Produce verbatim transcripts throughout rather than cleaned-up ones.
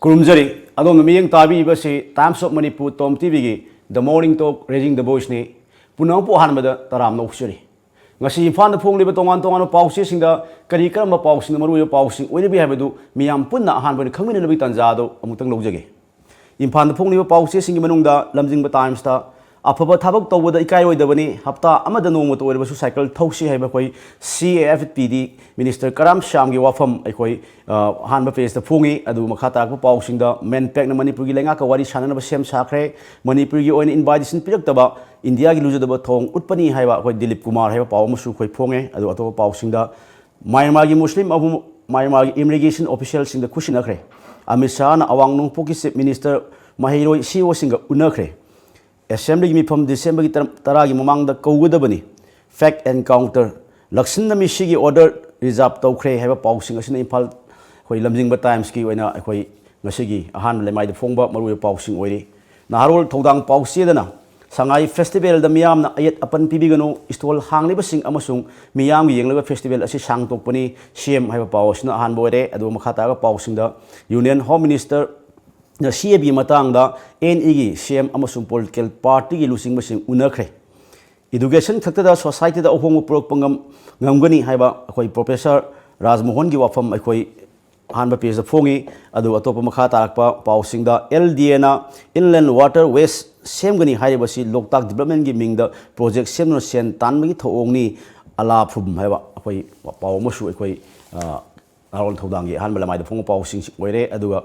ꯈꯨꯔꯨꯝꯖꯔꯤ꯫ ꯑꯗꯣꯝꯅ ꯃꯤꯠꯌꯦꯡ ꯇꯥꯕꯤꯔꯤꯕꯁꯤ Times of Manipur Tom TVꯒꯤ The Morning Talk, Raising the Voiceꯅꯤ꯫ ꯄꯨꯝꯅꯃꯛꯄꯨ ꯑꯍꯥꯟꯕꯗ ꯇꯔꯥꯝꯅ ꯑꯣꯛꯆꯔꯤ꯫ ꯉꯁꯤ ꯏꯝꯐꯥꯜꯗ ꯐꯣꯡꯂꯤꯕ ꯇꯣꯉꯥꯟ ꯇꯣꯉꯥꯟꯕ ꯄꯥꯎꯆꯦꯁꯤꯡꯗ ꯀꯔꯤ ꯀꯔꯝꯕ ꯄꯥꯎꯁꯤꯡꯅ ꯃꯔꯨꯑꯣꯏꯕ ꯄꯥꯎꯁꯤꯡ ꯑꯣꯏꯔꯤꯕꯒꯦ ꯍꯥꯏꯕꯗꯨ ꯃꯤꯌꯥꯝ ꯄꯨꯟꯅ ꯑꯍꯥꯟꯕ ꯑꯣꯏꯅ ꯈꯪꯃꯤꯟꯅꯅꯕꯒꯤ ꯇꯥꯟꯖꯥ ꯑꯗꯨ ꯑꯃꯨꯛꯇꯪ ꯂꯧꯖꯒꯦ꯫ ꯏꯝꯐꯥꯜꯗ ꯐꯣꯡꯂꯤꯕ ꯄꯥꯎꯆꯦꯁꯤꯡꯒꯤ ꯃꯅꯨꯡꯗ ꯂꯝꯖꯤꯡꯕ Timesꯇ ꯑꯐꯕ ꯊꯕꯛ ꯇꯧꯕꯗ ꯏꯀꯥꯏꯔꯣꯏꯗꯕꯅꯤ, ꯍꯞꯇꯥ ꯑꯃꯗ ꯅꯣꯡꯃꯇ ꯑꯣꯏꯔꯕꯁꯨ ꯁꯥꯏꯀꯜ ꯊꯧꯁꯤ ꯍꯥꯏꯕ ꯑꯩꯈꯣꯏ CAFPD Minister ꯀꯔꯥꯝ ꯁ꯭ꯌꯥꯝꯒꯤ ꯋꯥꯐꯝ ꯑꯩꯈꯣꯏ, ꯑ, ꯑꯍꯥꯟꯕ pageꯇ ꯐꯣꯡꯉꯤ꯫ ꯑꯗꯨ ꯃꯈꯥ ꯇꯥꯔꯛꯄ ꯄꯥꯎꯁꯤꯡꯗ, MANPACꯅ ꯃꯅꯤꯄꯨꯔꯒꯤ ꯂꯩꯉꯥꯛꯀ ꯋꯥꯔꯤ ꯁꯥꯟꯅꯅꯕ ꯁꯦꯝ ꯁꯥꯈ꯭ꯔꯦ, ꯃꯅꯤꯄꯨꯔꯒꯤ ꯑꯣꯏꯅ invitation ꯄꯤꯔꯛꯇꯕ ꯏꯟꯗꯤꯌꯥꯒꯤ ꯂꯨꯖꯗꯕ ꯊꯧꯑꯣꯡ ꯎꯠꯄꯅꯤ ꯍꯥꯏꯕ ꯑꯩꯈꯣꯏ ꯗꯤꯂꯤꯞ ꯀꯨꯃꯥꯔ ꯍꯥꯏꯕ ꯄꯥꯎ ꯑꯃꯁꯨ ꯑꯩꯈꯣꯏ ꯐꯣꯡꯉꯦ꯫ ꯑꯗꯨ ꯑꯇꯣꯞꯄ ꯄꯥꯎꯁꯤꯡꯗ, ꯃ꯭ꯌꯥꯟꯃꯥꯔꯒꯤ ꯃꯨꯁꯂꯤꯝ ꯑꯍꯨꯝ ꯃ꯭ꯌꯥꯟꯃꯥꯔꯒꯤ immigration officialꯁꯤꯡꯗ ꯈꯨꯠꯁꯤꯟꯅꯈ꯭ꯔꯦ꯫ ꯑꯃꯤꯠ ꯁꯥꯍꯅ ꯑꯋꯥꯡ ꯅꯣꯡꯄꯣꯛꯀꯤ Chief Minister, ꯃꯍꯩꯔꯣꯏ CEOꯁꯤꯡꯒ ꯎꯅꯈ꯭ꯔꯦ꯫ Assemblyꯒꯤ ꯃꯤꯐꯝ Decemberꯒꯤ ꯇꯔꯥ, ꯇꯔꯥꯒꯤ ꯃꯃꯥꯡꯗ ꯀꯧꯒꯗꯕꯅꯤ꯫ Fact encounter, ꯂꯛꯁꯟꯗ ꯃꯤꯁꯤꯒꯤ order reserve ꯇꯧꯈ꯭ꯔꯦ ꯍꯥꯏꯕ ꯄꯥꯎꯁꯤꯡ ꯑꯁꯤꯅ ꯏꯝꯐꯥꯜ, ꯑꯩꯈꯣꯏ ꯂꯝꯖꯤꯡꯕ Timesꯀꯤ ꯑꯣꯏꯅ ꯑꯩꯈꯣꯏ ꯉꯁꯤꯒꯤ ꯑꯍꯥꯟꯕ ꯂꯩꯃꯥꯏꯗ ꯐꯣꯡꯕ ꯃꯔꯨꯑꯣꯏꯕ ꯄꯥꯎꯁꯤꯡ ꯑꯣꯏꯔꯤ꯫ ꯅꯍꯥꯔꯣꯜ ꯊꯧꯗꯥꯡ ꯄꯥꯎꯆꯦꯗꯅ ꯁꯉꯥꯏ Festivalꯗ ꯃꯤꯌꯥꯝꯅ ꯑꯌꯦꯠ ꯑꯄꯟ ꯄꯤꯕꯤꯒꯅꯨ, stall ꯍꯥꯡꯂꯤꯕꯁꯤꯡ ꯑꯃꯁꯨꯡ ꯃꯤꯌꯥꯝꯒꯤ ꯌꯦꯡꯂꯒ festival ꯑꯁꯤ ꯁꯥꯡꯗꯣꯛꯄꯅꯤ, CM ꯍꯥꯏꯕ ꯄꯥꯎ ꯑꯁꯤꯅ ꯑꯍꯥꯟꯕ ꯑꯣꯏꯔꯦ꯫ ꯑꯗꯨꯒ ꯃꯈꯥ ꯇꯥꯔꯒ ꯄꯥꯎꯁꯤꯡꯗ, Union Home Minister ꯅ CABꯒꯤ ꯃꯇꯥꯡꯗ ANEꯒꯤ CM ꯑꯃꯁꯨꯡ political partyꯒꯤ ꯂꯨꯆꯤꯡꯕꯁꯤꯡ ꯎꯅꯈ꯭ꯔꯦ꯫ Education ꯈꯛꯇꯗ societyꯗ ꯑꯍꯣꯡꯕ ꯄꯨꯔꯛꯄ ꯉꯝ-, ꯉꯝꯒꯅꯤ ꯍꯥꯏꯕ ꯑꯩꯈꯣꯏ Professor ꯔꯥꯖꯃꯣꯍꯟꯒꯤ ꯋꯥꯐꯝ ꯑꯩꯈꯣꯏ ꯑꯍꯥꯟꯕ pageꯇ ꯐꯣꯡꯉꯤ꯫ ꯑꯗꯨ ꯑꯇꯣꯞꯄ ꯃꯈꯥ ꯇꯥꯔꯛꯄ ꯄꯥꯎꯁꯤꯡꯗ, LDAꯅ Inland Water Ways ꯁꯦꯝꯒꯅꯤ ꯍꯥꯏꯔꯤꯕꯁꯤ ꯂꯣꯛꯇꯥꯛ developmentꯀꯤ ꯃꯤꯡꯗ project ꯁꯦꯝꯗꯨꯅ ꯁꯦꯟ ꯇꯥꯟꯕꯒꯤ ꯊꯧꯑꯣꯡꯅꯤ, ꯑꯂꯥ ꯐꯨꯝ ꯍꯥꯏꯕ ꯑꯩꯈꯣꯏ ꯄꯥꯎ ꯑꯃꯁꯨ ꯑꯩꯈꯣꯏ, ꯑ, ꯅꯍꯥꯔꯣꯜ ꯊꯧꯗꯥꯡꯒꯤ ꯑꯍꯥꯟꯕ ꯂꯃꯥꯏꯗ ꯐꯣꯡꯕ ꯄꯥꯎꯁꯤꯡ ꯑꯣꯏꯔꯦ꯫ ꯑꯗꯨꯒ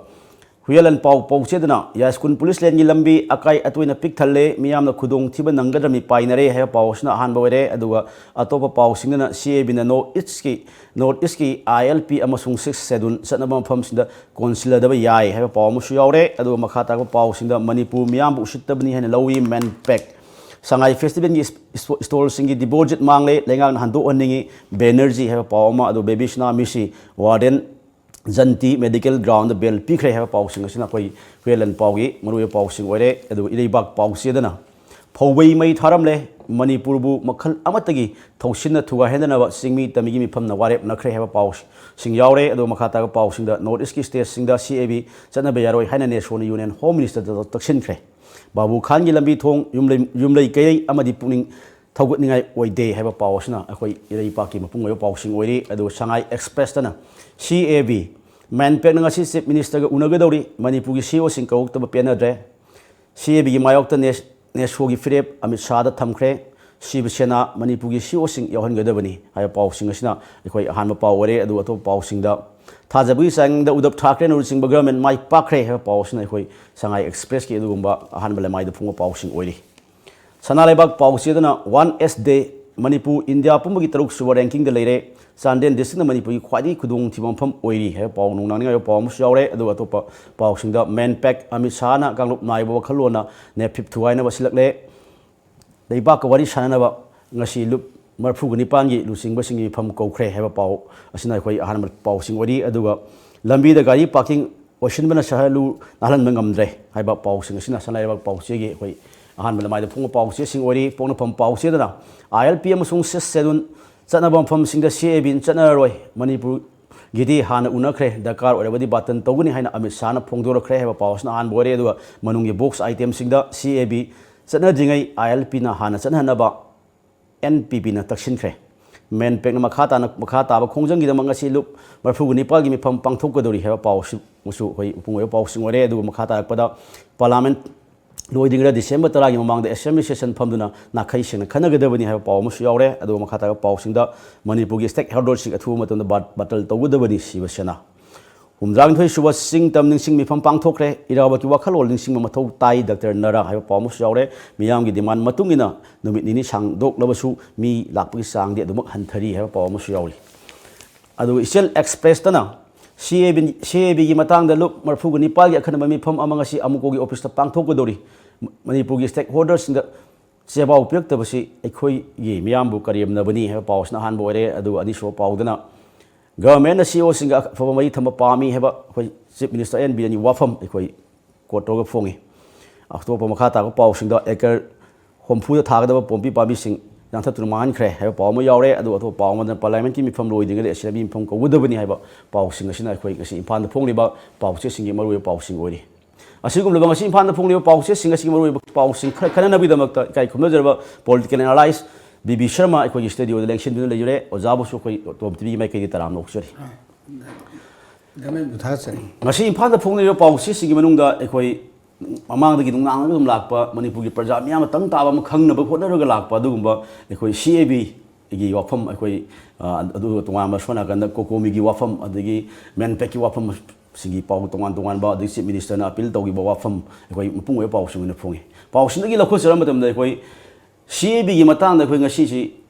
ꯍꯨꯏꯌꯥꯂꯟ ꯄꯥꯎ ꯄꯥꯎꯆꯦꯗꯅ, ꯌꯥꯏꯁ꯭ꯀꯨꯜ police laneꯒꯤ ꯂꯝꯕꯤ ꯑꯀꯥꯏ ꯑꯇꯣꯏꯅ ꯄꯤꯛ ꯊꯜꯂꯦ, ꯃꯤꯌꯥꯝꯅ ꯈꯨꯗꯣꯡꯊꯤꯕ ꯅꯪꯒꯗ꯭ꯔꯥ ꯃꯤꯄꯥꯏꯅꯔꯦ ꯍꯥꯏꯕ ꯄꯥꯎ ꯑꯁꯤꯅ ꯑꯍꯥꯟꯕ ꯑꯣꯏꯔꯦ꯫ ꯑꯗꯨꯒ ꯑꯇꯣꯞꯄ ꯄꯥꯎꯁꯤꯡꯗꯅ, CABꯅ North Eastꯀꯤ, North Eastꯀꯤ ILP ꯑꯃꯁꯨꯡ Sixth Schedule ꯆꯠꯅꯕ ꯃꯐꯝꯁꯤꯡꯗ ꯀꯣꯟꯁꯤꯜꯂꯗꯕ ꯌꯥꯏ ꯍꯥꯏꯕ ꯄꯥꯎ ꯑꯃꯁꯨ ꯌꯥꯎꯔꯦ꯫ ꯑꯗꯨꯒ ꯃꯈꯥ ꯇꯥꯔꯛꯄ ꯄꯥꯎꯁꯤꯡꯗ, ꯃꯅꯤꯄꯨꯔ ꯃꯤꯌꯥꯝꯕꯨ ꯎꯁꯤꯠꯇꯕꯅꯤ ꯍꯥꯏꯅ ꯂꯧꯏ MANPAC꯫ ꯁꯉꯥꯏ Festivalꯒꯤ ꯏꯁ-, ꯏꯁ-, stallꯁꯤꯡꯒꯤ deposit ꯃꯥꯡꯂꯦ, ꯂꯩꯉꯥꯛꯅ ꯍꯟꯗꯣꯛꯍꯟꯅꯤꯡꯏ, ꯕꯦꯅꯔꯖꯤ ꯍꯥꯏꯕ ꯄꯥꯎ ꯑꯃ, ꯑꯗꯨ ꯕꯦꯕꯤꯁꯅꯥ ꯃꯤꯁꯤ warden ꯖꯟꯇꯤ medical groundꯗ bail ꯄꯤꯈ꯭ꯔꯦ ꯍꯥꯏꯕ ꯄꯥꯎꯁꯤꯡ ꯑꯁꯤꯅ ꯑꯩꯈꯣꯏ ꯍꯨꯏꯌꯥꯂꯟ ꯄꯥꯎꯒꯤ ꯃꯔꯨꯑꯣꯏꯕ ꯄꯥꯎꯁꯤꯡ ꯑꯣꯏꯔꯦ꯫ ꯑꯗꯨꯒ ꯏꯔꯩꯕꯥꯛ ꯄꯥꯎꯆꯦꯗꯅ, ꯍꯧꯕꯩ ꯃꯩ ꯊꯥꯔꯝꯂꯦ꯫ ꯃꯅꯤꯄꯨꯔꯕꯨ ꯃꯈꯜ ꯑꯃꯠꯇꯒꯤ ꯊꯧꯁꯤꯟꯅ ꯊꯨꯒꯥꯏꯍꯟꯗꯅꯕ ꯆꯤꯡꯃꯤ ꯇꯝꯃꯤꯒꯤ ꯃꯤꯐꯝꯅ ꯋꯥꯔꯦꯞꯅꯈ꯭ꯔꯦ ꯍꯥꯏꯕ ꯄꯥꯎꯁꯤꯡ ꯌꯥꯎꯔꯦ꯫ ꯑꯗꯨꯒ ꯃꯈꯥ ꯇꯥꯕ ꯄꯥꯎꯁꯤꯡꯗ, ꯅꯣꯔꯠ ꯏꯁꯀꯤ ꯁ꯭ꯇꯦꯠꯁꯤꯡꯗ ꯁꯤ ꯑꯦ ꯕꯤ ꯆꯠꯅꯕ ꯌꯥꯔꯣꯏ ꯍꯥꯏꯅ ꯅꯦꯁꯣꯅ ꯌꯨꯅꯤꯌꯟ ꯍꯣꯝ ꯃꯤꯅꯤꯁꯇꯔꯗ ꯇꯛꯁꯤꯟꯈ꯭ꯔꯦ꯫ ꯕꯥꯕꯨ ꯈꯥꯟꯒꯤ ꯂꯝꯕꯤ ꯊꯣꯡ, ꯌꯨꯝꯂꯩ-, ꯌꯨꯝꯂꯩ ꯀꯩꯔꯩ ꯑꯃꯗꯤ ꯄꯨꯛꯅꯤꯡ ꯊꯧꯒꯠꯅꯤꯡꯉꯥꯏ ꯑꯣꯏꯗꯦ ꯍꯥꯏꯕ ꯄꯥꯎ ꯑꯁꯤꯅ ꯑꯩꯈꯣꯏ ꯏꯔꯩꯄꯥꯛꯀꯤ ꯃꯄꯨꯡ ꯑꯣꯏꯕ ꯄꯥꯎꯁꯤꯡ ꯑꯣꯏꯔꯤ꯫ ꯑꯗꯨꯒ ꯁꯉꯥꯏ ꯑꯦꯛꯁꯄ꯭ꯔꯦꯁꯇꯅ ꯁꯤ ꯑꯦ ꯕꯤ, ꯃꯦꯟꯄꯦꯛꯅ ꯉꯁꯤ ꯆꯤꯐ ꯃꯤꯅꯤꯁꯇꯔꯒ ꯎꯅꯒꯗꯧꯔꯤ, ꯃꯅꯤꯄꯨꯔꯒꯤ ꯁꯤ ꯏ ꯑꯣꯁꯤꯡ ꯀꯧꯔꯛꯇꯕ ꯄꯦꯟꯅꯗ꯭ꯔꯦ꯫ ꯁꯤ ꯑꯦ ꯕꯤꯒꯤ ꯃꯥꯌꯣꯛꯇ ꯅꯦꯁ-, ꯅꯦꯁꯣꯒꯤ ꯐꯤꯔꯦꯞ ꯑꯃꯤꯠ ꯁꯥꯍꯗ ꯊꯝꯈ꯭ꯔꯦ꯫ ꯁꯤꯕ ꯁꯦꯅꯥ ꯃꯅꯤꯄꯨꯔꯒꯤ ꯁꯤ ꯏ ꯑꯣꯁꯤꯡ ꯌꯥꯎꯍꯟꯒꯗꯕꯅꯤ ꯍꯥꯏꯕ ꯄꯥꯎꯁꯤꯡ ꯑꯁꯤꯅ ꯑꯩꯈꯣꯏ ꯑꯍꯥꯟꯕ ꯄꯥꯎ ꯑꯣꯏꯔꯦ꯫ ꯑꯗꯨꯒ ꯑꯇꯣꯞꯄ ꯄꯥꯎꯁꯤꯡꯗ, ꯊꯥꯖꯕꯒꯤ ꯆꯥꯡꯗ ꯎꯗꯞ ꯊꯥꯀ꯭ꯔꯦꯅ ꯂꯨꯆꯤꯡꯕ ꯒꯚꯔꯟꯃꯦꯟ ꯃꯥꯏ ꯄꯥꯛꯈ꯭ꯔꯦ ꯍꯥꯏꯕ ꯄꯥꯎ ꯑꯁꯤꯅ ꯑꯩꯈꯣꯏ ꯁꯉꯥꯏ ꯑꯦꯛꯁꯄ꯭ꯔꯦꯁꯀꯤ ꯑꯗꯨꯒꯨꯝꯕ ꯑꯍꯥꯟꯕ ꯂꯩꯃꯥꯏꯗ ꯐꯣꯡꯕ ꯄꯥꯎꯁꯤꯡ ꯑꯣꯏꯔꯤ꯫ ꯁꯅꯥ ꯂꯩꯕꯥꯛ ꯄꯥꯎꯆꯦꯗꯅ ꯋꯥꯟ ꯑꯦꯁ ꯗꯦ, ꯃꯅꯤꯄꯨꯔ ꯏꯟꯗꯤꯌꯥ ꯄꯨꯝꯕꯒꯤ ꯇꯔꯨꯛ ꯁꯨꯕ ꯔꯦꯡꯀꯤꯡꯗ ꯂꯩꯔꯦ꯫ ꯆꯥꯟꯗꯦꯜ ꯗꯤꯁꯇ꯭ꯔꯤꯛꯅ ꯃꯅꯤꯄꯨꯔꯒꯤ ꯈ꯭ꯋꯥꯏꯗꯒꯤ ꯈꯨꯗꯣꯡꯊꯤꯕ ꯃꯐꯝ ꯑꯣꯏꯔꯤ ꯍꯥꯏꯕ ꯄꯥꯎ ꯅꯨꯡꯅꯥꯡꯅꯤꯡꯉꯥꯏ ꯑꯣꯏꯕ ꯄꯥꯎ ꯑꯃꯁꯨ ꯌꯥꯎꯔꯦ꯫ ꯑꯗꯨꯒ ꯑꯇꯣꯞꯄ ꯄꯥꯎꯁꯤꯡꯗ, ꯃꯦꯟꯄꯦꯛ ꯑꯃꯤꯠ ꯁꯥꯍꯅ ꯀꯥꯡꯂꯨꯞ ꯅꯥꯏꯕ ꯋꯥꯈꯜꯂꯣꯟꯅ ꯅꯦꯐꯤꯞ ꯊꯨꯒꯥꯏꯅꯕ ꯁꯤꯜꯂꯛꯂꯦ꯫ ꯂꯩꯕꯥꯛꯀ ꯋꯥꯔꯤ ꯁꯥꯟꯅꯅꯕ ꯉꯁꯤ ꯂꯨꯞ ꯃꯔꯤꯐꯨꯒ ꯅꯤꯄꯥꯟꯒꯤ ꯂꯨꯆꯤꯡꯕꯁꯤꯡꯒꯤ ꯃꯤꯐꯝ ꯀꯧꯈ꯭ꯔꯦ ꯍꯥꯏꯕ ꯄꯥꯎ ꯑꯁꯤꯅ ꯑꯩꯈꯣꯏ ꯑꯍꯥꯟꯕ ꯄꯥꯎꯁꯤꯡ ꯑꯣꯏꯔꯤ꯫ ꯑꯗꯨꯒ ꯂꯝꯕꯤꯗ ꯒꯥꯔꯤ ꯄꯥꯔꯀꯤꯡ ꯑꯣꯏꯁꯤꯟꯕꯅ ꯁꯍꯔ ꯂꯨ ꯅꯥꯜꯍꯟꯕ ꯉꯝꯗ꯭ꯔꯦ ꯍꯥꯏꯕ ꯄꯥꯎꯁꯤꯡ ꯑꯁꯤꯅ ꯁꯅꯥ ꯂꯩꯕꯥꯛ ꯄꯥꯎꯆꯦꯒꯤ ꯑꯩꯈꯣꯏ ꯑꯍꯥꯟꯕ ꯂꯃꯥꯏꯗ ꯐꯣꯡꯕ ꯄꯥꯎꯆꯦꯁꯤꯡ ꯑꯣꯏꯔꯤ꯫ ꯄꯣꯛꯅꯐꯝ ꯄꯥꯎꯆꯦꯗꯅ ꯑꯥꯏ ꯑꯦꯜ ꯄꯤ ꯑꯃꯁꯨꯡ ꯁꯤꯛꯁ ꯁꯦꯗꯨꯜ ꯆꯠꯅꯕ ꯃꯐꯝꯁꯤꯡꯗ ꯁꯤ ꯑꯦ ꯕꯤꯅ ꯆꯠꯅꯔꯔꯣꯏ, ꯃꯅꯤꯄꯨꯔꯒꯤꯗꯤ ꯍꯥꯟꯅ ꯎꯅꯈ꯭ꯔꯦ, ꯗꯔꯀꯥꯔ ꯑꯣꯏꯔꯕꯗꯤ ꯕꯥꯇꯟ ꯇꯧꯒꯅꯤ ꯍꯥꯏꯅ ꯑꯃꯤꯠ ꯁꯥꯍꯅ ꯐꯣꯡꯗꯣꯔꯛꯈ꯭ꯔꯦ ꯍꯥꯏꯕ ꯄꯥꯎ ꯑꯁꯤꯅ ꯑꯍꯥꯟꯕ ꯑꯣꯏꯔꯦ꯫ ꯑꯗꯨꯒ ꯃꯅꯨꯡꯒꯤ ꯕꯣꯛꯁ ꯑꯥꯏꯇꯦꯝꯁꯤꯡꯗ ꯁꯤ ꯑꯦ ꯕꯤ ꯆꯠꯅꯗ꯭ꯔꯤꯉꯩ ꯑꯥꯏ ꯑꯦꯜ ꯄꯤꯅ ꯍꯥꯟꯅ ꯆꯠꯅꯍꯟꯅꯕ ꯑꯦꯟ ꯄꯤ ꯄꯤꯅ ꯇꯛꯁꯤꯟꯈ꯭ꯔꯦ꯫ ꯃꯦꯟꯄꯦꯛꯅ ꯃꯈꯥ ꯇꯥꯅ, ꯃꯈꯥ ꯇꯥꯕ ꯈꯣꯡꯖꯪꯒꯤꯗꯃꯛ ꯉꯁꯤ ꯂꯨꯞ ꯃꯔꯤꯐꯨꯒ ꯅꯤꯄꯥꯜꯒꯤ ꯃꯤꯐꯝ ꯄꯥꯡꯊꯣꯛꯀꯗꯧꯔꯤ ꯍꯥꯏꯕ ꯄꯥꯎ ꯑꯁꯤꯃꯁꯨ ꯑꯩꯈꯣꯏ ꯃꯄꯨꯡ ꯑꯣꯏꯕ ꯄꯥꯎꯁꯤꯡ ꯑꯣꯏꯔꯦ꯫ ꯑꯗꯨꯒ ꯃꯈꯥ ꯇꯥꯔꯛꯄꯗ, ꯄꯥꯔꯂꯥꯃꯦꯟ ꯂꯣꯏꯗ꯭ꯔꯤꯉꯩꯗ ꯗꯤꯁꯦꯝꯕꯔ ꯇꯔꯥꯒꯤ ꯃꯃꯥꯡꯗ ꯑꯦꯁꯦꯝꯕ꯭ꯂꯤ ꯁꯦꯁꯟ ꯐꯝꯗꯨꯅ ꯅꯥꯈꯩ ꯁꯦꯡꯅ ꯈꯟꯅꯒꯗꯕꯅꯤ ꯍꯥꯏꯕ ꯄꯥꯎ ꯑꯃꯁꯨ ꯌꯥꯎꯔꯦ꯫ ꯑꯗꯨꯒ ꯃꯈꯥ ꯇꯥꯔꯛꯄ ꯄꯥꯎꯁꯤꯡꯗ, ꯃꯅꯤꯄꯨꯔꯒꯤ ꯁ꯭ꯇꯦꯛ ꯍꯣꯜꯗꯔꯁꯤꯡ ꯑꯊꯨꯕ ꯃꯇꯝꯗ ꯕꯥ-, ꯕꯥꯇꯜ ꯇꯧꯒꯗꯕꯅꯤ, ꯁꯤꯕ ꯁꯦꯅꯥ꯫ ꯍꯨꯝꯗ꯭ꯔꯥꯅꯤꯊꯣꯏ ꯁꯨꯕ ꯆꯤꯡ ꯇꯝ ꯅꯤꯡꯁꯤꯡ ꯃꯤꯐꯝ ꯄꯥꯡꯊꯣꯛꯈ꯭ꯔꯦ꯫ ꯏꯔꯥꯕꯣꯠꯀꯤ ꯋꯥꯈꯜꯂꯣꯟ ꯅꯤꯡꯁꯤꯡꯕ ꯃꯊꯧ ꯇꯥꯏ, ꯗꯥꯛꯇꯔ ꯅꯔꯥ ꯍꯥꯏꯕ ꯄꯥꯎ ꯑꯃꯁꯨ ꯌꯥꯎꯔꯦ꯫ ꯃꯤꯌꯥꯝꯒꯤ ꯗꯤꯃꯥꯟ ꯃꯇꯨꯡ ꯏꯟꯅ ꯅꯨꯃꯤꯠ ꯅꯤꯅꯤ ꯁꯥꯡꯗꯣꯛꯂꯕꯁꯨ ꯃꯤ ꯂꯥꯛꯄꯒꯤ ꯆꯥꯡꯗꯤ ꯑꯗꯨꯃꯛ ꯍꯟꯊꯔꯤ ꯍꯥꯏꯕ ꯄꯥꯎ ꯑꯃꯁꯨ ꯌꯥꯎꯔꯤ꯫ ꯑꯗꯨꯒ ꯏꯆꯦꯜ ꯑꯦꯛꯁꯄ꯭ꯔꯦꯁꯇꯅ ꯁꯤ ꯑꯦ ꯕꯤ, ꯁꯤ ꯑꯦ ꯕꯤꯒꯤ ꯃꯇꯥꯡꯗ ꯂꯨꯞ ꯃꯔꯤꯐꯨꯒ ꯅꯤꯄꯥꯜꯒꯤ ꯑꯈꯟꯅꯕ ꯃꯤꯐꯝ ꯑꯃ ꯉꯁꯤ ꯑꯃꯨꯀꯣꯒꯤ ꯑꯣꯐꯤꯁꯇ ꯄꯥꯡꯊꯣꯛꯀꯗꯧꯔꯤ꯫ ꯃꯅꯤꯄꯨꯔꯒꯤ ꯁ꯭ꯇꯦꯛ ꯍꯣꯜꯗꯔꯁꯤꯡꯗ ꯆꯦꯕꯥꯎ ꯄꯤꯔꯛꯇꯕꯁꯤ ꯑꯩꯈꯣꯏꯒꯤ ꯃꯤꯌꯥꯝꯕꯨ ꯀꯔꯦꯝꯅꯕꯅꯤ ꯍꯥꯏꯕ ꯄꯥꯎ ꯑꯁꯤꯅ ꯑꯍꯥꯟꯕ ꯑꯣꯏꯔꯦ꯫ ꯑꯗꯨꯒ ꯑꯅꯤꯁꯨꯕ ꯄꯥꯎꯗꯅ, ꯒꯚꯔꯟꯃꯦꯟꯅ ꯁꯤ ꯏ ꯑꯣꯁꯤꯡꯒ ꯑꯐꯕ ꯃꯔꯤ ꯊꯝꯕ ꯄꯥꯝꯃꯤ ꯍꯥꯏꯕ ꯑꯩꯈꯣꯏ ꯆꯤꯐ ꯃꯤꯅꯤꯁꯇꯔ ꯑꯦꯟ ꯕꯤꯔꯦꯟꯒꯤ ꯋꯥꯐꯝ ꯑꯩꯈꯣꯏ ꯀꯣꯠ ꯇꯧꯔꯒ ꯐꯣꯡꯉꯤ꯫ ꯑꯇꯣꯞꯄ ꯃꯈꯥ ꯇꯥꯕ ꯄꯥꯎꯁꯤꯡꯗ, ꯑꯦꯀꯔ ꯍꯨꯝꯐꯨꯗ ꯊꯥꯒꯗꯕ ꯄꯣꯝꯕꯤ ꯄꯥꯝꯕꯤꯁꯤꯡ ꯌꯥꯟꯊꯠꯇꯨꯅ ꯃꯥꯡꯍꯟꯈ꯭ꯔꯦ ꯍꯥꯏꯕ ꯄꯥꯎ ꯑꯃ ꯌꯥꯎꯔꯦ꯫ ꯑꯗꯨꯒ ꯑꯇꯣꯞꯄ ꯄꯥꯎ ꯑꯃꯗꯅ ꯄꯥꯔꯂꯤꯌꯥꯃꯦꯟꯠꯀꯤ ꯃꯤꯐꯝ ꯂꯣꯏꯗ꯭ꯔꯤꯉꯩꯗ ꯑꯦꯁꯦꯝꯕ꯭ꯂꯤ ꯃꯤꯐꯝ ꯀꯧꯒꯗꯕꯅꯤ ꯍꯥꯏꯕ ꯄꯥꯎꯁꯤꯡ ꯑꯁꯤꯅ ꯑꯩꯈꯣꯏ ꯉꯁꯤ ꯏꯝꯐꯥꯜꯗ ꯐꯣꯡꯂꯤꯕ ꯄꯥꯎ ꯆꯦꯁꯤꯡꯒꯤ ꯃꯔꯨꯑꯣꯏꯕ ꯄꯥꯎꯁꯤꯡ ꯑꯣꯏꯔꯤ꯫ ꯑꯁꯤꯒꯨꯝꯂꯕ ꯉꯁꯤ ꯏꯝꯐꯥꯜꯗ ꯐꯣꯡꯂꯤꯕ ꯄꯥꯎ ꯆꯦꯁꯤꯡ ꯑꯁꯤꯒꯤ ꯃꯔꯨꯑꯣꯏꯕ ꯄꯥꯎꯁꯤꯡ ꯈꯔ ꯈꯟꯅꯅꯕꯒꯤꯗꯃꯛꯇ ꯏꯀꯥꯏ ꯈꯨꯝꯅꯖꯔꯕ political analysis B B Sharma ꯑꯩꯈꯣꯏꯒꯤ ꯁ꯭ꯇꯨꯗꯤꯑꯣꯗ ꯂꯦꯡꯁꯤꯟꯗꯨꯅ ꯂꯩꯖꯔꯦ꯫ ꯑꯣꯖꯥꯕꯨꯁꯨ ꯑꯩꯈꯣꯏ ꯇꯣꯝ ꯇꯤꯚꯤꯒꯤ ꯃꯥꯏꯀꯩꯗꯒꯤ ꯇꯔꯥꯝꯅ ꯑꯣꯛꯆꯔꯤ꯫ ꯙꯔꯃꯦꯟꯕꯨ ꯊꯥꯒꯠꯆꯔꯤ꯫ ꯉꯁꯤ ꯏꯝꯐꯥꯜꯗ ꯐꯣꯡꯂꯤꯕ ꯄꯥꯎ ꯆꯦꯁꯤꯡꯒꯤ ꯃꯅꯨꯡꯗ ꯑꯩꯈꯣꯏ ꯃꯃꯥꯡꯗꯒꯤ ꯅꯨꯡꯅꯥꯡꯂꯒ ꯑꯗꯨꯝ ꯂꯥꯛꯄ ꯃꯅꯤꯄꯨꯔꯒꯤ ꯄ꯭ꯔꯖꯥ ꯃꯤꯌꯥꯝꯅ ꯇꯪ ꯇꯥꯕ ꯑꯃ ꯈꯪꯅꯕ ꯍꯣꯠꯅꯔꯒ ꯂꯥꯛꯄ ꯑꯗꯨꯒꯨꯝꯕ ꯑꯩꯈꯣꯏ ꯁꯤ ꯑꯦ ꯕꯤꯒꯤ ꯋꯥꯐꯝ, ꯑꯩꯈꯣꯏ, ꯑ, ꯑꯗꯨꯒ ꯇꯣꯉꯥꯟꯕ ꯁꯣꯝ ꯅꯥꯀꯟꯗ ꯀꯣꯀꯣꯃꯤꯒꯤ ꯋꯥꯐꯝ, ꯑꯗꯒꯤ ꯃꯦꯟꯄꯦꯛꯀꯤ ꯋꯥꯐꯝꯁꯤꯡꯒꯤ ꯄꯥꯎ ꯇꯣꯉꯥꯟ ꯇꯣꯉꯥꯟꯕ, ꯑꯗꯒꯤ ꯆꯤꯐ ꯃꯤꯅꯤꯁꯇꯔꯅ ꯑꯄꯤꯜ ꯇꯧꯈꯤꯕ ꯋꯥꯐꯝ ꯑꯩꯈꯣꯏ ꯃꯄꯨꯡ ꯑꯣꯏꯕ ꯄꯥꯎꯁꯤꯡ ꯑꯣꯏꯅ ꯐꯣꯡꯉꯤ꯫ ꯄꯥꯎꯁꯤꯡꯗꯒꯤ ꯂꯧꯈꯠꯆꯔꯕ ꯃꯇꯝꯗ ꯑꯩꯈꯣꯏ ꯁꯤ ꯑꯦ ꯕꯤꯒꯤ ꯃꯇꯥꯡꯗ ꯑꯩꯈꯣꯏ ꯉꯁꯤꯁꯤ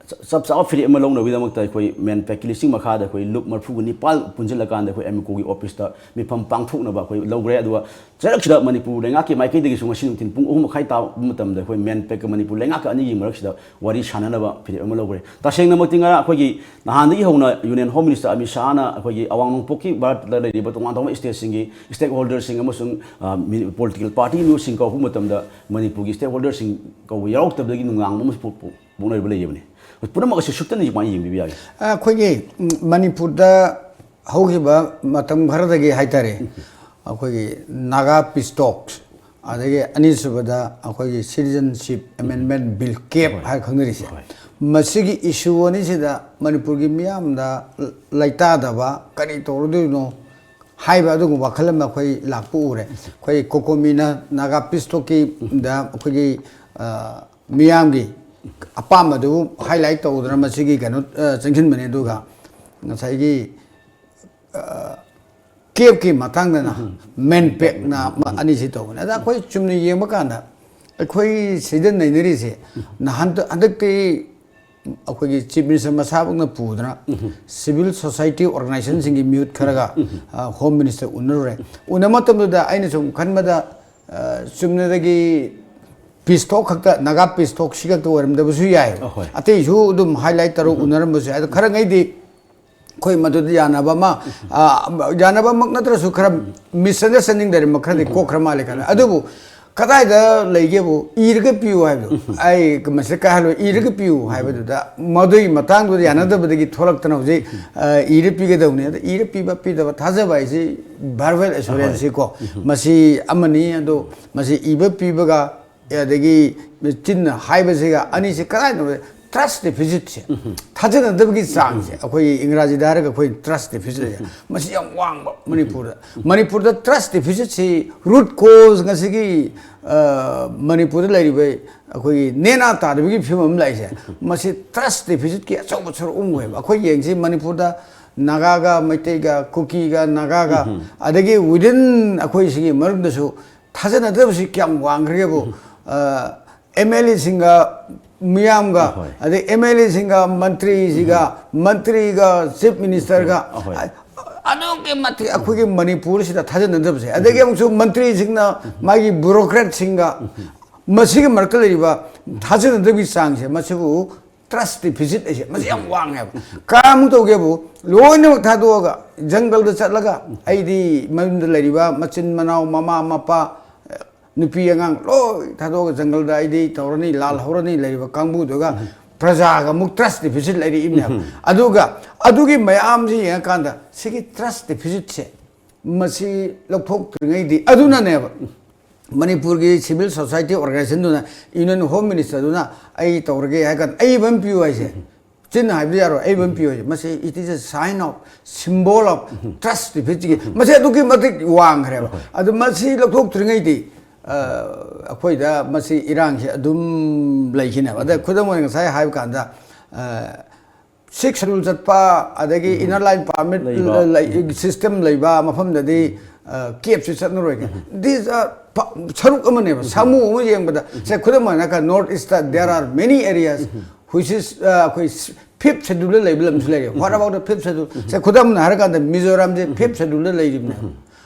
ꯆꯞ ꯆꯥꯕ ꯐꯤꯔꯦꯞ ꯑꯃ ꯂꯧꯅꯕꯒꯤꯗꯃꯛꯇ ꯑꯩꯈꯣꯏ ꯃꯦꯟꯄꯦꯛꯀꯤ ꯂꯤꯁꯤꯡ ꯃꯈꯥꯗ ꯑꯩꯈꯣꯏ ꯂꯨꯞ ꯃꯔꯤꯐꯨꯒ ꯅꯤꯄꯥꯜ ꯄꯨꯟꯁꯤꯜꯂꯀꯥꯟꯗ ꯑꯩꯈꯣꯏ ꯑꯦꯝꯀꯣꯒꯤ ꯑꯣꯐꯤꯁꯇ ꯃꯤꯐꯝ ꯄꯥꯡꯊꯣꯛꯅꯕ ꯑꯩꯈꯣꯏ ꯂꯧꯈ꯭ꯔꯦ꯫ ꯑꯗꯨꯒ ꯆꯩꯔꯛꯁꯤꯗ ꯃꯅꯤꯄꯨꯔ ꯂꯩꯉꯥꯛꯀꯤ ꯃꯥꯏꯀꯩꯗꯒꯤꯁꯨ ꯉꯁꯤ ꯅꯨꯡꯊꯤꯜ ꯄꯨꯡ ꯑꯍꯨꯝ ꯃꯈꯥꯏ ꯇꯥꯕ ꯃꯇꯝꯗ ꯑꯩꯈꯣꯏ ꯃꯦꯟꯄꯦꯛꯀ ꯃꯅꯤꯄꯨꯔ ꯂꯩꯉꯥꯛꯀ ꯑꯅꯤꯒꯤ ꯃꯔꯛꯁꯤꯗ ꯋꯥꯔꯤ ꯁꯥꯟꯅꯅꯕ ꯐꯤꯔꯦꯞ ꯑꯃ ꯂꯧꯈ꯭ꯔꯦ꯫ ꯇꯁꯦꯡꯅꯃꯛꯇꯤ ꯉꯔꯥꯡ ꯑꯩꯈꯣꯏꯒꯤ ꯅꯍꯥꯟꯗꯒꯤ ꯍꯧꯅ ꯌꯨꯅꯤꯌꯟ ꯍꯣꯝ ꯃꯤꯅꯤꯁꯇꯔ ꯑꯃꯤꯠ ꯁꯥꯍꯅ ꯑꯩꯈꯣꯏꯒꯤ ꯑꯋꯥꯡ ꯅꯣꯡꯄꯣꯛꯀꯤ ꯚꯥꯔꯠꯇ ꯂꯩꯔꯤꯕ ꯇꯣꯉꯥꯟ ꯇꯣꯉꯥꯟꯕ ꯁ꯭ꯇꯦꯠꯁꯤꯡꯒꯤ ꯁ꯭ꯇꯦꯛ ꯍꯣꯜꯗꯔꯁꯤꯡ ꯑꯃꯁꯨꯡ, ꯑ, ꯃꯤ-, ꯄꯣꯂꯤꯇꯤꯀꯦꯜ ꯄꯥꯔꯇꯤ ꯃꯤꯑꯣꯏꯁꯤꯡ ꯀꯧꯔꯛꯄ ꯃꯇꯝꯗ ꯃꯅꯤꯄꯨꯔꯒꯤ ꯁ꯭ꯇꯦꯛ ꯍꯣꯜꯗꯔꯁꯤꯡ ꯀꯧꯕ ꯌꯥꯎꯔꯛꯇꯕꯗꯒꯤ ꯅꯨꯡꯅꯥꯡꯕ ꯑꯃꯁꯨ ꯄꯣꯛ-, ꯄꯣꯛ-, ꯄꯣꯛꯅꯔꯤꯕ ꯂꯩꯔꯤꯕꯅꯤ꯫ ꯄꯨꯝꯅꯃꯛ ꯑꯁꯤ ꯁꯨꯞꯇꯅ ꯀꯃꯥꯏꯅ ꯌꯦꯡꯕꯤꯕ ꯌꯥꯒꯦ? ꯑꯩꯈꯣꯏꯒꯤ, ꯎꯝ, ꯃꯅꯤꯄꯨꯔꯗ ꯍꯧꯈꯤꯕ ꯃꯇꯝ ꯈꯔꯗꯒꯤ ꯍꯥꯏꯇꯥꯔꯦ, ꯑꯩꯈꯣꯏꯒꯤ ꯅꯥꯒꯥ ꯄꯤꯁ ꯇꯣꯛꯁ, ꯑꯗꯒꯤ ꯑꯅꯤꯁꯨꯕꯗ ꯑꯩꯈꯣꯏꯒꯤ ꯁꯤꯇꯤꯖꯟꯁꯤꯞ ꯑꯦꯃꯦꯟꯃꯦꯟ ꯕꯤꯜ, ꯀꯦꯞ ꯍꯥꯏꯅ ꯈꯪꯅꯔꯤꯁꯦ, ꯃꯁꯤꯒꯤ ꯏꯁꯨ ꯑꯅꯤꯁꯤꯗ ꯃꯅꯤꯄꯨꯔꯒꯤ ꯃꯤꯌꯥꯝꯗ ꯂꯩꯇꯥꯗꯕ, ꯀꯔꯤ ꯇꯧꯔꯨꯗꯣꯏꯅꯣ ꯍꯥꯏꯕ ꯑꯗꯨꯒꯨꯝꯕ ꯋꯥꯈꯜ ꯑꯃ ꯑꯩꯈꯣꯏ ꯂꯥꯛꯄ ꯎꯔꯦ꯫ ꯑꯩꯈꯣꯏ ꯀꯣꯀꯣꯃꯤꯅ ꯅꯥꯒꯥ ꯄꯤꯁ ꯇꯣꯛꯀꯤꯗ ꯑꯩꯈꯣꯏꯒꯤ, ꯑ, ꯃꯤꯌꯥꯝꯒꯤ ꯑꯄꯥꯝꯕꯗꯨ ꯍꯥꯏꯂꯥꯏꯠ ꯇꯧꯗꯅ ꯃꯁꯤꯒꯤ ꯀꯩꯅꯣ, ꯑ, ꯆꯪꯁꯤꯟꯕꯅꯤ꯫ ꯑꯗꯨꯒ ꯉꯁꯥꯏꯒꯤ, ꯑ, ꯀꯦꯞꯀꯤ ꯃꯇꯥꯡꯗꯅ ꯃꯦꯟꯄꯦꯛꯅ ꯑꯃ, ꯑꯅꯤꯁꯤ ꯇꯧꯕꯅꯤ꯫ ꯑꯗ ꯑꯩꯈꯣꯏ ꯆꯨꯝꯅ ꯌꯦꯡꯕ ꯀꯥꯟꯗ ꯑꯩꯈꯣꯏ ꯁꯤꯗ ꯅꯩꯅꯔꯤꯁꯦ ꯅꯍꯥꯟ, ꯍꯟꯗꯛꯇꯤ ꯑꯩꯈꯣꯏꯒꯤ ꯆꯤꯐ ꯃꯤꯅꯤꯁꯇꯔ ꯃꯁꯥꯃꯛꯅ ꯄꯨꯗꯅ ꯁꯤꯚꯤꯜ ꯁꯣꯁꯥꯏꯇꯤ ꯑꯣꯔꯒꯅꯥꯏꯖꯦꯁꯟꯁꯤꯡꯒꯤ ꯃꯤꯍꯨꯠ ꯈꯔꯒ, ꯑ, ꯍꯣꯝ ꯃꯤꯅꯤꯁꯇꯔ ꯎꯅꯔꯨꯔꯦ꯫ ꯎꯅꯕ ꯃꯇꯝꯗꯨꯗ ꯑꯩꯅ ꯁꯨꯝ ꯈꯟꯕꯗ, ꯑ, ꯆꯨꯝꯅꯗꯒꯤ ꯄꯤꯁ ꯇꯣꯛ ꯈꯛꯇ, ꯅꯥꯒꯥ ꯄꯤꯁ ꯇꯣꯛ ꯁꯤ ꯈꯛꯇ ꯑꯣꯏꯔꯝꯗꯕꯁꯨ ꯌꯥꯏ꯫ ꯑꯍꯣꯏ꯫ ꯑꯇꯩꯁꯨ ꯑꯗꯨꯝ ꯍꯥꯏꯂꯥꯏꯠ ꯇꯧꯔꯒ ꯎꯅꯔꯝꯕꯁꯨ ꯌꯥꯏ꯫ ꯑꯗꯣ ꯈꯔꯉꯩꯗꯤ ꯑꯩꯈꯣꯏ ꯃꯗꯨꯗ ꯌꯥꯅꯕ ꯑꯃ, ꯑ, ꯌꯥꯅꯕꯃꯛ ꯅꯠꯇ꯭ꯔꯁꯨ ꯈꯔ ꯃꯤꯁꯑꯟꯗꯔꯁꯇꯦꯟꯗꯤꯡ ꯂꯩꯔꯝꯕ ꯈꯔꯗꯤ ꯀꯣꯛꯈ꯭ꯔ ꯃꯥꯜꯂꯦ ꯈꯜꯂꯦ꯫ ꯑꯗꯨꯕꯨ ꯀꯗꯥꯏꯗ ꯂꯩꯒꯦꯕꯨ ꯏꯔꯒ ꯄꯤꯌꯨ ꯍꯥꯏꯕꯗꯣ, ꯑꯩ ꯃꯁꯤꯗ ꯀꯥꯏꯍꯜꯂꯣꯏ, ꯏꯔꯒ ꯄꯤꯌꯨ ꯍꯥꯏꯕꯗꯨꯗ, ꯃꯗꯨꯒꯤ ꯃꯇꯥꯡꯗꯨꯗ ꯌꯥꯅꯗꯕꯗꯒꯤ ꯊꯣꯛꯂꯛꯇꯅ ꯍꯧꯖꯤꯛ, ꯑ, ꯏꯔ ꯄꯤꯒꯗꯧꯅꯤ꯫ ꯑꯗ ꯏꯔ ꯄꯤꯕ ꯄꯤꯗꯕ ꯊꯥꯖꯕ ꯍꯥꯏꯁꯤ verbal assurance ꯀꯣ, ꯃꯁꯤ ꯑꯃꯅꯤ꯫ ꯑꯗꯣ ꯃꯁꯤ ꯏꯕ ꯄꯤꯕꯒ ꯑꯗꯒꯤ ꯆꯤꯟꯅ ꯍꯥꯏꯕꯁꯤꯒ ꯑꯅꯤꯁꯤ ꯀꯗꯥꯏꯗꯅꯣ? Trust deficitꯁꯦ, ꯊꯥꯖꯅꯗꯕꯒꯤ ꯆꯥꯡꯁꯦ, ꯑꯩꯈꯣꯏꯒꯤ ꯏꯪꯒ꯭ꯔꯥꯖꯤꯗ ꯍꯥꯏꯔꯒ ꯑꯩꯈꯣꯏ trust deficit ꯍꯥꯏꯁꯦ, ꯃꯁꯤ ꯌꯥꯝ ꯋꯥꯡꯕ ꯃꯅꯤꯄꯨꯔꯗ꯫ ꯃꯅꯤꯄꯨꯔꯗ trust deficitꯁꯤ root cause ꯉꯁꯤꯒꯤ, ꯑ, ꯃꯅꯤꯄꯨꯔꯗ ꯂꯩꯔꯤꯕ ꯑꯩꯈꯣꯏꯒꯤ ꯅꯦꯅꯥ ꯇꯥꯗꯕꯒꯤ ꯐꯤꯕꯝ ꯑꯃ ꯂꯥꯛꯏꯁꯦ, ꯃꯁꯤ trust deficitꯀꯤ ꯑꯆꯧꯕ ꯁꯔꯨꯛ ꯑꯃ ꯑꯣꯏꯌꯦꯕ꯫ ꯑꯩꯈꯣꯏ ꯌꯦꯡꯁꯤ, ꯃꯅꯤꯄꯨꯔꯗ ꯅꯥꯒꯥꯒ, ꯃꯩꯇꯩꯒ, ꯀꯨꯀꯤꯒ, ꯅꯥꯒꯥꯒ, ꯑꯗꯒꯤ within ꯑꯩꯈꯣꯏ ꯁꯤꯒꯤ ꯃꯔꯛꯇꯁꯨ ꯊꯥꯖꯅꯗꯕꯁꯤ ꯀꯌꯥꯝ ꯋꯥꯡꯈ꯭ꯔꯒꯦꯕꯨ, ꯑ, MLAꯁꯤꯡꯒ, ꯃꯤꯌꯥꯝꯒ, ꯍꯣꯏ꯫ ꯑꯗꯩ MLAꯁꯤꯡꯒ, ꯃꯟꯇ꯭ꯔꯤꯁꯤꯒ, ꯃꯟꯇ꯭ꯔꯤꯒ chief ministerꯒ, ꯑꯍꯣꯏ꯫ ꯑ-, ꯑꯗꯨꯛꯀꯤ ꯃꯇꯤꯛ ꯑꯩꯈꯣꯏꯒꯤ ꯃꯅꯤꯄꯨꯔꯁꯤꯗ ꯊꯥꯖꯅꯗꯕꯁꯦ, ꯑꯗꯒꯤ ꯑꯃꯨꯛꯁꯨ ꯃꯟꯇ꯭ꯔꯤꯁꯤꯡꯅ ꯃꯥꯒꯤ bureaucratꯁꯤꯡꯒ, ꯃꯁꯤꯒꯤ ꯃꯔꯛꯇ ꯂꯩꯔꯤꯕ ꯊꯥꯖꯅꯗꯕꯒꯤ ꯆꯥꯡꯁꯦ, ꯃꯁꯤꯕꯨ trust deficit ꯍꯥꯏꯁꯦ, ꯃꯁꯤ ꯌꯥꯝ ꯋꯥꯡꯉꯦꯕ꯫ ꯀꯌꯥꯃꯨꯛ ꯇꯧꯒꯦꯕꯨ, ꯂꯣꯏꯅꯃꯛ ꯊꯥꯗꯣꯛꯑꯒ ꯖꯪꯒꯜꯗ ꯆꯠꯂꯒ, ꯑꯩꯗꯤ ꯃꯌꯨꯝꯗ ꯂꯩꯔꯤꯕ ꯃꯆꯤꯟ ꯃꯅꯥꯎ, ꯃꯃꯥ ꯃꯄꯥ, ꯅꯨꯄꯤ ꯑꯉꯥꯡ ꯂꯣꯏ ꯊꯥꯗꯣꯛꯑꯒ ꯖꯪꯒꯜꯗ ꯑꯩꯗꯤ ꯇꯧꯔꯅꯤ, ꯂꯥꯜ ꯍꯧꯔꯅꯤ, ꯂꯩꯔꯤꯕ ꯀꯥꯡꯕꯨꯗꯨꯒ ꯄ꯭ꯔꯖꯥꯒ ꯑꯃꯨꯛ trust deficit ꯂꯩꯔꯛꯏꯕꯅꯦꯕ꯫ ꯑꯗꯨꯒ ꯑꯗꯨꯒꯤ ꯃꯌꯥꯝꯁꯤ ꯌꯦꯡꯉꯀꯥꯟꯗ, ꯁꯤꯒꯤ trust deficitꯁꯦ, ꯃꯁꯤ ꯂꯧꯊꯣꯛꯇ꯭ꯔꯤꯉꯩꯗꯤ, ꯑꯗꯨꯅꯅꯦꯕ ꯃꯅꯤꯄꯨꯔꯒꯤ civil society organizationꯗꯨꯅ, Union Home Ministerꯗꯨꯅ "ꯑꯩ ꯇꯧꯔꯒꯦ" ꯍꯥꯏ ꯀꯥꯟꯗ "ꯑꯏꯕ ꯑꯃ ꯄꯤꯌꯨ" ꯍꯥꯏꯁꯦ꯫ ꯆꯤꯟꯅ ꯍꯥꯏꯕꯗꯤ ꯌꯥꯔꯣꯏ, "ꯑꯏꯕ ꯑꯃ ꯄꯤꯌꯨ" ꯍꯥꯏꯁꯦ꯫ ꯃꯁꯤ it is a sign of, symbol of trust deficitꯀꯤ, ꯃꯁꯤ ꯑꯗꯨꯛꯀꯤ ꯃꯇꯤꯛ ꯋꯥꯡꯈ꯭ꯔꯦꯕ꯫ ꯑꯗꯨ ꯃꯁꯤ ꯂꯧꯊꯣꯛꯇ꯭ꯔꯤꯉꯩꯗꯤ, ꯑ, ꯑꯩꯈꯣꯏꯗ ꯃꯁꯤ ꯏꯔꯥꯡꯁꯤ ꯑꯗꯨꯝ ꯂꯩꯈꯤꯅꯦꯕ꯫ ꯑꯗ ꯈꯨꯗꯝ ꯑꯣꯏꯅ ꯉꯁꯥꯏ ꯍꯥꯏꯕ ꯀꯥꯟꯗ, ꯑ, Sixth Schedule ꯆꯠꯄ, ꯑꯗꯒꯤ inner line permit ꯂꯩꯕ꯫ ꯂ-, ꯂꯩ-, system ꯂꯩꯕ ꯃꯐꯝꯗꯗꯤ, ꯑ, caveꯁꯤ ꯆꯠꯅꯔꯣꯏ꯫ These are ꯄ-, ꯁꯔꯨꯛ ꯑꯃꯅꯦꯕ, ꯁꯥꯃꯨ ꯑꯃ ꯌꯦꯡꯕꯗ꯫ ꯁꯦ, ꯈꯨꯗꯝ ꯑꯣꯏꯅ ꯍꯥꯏꯔꯀꯥꯟꯗ, North Eastꯇ there are many areas which is, ꯑ, ꯑꯩꯈꯣꯏ ꯐꯤꯐ ꯁꯦꯗ꯭ꯌꯨꯜꯗ ꯂꯩꯕ ꯂꯝꯁꯨ ꯂꯩꯔꯦ꯫ What about the fifth schedule? ꯁꯦ, ꯈꯨꯗꯝ ꯑꯣꯏꯅ ꯍꯥꯏꯔꯀꯥꯟꯗ, ꯃꯤꯖꯣꯔꯥꯝꯁꯦ ꯐꯤꯐ ꯁꯦꯗ꯭ꯌꯨꯜꯗ ꯂꯩꯔꯤꯕꯅꯦ꯫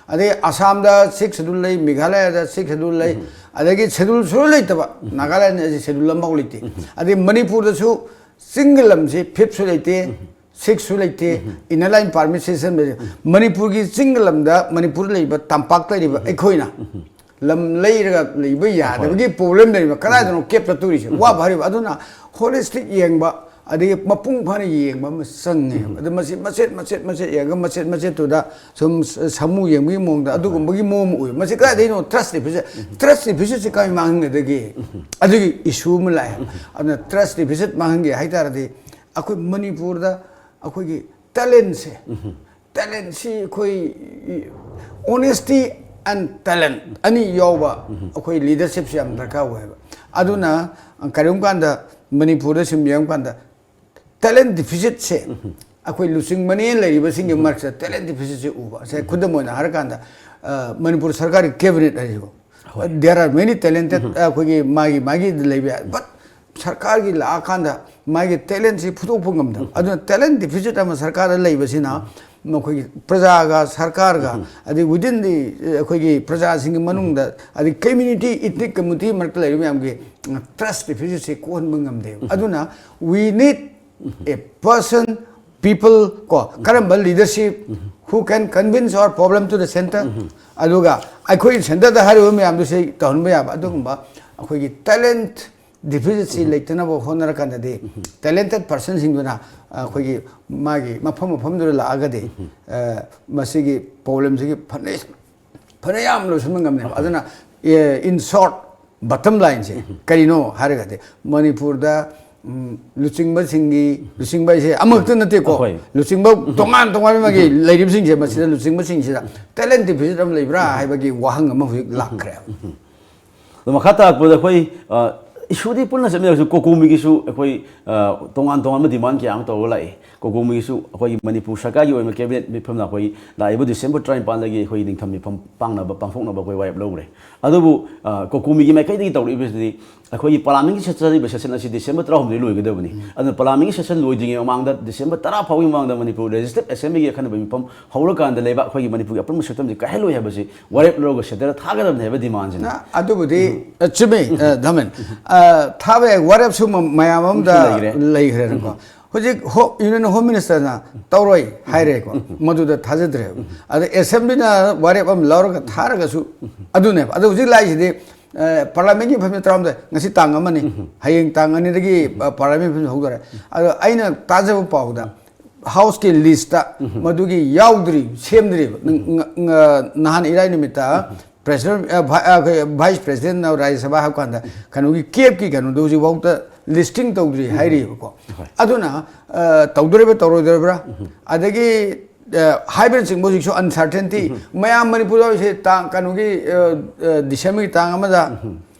ꯑꯗꯩ ꯑꯁꯥꯝꯗ ꯁꯤꯛꯁ ꯁꯦꯗ꯭ꯌꯨꯜ ꯂꯩ, ꯃꯦꯘꯥꯂꯌꯥꯗ ꯁꯤꯛꯁ ꯁꯦꯗ꯭ꯌꯨꯜ ꯂꯩ, ꯑꯗꯒꯤ ꯁꯦꯗ꯭ꯌꯨꯜ ꯁꯨꯡꯂꯩ ꯂꯩꯇꯕ ꯅꯥꯒꯥꯂꯦꯟ ꯑꯁꯤ ꯁꯦꯗ꯭ꯌꯨꯜ ꯑꯃꯐꯥꯎ ꯂꯩꯇꯦ꯫ ꯑꯗꯩ ꯃꯅꯤꯄꯨꯔꯗꯁꯨ ꯆꯤꯡꯒꯤ ꯂꯝꯁꯤ ꯐꯤꯐꯁꯨ ꯂꯩꯇꯦ, ꯁꯤꯛꯁꯁꯨ ꯂꯩꯇꯦ, inner line permit system ꯂꯩꯇꯦ꯫ ꯃꯅꯤꯄꯨꯔꯒꯤ ꯆꯤꯡꯒꯤ ꯂꯝꯗ, ꯃꯅꯤꯄꯨꯔꯗ ꯂꯩꯕ, ꯇꯝꯄꯥꯛꯇ ꯂꯩꯔꯤꯕ ꯑꯩꯈꯣꯏꯅ ꯂꯝ ꯂꯩꯔꯒ ꯂꯩꯕ ꯌꯥꯗꯕꯒꯤ ꯄ꯭ꯔꯣꯕ꯭ꯂꯦꯝ ꯂꯩꯔꯤꯕ, ꯀꯗꯥꯏꯗꯅꯣ ꯀꯦꯞ ꯆꯠꯇꯣꯔꯤꯁꯦ? ꯋꯥꯕ ꯍꯥꯏꯔꯤꯕ꯫ ꯑꯗꯨꯅ ꯍꯣꯂꯤꯁꯇꯤꯛ ꯌꯦꯡꯕ, ꯑꯗꯒꯤ ꯃꯄꯨꯡ ꯐꯥꯅ ꯌꯦꯡꯕ ꯑꯃ ꯆꯪꯉꯦ꯫ ꯑꯗꯨ ꯃꯁꯤ ꯃꯆꯦꯠ ꯃꯆꯦꯠ ꯃꯆꯦꯠ ꯌꯦꯡꯉꯒ, ꯃꯆꯦꯠ ꯃꯆꯦꯠꯇꯨꯗ ꯁꯨꯝ ꯁ-, ꯁꯥꯃꯨ ꯌꯦꯡꯕꯒꯤ ꯃꯑꯣꯡꯗ ꯑꯗꯨꯒꯨꯝꯕꯒꯤ ꯃꯑꯣꯡ ꯑꯃ ꯎꯏ꯫ ꯃꯁꯤ ꯀꯗꯥꯏꯗꯒꯤꯅꯣ? ꯇ꯭ꯔꯁ ꯗꯤꯐꯤꯁꯤꯠ, ꯇ꯭ꯔꯁ ꯗꯤꯐꯤꯁꯤꯠꯁꯤ ꯀꯃꯥꯏ ꯃꯥꯡꯍꯟꯒꯗꯒꯦ? ꯑꯗꯨꯒꯤ ꯏꯁꯨ ꯑꯃ ꯂꯥꯛꯑꯦ꯫ ꯑꯗꯨꯅ ꯇ꯭ꯔꯁ ꯗꯤꯐꯤꯁꯤꯠ ꯃꯥꯡꯍꯟꯒꯦ ꯍꯥꯏ ꯇꯥꯔꯗꯤ, ꯑꯩꯈꯣꯏ ꯃꯅꯤꯄꯨꯔꯗ ꯑꯩꯈꯣꯏꯒꯤ ꯇꯦꯂꯦꯟꯁꯦ, ꯇꯦꯂꯦꯟꯁꯤ ꯑꯩꯈꯣꯏ honesty and talent ꯑꯅꯤ ꯌꯥꯎꯕ ꯑꯩꯈꯣꯏ ꯂꯤꯗꯔꯁꯤꯞꯁꯦ ꯌꯥꯝ ꯗꯔꯀꯥꯔ ꯑꯣꯏꯌꯦꯕ꯫ ꯑꯗꯨꯅ ꯀꯔꯤꯒꯨꯝꯕ ꯀꯥꯟꯗ ꯃꯅꯤꯄꯨꯔꯗ ꯁꯨꯝ ꯌꯦꯡꯕ ꯀꯥꯟꯗ ꯇꯦꯂꯦꯟ ꯗꯤꯐꯤꯁꯤꯠꯁꯦ ꯑꯩꯈꯣꯏ ꯂꯨꯆꯤꯡꯕꯅꯦꯅ ꯂꯩꯔꯤꯕꯁꯤꯡꯒꯤ ꯃꯔꯛꯁꯤꯗ ꯇꯦꯂꯦꯟ ꯗꯤꯐꯤꯁꯤꯠꯁꯦ ꯎꯕ꯫ ꯉꯁꯥꯏ ꯈꯨꯗꯝ ꯑꯣꯏꯅ ꯍꯥꯏꯔꯀꯥꯟꯗ, ꯑ, ꯃꯅꯤꯄꯨꯔ ꯁꯔꯀꯥꯔꯒꯤ cabinet ꯍꯥꯏꯁꯤꯀꯣ, there are many talented, ꯑꯩꯈꯣꯏꯒꯤ ꯃꯥꯒꯤ, ꯃꯥꯒꯤ ꯂꯩꯕ ꯌꯥꯏ꯫ But ꯁꯔꯀꯥꯔꯒꯤ ꯂꯥꯛꯑꯀꯥꯟꯗ ꯃꯥꯒꯤ ꯇꯦꯂꯦꯟꯁꯤ ꯐꯨꯗꯣꯛꯄ ꯉꯝꯗꯕ꯫ ꯑꯗꯨꯅ ꯇꯦꯂꯦꯟ ꯗꯤꯐꯤꯁꯤꯠ ꯑꯃ ꯁꯔꯀꯥꯔꯗ ꯂꯩꯕꯁꯤꯅ ꯃꯈꯣꯏꯒꯤ ꯄ꯭ꯔꯖꯥꯒ ꯁꯔꯀꯥꯔꯒ, ꯑꯗꯩ within the, ꯑꯩꯈꯣꯏꯒꯤ ꯄ꯭ꯔꯖꯥꯁꯤꯡꯒꯤ ꯃꯅꯨꯡꯗ, ꯑꯗꯩ ꯀꯝꯃ꯭ꯌꯨꯅꯤꯇꯤ, ꯏꯊꯅꯤꯛ ꯀꯝꯃ꯭ꯌꯨꯅꯤꯇꯤ ꯃꯔꯛꯇ ꯂꯩꯔꯤꯕ ꯃꯌꯥꯝꯒꯤ ꯇ꯭ꯔꯁ ꯗꯤꯐꯤꯁꯤꯠꯁꯦ ꯀꯣꯛꯍꯟꯕ ꯉꯝꯗꯦꯕ꯫ ꯑꯗꯨꯅ we need a person, people, ꯀꯣ, ꯀꯔꯝꯕ leadership who can convince our problem to the center, ꯑꯗꯨꯒ ꯑꯩꯈꯣꯏ ꯁꯦꯟꯇꯔꯗ ꯍꯥꯏꯔꯤꯕ ꯃꯌꯥꯝꯗꯨ ꯁꯤ ꯇꯧꯍꯟꯕ ꯌꯥꯕ ꯑꯗꯨꯒꯨꯝꯕ ꯑꯩꯈꯣꯏꯒꯤ ꯇꯦꯂꯦꯟ ꯗꯤꯐꯤꯁꯤꯠꯁꯤ ꯂꯩꯇꯅꯕ ꯍꯣꯠꯅꯔꯀꯥꯟꯗꯗꯤ, ꯇꯦꯂꯦꯟꯇꯦꯠ ꯄꯔꯁꯟꯁꯤꯡꯗꯨꯅ ꯑꯩꯈꯣꯏꯒꯤ ꯃꯥꯒꯤ ꯃꯐꯝ ꯃꯐꯝꯗꯨꯗ ꯂꯥꯛꯑꯒꯗꯤ, ꯑ, ꯃꯁꯤꯒꯤ ꯄ꯭ꯔꯣꯕ꯭ꯂꯦꯝꯁꯤꯒꯤ ꯐꯅ-, ꯐꯅꯌꯥꯝ ꯂꯣꯏꯁꯤꯟꯕ ꯉꯝꯅꯦꯕ꯫ ꯑꯗꯨꯅ, ꯑꯦ, in short, bottom lineꯁꯦ ꯀꯔꯤꯅꯣ ꯍꯥꯏꯔꯒꯗꯤ, ꯃꯅꯤꯄꯨꯔꯗ, ꯎꯝ, ꯂꯨꯆꯤꯡꯕꯁꯤꯡꯒꯤ, ꯂꯨꯆꯤꯡꯕ ꯍꯥꯏꯁꯦ ꯑꯃꯈꯛꯇ ꯅꯠꯇꯦꯀꯣ, ꯍꯣꯏ꯫ ꯂꯨꯆꯤꯡꯕ ꯇꯣꯉꯥꯟ ꯇꯣꯉꯥꯟꯕꯒꯤ ꯂꯩꯔꯤꯕꯁꯤꯡꯁꯦ, ꯃꯁꯤꯗ ꯂꯨꯆꯤꯡꯕꯁꯤꯡꯁꯤꯗ ꯇꯦꯂꯦꯟ ꯗꯤꯐꯤꯁꯤꯠ ꯑꯃ ꯂꯩꯕ꯭ꯔꯥ ꯍꯥꯏꯕꯒꯤ ꯋꯥꯍꯪ ꯑꯃ ꯍꯧꯖꯤꯛ ꯂꯥꯛꯈ꯭ꯔꯦꯕ꯫ ꯑꯗꯣ ꯃꯈꯥ ꯇꯥꯔꯛꯄꯗ ꯑꯩꯈꯣꯏ, ꯑ, ꯏꯁꯨꯗꯤ ꯄꯨꯟꯅ ꯆꯠꯃꯤꯟꯅꯔꯁꯨ ꯀꯣꯀꯣꯃꯤꯒꯤꯁꯨ ꯑꯩꯈꯣꯏ, ꯑ, ꯇꯣꯉꯥꯟ ꯇꯣꯉꯥꯟꯕ ꯗꯤꯃꯥꯟ ꯀꯌꯥ ꯑꯃ ꯇꯧꯔꯒ ꯂꯥꯛꯏ꯫ ꯀꯣꯀꯣꯃꯤꯒꯤꯁꯨ ꯑꯩꯈꯣꯏꯒꯤ ꯃꯅꯤꯄꯨꯔ ꯁꯔꯀꯥꯔꯒꯤ ꯑꯣꯏꯕ ꯀꯦꯕꯤꯅꯦꯠ ꯃꯤꯐꯝꯅ ꯑꯩꯈꯣꯏ ꯂꯥꯛꯏꯕ ꯗꯤꯁꯦꯝꯕꯔ ꯇꯔꯥꯅꯤꯄꯥꯟꯗꯒꯤ ꯑꯩꯈꯣꯏꯒꯤ ꯅꯤꯡꯊꯝ ꯃꯤꯐꯝ ꯄꯥꯡꯅꯕ, ꯄꯥꯡꯊꯣꯛꯅꯕ ꯑꯩꯈꯣꯏ ꯋꯥꯔꯦꯞ ꯂꯧꯈ꯭ꯔꯦ꯫ ꯑꯗꯨꯕꯨ, ꯑ, ꯀꯣꯀꯣꯃꯤꯒꯤ ꯃꯥꯏꯀꯩꯗꯒꯤ ꯇꯧꯔꯛꯏꯕꯁꯤꯗꯤ ꯑꯩꯈꯣꯏꯒꯤ ꯄꯥꯔꯂꯥꯃꯦꯟꯒꯤ ꯆꯠꯆꯔꯤꯕ ꯁꯦꯁꯟ ꯑꯁꯤ ꯗꯤꯁꯦꯝꯕꯔ ꯇꯔꯥꯍꯨꯝꯗꯣꯏ ꯂꯣꯏꯒꯗꯕꯅꯤ꯫ ꯑꯗꯨꯅ ꯄꯥꯔꯂꯥꯃꯦꯟꯒꯤ ꯁꯦꯁꯟ ꯂꯣꯏꯗ꯭ꯔꯤꯉꯩ ꯃꯃꯥꯡꯗ, ꯗꯤꯁꯦꯝꯕꯔ ꯇꯔꯥ ꯐꯥꯎꯒꯤ ꯃꯃꯥꯡꯗ ꯃꯅꯤꯄꯨꯔ ꯂꯦꯖꯤꯁꯂꯦꯇꯤꯚ ꯑꯦꯁꯦꯝꯕ꯭ꯂꯤꯒꯤ ꯑꯈꯟꯅꯕ ꯃꯤꯐꯝ ꯍꯧꯔꯀꯥꯟꯗ ꯂꯩꯕꯥꯛ ꯑꯩꯈꯣꯏꯒꯤ ꯃꯅꯤꯄꯨꯔꯒꯤ ꯑꯄꯨꯟꯕ ꯁꯛꯇꯝꯁꯤ ꯀꯥꯏꯍꯜꯂꯣꯏ ꯍꯥꯏꯕꯁꯤ ꯋꯥꯔꯦꯞ ꯂꯧꯔꯒ ꯁꯦꯟꯇꯔꯗ ꯊꯥꯒꯗꯕꯅꯤ ꯍꯥꯏꯕ ꯗꯤꯃꯥꯟꯁꯤꯅꯤ꯫ ꯑ, ꯑꯗꯨꯕꯨꯗꯤ, ꯑ, ꯆꯨꯝꯃꯤ, ꯑ, ꯙꯃꯦꯟ꯫ ꯑ, ꯊꯥꯕ ꯌꯥꯏ, ꯋꯥꯔꯦꯞꯁꯨ ꯃ-, ꯃꯌꯥꯝ ꯑꯃꯗ ꯂꯩꯈ꯭ꯔꯦ꯫ ꯂꯩꯈ꯭ꯔꯦꯅꯀꯣ꯫ ꯍꯧꯖꯤꯛ ꯍꯣ ꯌꯨꯅꯤꯌꯟ ꯍꯣꯝ ꯃꯤꯅꯤꯁꯇꯔꯅ ꯇꯧꯔꯣꯏ ꯍꯥꯏꯔꯦꯀꯣ, ꯃꯗꯨꯗ ꯊꯥꯖꯗ꯭ꯔꯦꯕ꯫ ꯑꯗ ꯑꯦꯁꯦꯝꯕ꯭ꯂꯤꯅ ꯋꯥꯔꯦꯞ ꯑꯃ ꯂꯧꯔꯒ ꯊꯥꯔꯒꯁꯨ ꯑꯗꯨꯅꯦꯕ꯫ ꯑꯗꯣ ꯍꯧꯖꯤꯛ ꯂꯥꯛꯏꯁꯤꯗꯤ ꯄꯥꯔꯂꯥꯃꯦꯟꯒꯤ ꯐꯝ ꯇꯔꯥꯍꯨꯝꯗꯣꯏ, ꯉꯁꯤ ꯇꯥꯡ ꯑꯃꯅꯤ, ꯍꯌꯦꯡ ꯇꯥꯡ ꯑꯅꯤꯗꯒꯤ ꯄꯥꯔꯂꯥꯃꯦꯟ ꯐꯝ ꯍꯧꯗꯣꯔꯦ꯫ ꯑꯗꯣ ꯑꯩꯅ ꯇꯥꯖꯕ ꯄꯥꯎꯗ ꯍꯥꯎꯁꯀꯤ ꯂꯤꯁꯇ ꯃꯗꯨꯒꯤ ꯌꯥꯎꯗ꯭ꯔꯤ, ꯁꯦꯝꯗ꯭ꯔꯤꯕ꯫ ꯅ- ꯅ- ꯅꯍꯥꯟ ꯏꯔꯥꯏ ꯅꯨꯃꯤꯠꯇ ꯄ꯭ꯔꯦꯁꯤꯗꯦꯟ, ꯚꯥꯏꯁ ꯄ꯭ꯔꯦꯁꯤꯗꯦꯟꯅ ꯔꯥꯖ꯭ꯌ ꯁꯚꯥ ꯍꯥꯏꯕ ꯀꯥꯟꯗ ꯀꯩꯅꯣꯒꯤ ꯀꯦꯞꯀꯤ ꯀꯩꯅꯣꯗꯣ ꯍꯧꯖꯤꯛꯐꯥꯎꯗ ꯂꯤꯁꯇꯤꯡ ꯇꯧꯗ꯭ꯔꯤ ꯍꯥꯏꯔꯤꯕꯀꯣ꯫ ꯑꯗꯨꯅ ꯑ, ꯇꯧꯗꯣꯔꯤꯕ꯭ꯔꯥ ꯇꯧꯔꯣꯏꯗꯣꯔꯤꯕ꯭ꯔꯥ, ꯑꯗꯒꯤ ꯑ, ꯍꯥꯏꯕꯅꯆꯤꯡꯕ ꯍꯧꯖꯤꯛꯁꯨ ꯑꯟꯁꯔꯇꯦꯟꯇꯤ꯫ ꯃꯌꯥꯝ ꯃꯅꯤꯄꯨꯔꯗ ꯍꯧꯖꯤꯛꯁꯦ ꯇꯥꯡ ꯀꯩꯅꯣꯒꯤ ꯑ, ꯑ, ꯗꯤꯁꯦꯝꯕꯔꯒꯤ ꯇꯥꯡ ꯑꯃꯗ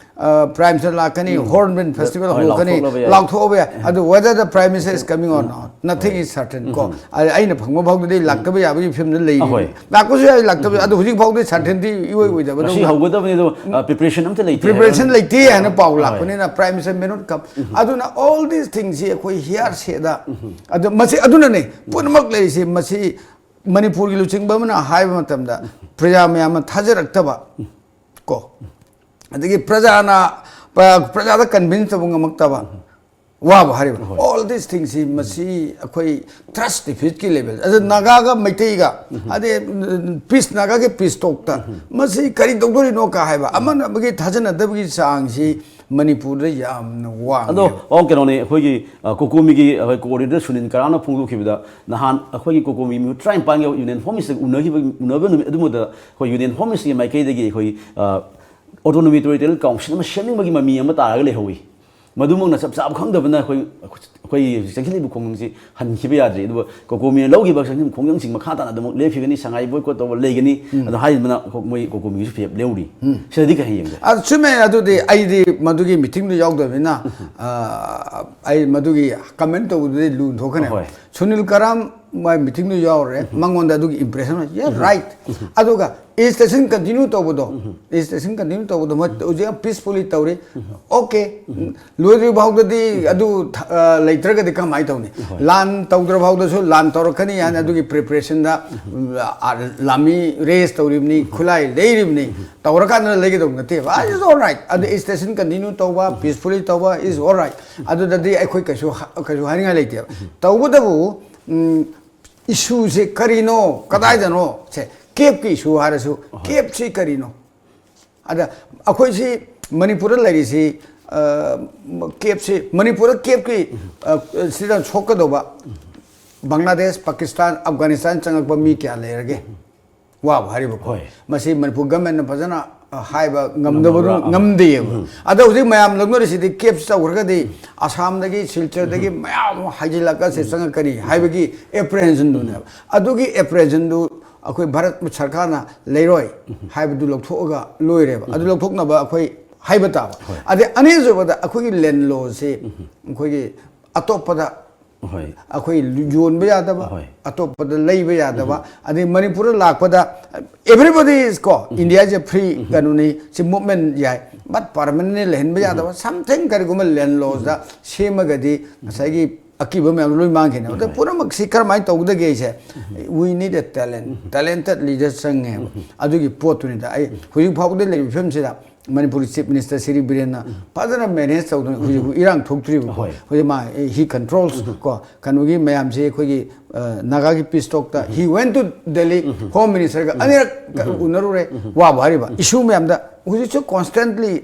ꯄ꯭ꯔꯥꯏꯝ ꯃꯤꯅꯤꯁꯇꯔ ꯂꯥꯛꯀꯅꯤ, ꯍꯣꯔꯟꯕꯤꯜ ꯐꯦꯁꯇꯤꯚꯦꯜ ꯍꯣꯏ, ꯍꯧꯔꯛꯀꯅꯤ, ꯂꯥꯎꯊꯣꯛꯂꯕ ꯌꯥꯏ꯫ ꯂꯥꯎꯊꯣꯛꯑꯕ ꯌꯥꯏ꯫ ꯑꯗꯨ whether the prime minister is coming or not, nothing is certain ꯀꯣ꯫ ꯑꯗ ꯑꯩꯅ ꯐꯪꯕ ꯐꯥꯎꯗꯗꯤ ꯂꯥꯛꯇꯕ ꯌꯥꯕꯒꯤ ꯐꯤꯕꯝꯗ ꯂꯩꯔꯤ꯫ ꯑꯍꯣꯏ꯫ ꯂꯥꯛꯄꯁꯨ ꯌꯥꯏ, ꯂꯥꯛꯇꯕ ꯌꯥꯏ꯫ ꯑꯗꯨ ꯍꯧꯖꯤꯛ ꯐꯥꯎꯗꯗꯤ ꯁꯔꯇꯦꯟꯇꯤ ꯏꯑꯣꯏ ꯉꯁꯤ ꯑꯣꯏꯗꯕꯗꯧꯅ꯫ ꯍꯧꯒꯗꯕꯅꯤ ꯑꯗꯣ, ꯑ, preparation ꯑꯝꯇ ꯂꯩꯇꯦ preparation ꯍꯥꯏꯕ꯫ ꯂꯩꯇꯦ ꯍꯥꯏꯅ ꯄꯥꯎ ꯍꯣꯏ꯫ ꯂꯥꯛꯄꯅꯤꯅ prime minister may not come꯫ ꯑꯗꯨꯅ all these things ꯁꯤ ꯑꯩꯈꯣꯏ hearsay ꯗ, ꯑꯗꯨ ꯃꯁꯤ ꯑꯗꯨꯅꯅꯦ ꯄꯨꯝꯅꯃꯛ ꯂꯩꯔꯤꯁꯤ꯫ ꯃꯁꯤ ꯃꯅꯤꯄꯨꯔꯒꯤ ꯂꯨꯆꯤꯡꯕ ꯑꯃꯅ ꯍꯥꯏꯕ ꯃꯇꯝꯗ ꯄ꯭ꯔꯖꯥ ꯃꯌꯥꯝꯅ ꯊꯥꯖꯔꯛꯇꯕ ꯀꯣ, ꯑꯗꯒꯤ ꯄ꯭ꯔꯖꯥꯅ ꯄ- ꯄ꯭ꯔꯖꯥꯗ ꯀꯟꯚꯤꯟꯁ ꯇꯧꯕ ꯉꯝꯃꯛꯇꯕ, ꯋꯥꯕ ꯍꯥꯏꯔꯤꯕ꯫ ꯍꯣꯏ꯫ All these things ꯁꯤ ꯃꯁꯤ ꯑꯩꯈꯣꯏ trust deficit ꯀꯤ level, ꯑꯗ ꯅꯥꯒꯥꯒ ꯃꯩꯇꯩꯒ, ꯑꯗꯩ ꯄꯤꯁ, ꯅꯥꯒꯥꯒꯤ ꯄꯤꯁ ꯇꯣꯛꯇ ꯃꯁꯤ ꯀꯔꯤ ꯇꯧꯗꯣꯔꯤꯅꯣ ꯀ ꯍꯥꯏꯕ, ꯑꯃꯅ ꯑꯃꯒꯤ ꯊꯥꯖꯅꯗꯕꯒꯤ ꯆꯥꯡꯁꯤ ꯃꯅꯤꯄꯨꯔꯗ ꯌꯥꯝꯅ ꯋꯥꯡꯉꯦ꯫ ꯑꯗꯣ ꯑꯣ ꯀꯩꯅꯣꯅꯦ, ꯑꯩꯈꯣꯏꯒꯤ ꯑ, ꯀꯣꯀꯣꯃꯤꯒꯤ ꯑꯩꯈꯣꯏ ꯀꯣꯑꯣꯔꯗꯤꯅꯦꯇꯔ ꯁꯨꯅꯤꯜ ꯀꯔꯥꯝꯅ ꯐꯣꯡꯗꯣꯛꯈꯤꯕꯗ, ꯅꯍꯥꯟ ꯑꯩꯈꯣꯏꯒꯤ ꯀꯣꯀꯣꯃꯤ ꯃꯤꯍꯨꯠ ꯇꯔꯥꯅꯤꯄꯥꯟꯒ ꯌꯨꯅꯤꯌꯟ ꯍꯣꯝ ꯃꯤꯅꯤꯁꯇꯔ ꯎꯅꯈꯤꯕ, ꯎꯅꯕ ꯅꯨꯃꯤꯠ ꯑꯗꯨꯃꯗ ꯑꯩꯈꯣꯏ ꯌꯨꯅꯤꯌꯟ ꯍꯣꯝ ꯃꯤꯅꯤꯁꯇꯔꯒꯤ ꯃꯥꯏꯀꯩꯗꯒꯤ ꯑꯩꯈꯣꯏ ꯑ, autonomy territorial council ꯑꯃ ꯁꯦꯝꯅꯤꯡꯕꯒꯤ ꯃꯃꯤ ꯑꯃ ꯇꯥꯔꯒ ꯂꯩꯍꯧꯋꯤ꯫ ꯃꯗꯨꯃꯛꯅ ꯆꯞ ꯆꯥꯕ ꯈꯪꯗꯕꯅ ꯑꯩꯈꯣꯏ, ꯑꯩꯈꯣꯏ ꯍꯧꯖꯤꯛ ꯆꯪꯁꯤꯜꯂꯤꯕ ꯈꯣꯡꯖꯪꯁꯤ ꯍꯟꯈꯤꯕ ꯌꯥꯗ꯭ꯔꯤ꯫ ꯑꯗꯨꯕꯨ ꯀꯣꯀꯣꯃꯤꯅ ꯂꯧꯈꯤꯕ ꯆꯪꯁꯤꯟ ꯈꯣꯡꯖꯪꯁꯤꯡ ꯃꯈꯥ ꯇꯥꯅ ꯑꯗꯨꯃꯛ ꯂꯦꯞꯈꯤꯒꯅꯤ꯫ ꯁꯉꯥꯏ boycott ꯇꯧꯕ ꯂꯩꯒꯅꯤ꯫ ꯑꯗꯣ ꯍꯥꯏꯔꯤꯕꯅ ꯃꯣꯏ ꯀꯣꯀꯣꯃꯤꯒꯤꯁꯨ ꯐꯤꯔꯦꯞ ꯂꯧꯔꯤ꯫ ꯁꯤꯗꯗꯤ ꯀꯩ ꯌꯦꯡꯒꯦ? ꯑ, ꯆꯨꯝꯃꯦ꯫ ꯑꯗꯨꯗꯤ ꯑꯩꯗꯤ ꯃꯗꯨꯒꯤ ꯃꯤꯇꯤꯡꯗꯨ ꯌꯥꯎꯗꯕꯅꯤꯅ, ꯑ, ꯑꯩ ꯃꯗꯨꯒꯤ ꯀꯃꯦꯟ ꯇꯧꯕꯗꯨꯗꯤ ꯂꯨꯅ ꯊꯣꯛꯀꯅꯤ꯫ ꯍꯣꯏ꯫ ꯁꯨꯅꯤꯜ ꯀꯔꯥꯝ ꯃꯥꯏ ꯃꯤꯇꯤꯡꯗꯨ ꯌꯥꯎꯔꯦ, ꯃꯉꯣꯟꯗ ꯑꯗꯨꯒꯤ impression ꯑꯣꯏ꯫ Yeah, right꯫ ꯑꯗꯨꯒ agitation continue ꯇꯧꯕꯗꯣ, agitation continue ꯇꯧꯕꯗꯣ ꯃꯣꯏ ꯍꯧꯖꯤꯛ ꯌꯥꯝ peacefully ꯇꯧꯔꯤ꯫ Okay꯫ ꯂꯣꯏꯗ꯭ꯔꯤ ꯐꯥꯎꯗꯗꯤ ꯑꯗꯨ ꯊ-, ꯑ, ꯂꯩꯇ꯭ꯔꯒꯗꯤ ꯀꯃꯥꯏꯅ ꯇꯧꯅꯤ? ꯂꯥꯟ ꯇꯧꯗ꯭ꯔ ꯐꯥꯎꯗꯁꯨ ꯂꯥꯟ ꯇꯧꯔꯛꯀꯅꯤ ꯍꯥꯏꯅ ꯑꯗꯨꯒꯤ ꯄ꯭ꯔꯤꯄꯦꯔꯦꯁꯟꯗ ꯂꯥꯃꯤ ꯔꯦꯁ ꯇꯧꯔꯤꯕꯅꯤ, ꯈꯨꯠꯂꯥꯏ ꯂꯩꯔꯤꯕꯅꯤ, ꯇꯧꯔꯀꯥꯟꯗ ꯂꯩꯒꯗꯧꯕ ꯅꯠꯇꯦꯕ꯫ It's all right, ꯑꯗꯨ ꯏꯁꯇꯦꯁꯟ ꯀꯟꯇꯤꯅ꯭ꯌꯨ ꯇꯧꯕ, ꯄꯤꯁꯐꯨꯜꯂꯤ ꯇꯧꯕ, is all right. ꯑꯗꯨꯗꯗꯤ ꯑꯩꯈꯣꯏ ꯀꯩꯁꯨ ꯀꯩꯁꯨ ꯍꯥꯏꯅꯤꯡꯉꯥꯏ ꯂꯩꯇꯦꯕ꯫ ꯇꯧꯕꯇꯕꯨ ꯏꯁꯨꯁꯦ ꯀꯔꯤꯅꯣ, ꯀꯗꯥꯏꯗꯅꯣ? ꯁꯦ, ꯀꯦꯞꯀꯤ ꯏꯁꯨ ꯍꯥꯏꯔꯁꯨ, ꯀꯦꯞꯁꯤ ꯀꯔꯤꯅꯣ? ꯑꯗ ꯑꯩꯈꯣꯏꯁꯤ ꯃꯅꯤꯄꯨꯔꯗ ꯂꯩꯔꯤꯁꯤ, ꯀꯦꯞꯁꯤ, ꯃꯅꯤꯄꯨꯔꯗ ꯀꯦꯞꯀꯤ ꯁꯤꯗ ꯁꯣꯛꯀꯗꯧꯕ ꯕꯪꯒ꯭ꯂꯥꯗꯦꯁ, ꯄꯥꯀꯤꯁꯇꯥꯟ, ꯑꯐꯒꯥꯅꯤꯁꯇꯥꯟ ꯆꯪꯉꯛꯄ ꯃꯤ ꯀꯌꯥ ꯂꯩꯔꯒꯦ? ꯋꯥꯕ ꯍꯥꯏꯔꯤꯕꯀꯣ꯫ ꯃꯁꯤ ꯃꯅꯤꯄꯨꯔ ꯒꯃꯦꯟꯅ ꯐꯖꯅ ꯍꯥꯏꯕ ꯉꯝꯗꯕ, ꯉꯝꯗꯦꯕ꯫ ꯑꯗꯣ ꯍꯧꯖꯤꯛ ꯃꯌꯥꯝ ꯂꯧꯅꯔꯤꯁꯤꯗꯤ ꯀꯦꯞ ꯇꯧꯈ꯭ꯔꯒꯗꯤ ꯑꯁꯥꯝꯗꯒꯤ, ꯁꯤꯜꯆꯔꯗꯒꯤ ꯃꯌꯥꯝ ꯑꯃ ꯍꯥꯏꯖꯤꯜꯂꯛꯀꯁꯦ ꯆꯪꯉꯛꯀꯅꯤ ꯍꯥꯏꯕꯒꯤ ꯑꯦꯄ꯭ꯔꯦꯍꯦꯟꯁꯟꯗꯨꯅꯦꯕ꯫ ꯑꯗꯨꯒꯤ ꯑꯦꯄ꯭ꯔꯦꯍꯦꯟꯁꯟꯗꯨ ꯑꯩꯈꯣꯏ ꯚꯥꯔꯠ ꯁꯔꯀꯥꯔꯅ ꯂꯩꯔꯣꯏ ꯍꯥꯏꯕꯗꯨ ꯂꯧꯊꯣꯛꯑꯒ ꯂꯣꯏꯔꯦꯕ꯫ ꯑꯗꯨ ꯂꯧꯊꯣꯛꯅꯕ ꯑꯩꯈꯣꯏ ꯍꯥꯏꯕ ꯇꯥꯕ꯫ ꯑꯗꯩ ꯑꯅꯤꯁꯨꯕꯗ ꯑꯩꯈꯣꯏꯒꯤ ꯂꯦꯟ ꯂꯣꯁꯤ ꯑꯩꯈꯣꯏꯒꯤ ꯑꯇꯣꯞꯄꯗ ꯑꯩꯈꯣꯏ ꯌꯣꯟꯕ ꯌꯥꯗꯕ, ꯑꯇꯣꯞꯄꯗ ꯂꯩꯕ ꯌꯥꯗꯕ, ꯑꯗꯩ ꯃꯅꯤꯄꯨꯔꯗ ꯂꯥꯛꯄꯗ, everybody is ꯀꯣ, ꯏꯟꯗꯤꯌꯥꯁꯦ ꯐ꯭ꯔꯤ ꯀꯩꯅꯣꯅꯤ, ꯁꯤ ꯃꯨꯞꯃꯦꯟ ꯌꯥꯏ, but ꯄꯔꯃꯅꯦꯟ ꯂꯩꯍꯟꯕ ꯌꯥꯗꯕ something ꯀꯔꯤꯒꯨꯝꯕ ꯂꯦꯟ ꯂꯣꯁꯇ ꯁꯦꯝꯃꯒꯗꯤ ꯉꯁꯥꯏꯒꯤ ꯑꯀꯤꯕ ꯃꯌꯥꯝꯗꯣ ꯂꯣꯏ ꯃꯥꯡꯈꯤꯅꯦꯕ꯫ ꯑꯗꯣ ꯄꯨꯝꯅꯃꯛꯁꯤ ꯀꯔꯝꯍꯥꯏꯅ ꯇꯧꯒꯗꯒꯦ ꯍꯥꯏꯁꯦ, we need a talent, talented leader ꯆꯪꯉꯦꯕ꯫ ꯑꯗꯨꯒꯤ ꯄꯣꯠꯇꯨꯅꯤꯗ ꯑꯩ ꯍꯧꯖꯤꯛ ꯐꯥꯎꯕꯗ ꯂꯩꯔꯤꯕ ꯐꯤꯕꯝꯁꯤꯗ ꯃꯅꯤꯄꯨꯔꯒꯤ ꯆꯤꯐ ꯃꯤꯅꯤꯁꯇꯔ ꯁꯤꯔꯤ ꯕꯤꯔꯦꯟꯅ ꯐꯖꯅ ꯃꯦꯅꯦꯖ ꯇꯧꯗꯅ ꯍꯧꯖꯤꯛ ꯏꯔꯥꯡ ꯊꯣꯛꯇ꯭ꯔꯤꯕꯀꯣ꯫ ꯍꯧꯖꯤꯛ ꯃꯥ, he controls ꯀꯣ, ꯀꯩꯅꯣꯒꯤ ꯃꯌꯥꯝꯁꯦ ꯑꯩꯈꯣꯏꯒꯤ ꯅꯥꯒꯥꯒꯤ ꯄꯤꯁ ꯇꯣꯛꯇ he went to Delhi, home ꯃꯤꯅꯤꯁꯇꯔꯒ ꯑꯅꯤꯔꯛ ꯎꯅꯔꯨꯔꯦ꯫ ꯋꯥꯕ ꯍꯥꯏꯔꯤꯕ ꯏꯁꯨ ꯃꯌꯥꯝꯗ ꯍꯧꯖꯤꯛꯁꯨ ꯀꯣꯟꯁꯇꯦꯟꯠꯂꯤ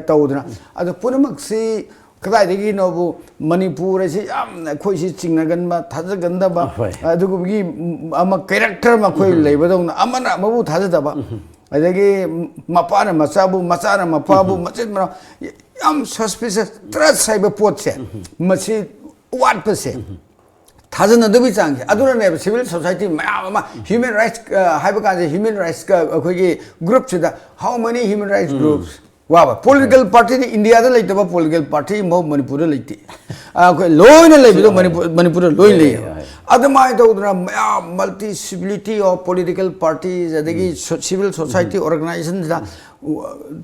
ꯇꯧꯗꯅ꯫ ꯑꯗꯣ ꯄꯨꯝꯅꯃꯛꯁꯤ ꯀꯗꯥꯏꯗꯒꯤꯅꯣꯕꯨ, ꯃꯅꯤꯄꯨꯔ ꯑꯁꯤ ꯌꯥꯝꯅ ꯑꯩꯈꯣꯏꯁꯤ ꯆꯤꯡꯅꯒꯟꯕ, ꯊꯥꯖꯒꯟꯗꯕ, ꯑꯗꯨꯒꯨꯝꯕꯒꯤ ꯑꯃ ꯀꯦꯔꯦꯛꯇꯔ ꯑꯃ ꯑꯩꯈꯣꯏ ꯂꯩꯕꯗꯧꯅ, ꯑꯃꯅ ꯑꯃꯕꯨ ꯊꯥꯖꯗꯕ, ꯑꯗꯒꯤ ꯃꯄꯥꯅ ꯃꯆꯥꯕꯨ, ꯃꯆꯥꯅ ꯃꯄꯥꯕꯨ, ꯃꯆꯤꯟ ꯃꯅꯥꯎ ꯌꯥꯝ suspicious, trust ꯍꯥꯏꯕ ꯄꯣꯠꯁꯦ, ꯃꯁꯤ ꯋꯥꯠꯄꯁꯦ, ꯊꯥꯖꯅꯗꯕꯒꯤ ꯆꯥꯡꯁꯦ꯫ ꯑꯗꯨꯅꯅꯦꯕ civil society ꯃꯌꯥꯝ ꯑꯃ human rights ꯍꯥꯏꯕ ꯀꯥꯟꯁꯦ, human rights ꯑꯩꯈꯣꯏꯒꯤ group ꯁꯤꯗ, how many human rights groups? ꯋꯥꯕ꯫ Political party ꯗꯤ ꯏꯟꯗꯤꯌꯥꯗ ꯂꯩꯇꯕ political party ꯑꯃꯐꯥꯎ ꯃꯅꯤꯄꯨꯔꯗ ꯂꯩꯇꯦ꯫ ꯑꯩꯈꯣꯏ ꯂꯣꯏꯅ ꯂꯩꯕꯗꯣ ꯃꯅꯤꯄꯨꯔ, ꯃꯅꯤꯄꯨꯔꯗ ꯂꯣꯏ ꯂꯩꯌꯦꯕ꯫ ꯑꯗꯨꯃꯥꯏꯅ ꯇꯧꯗꯅ ꯃꯌꯥꯝ multi civility of political parties, ꯑꯗꯒꯤ civil society organization ꯁꯤꯗ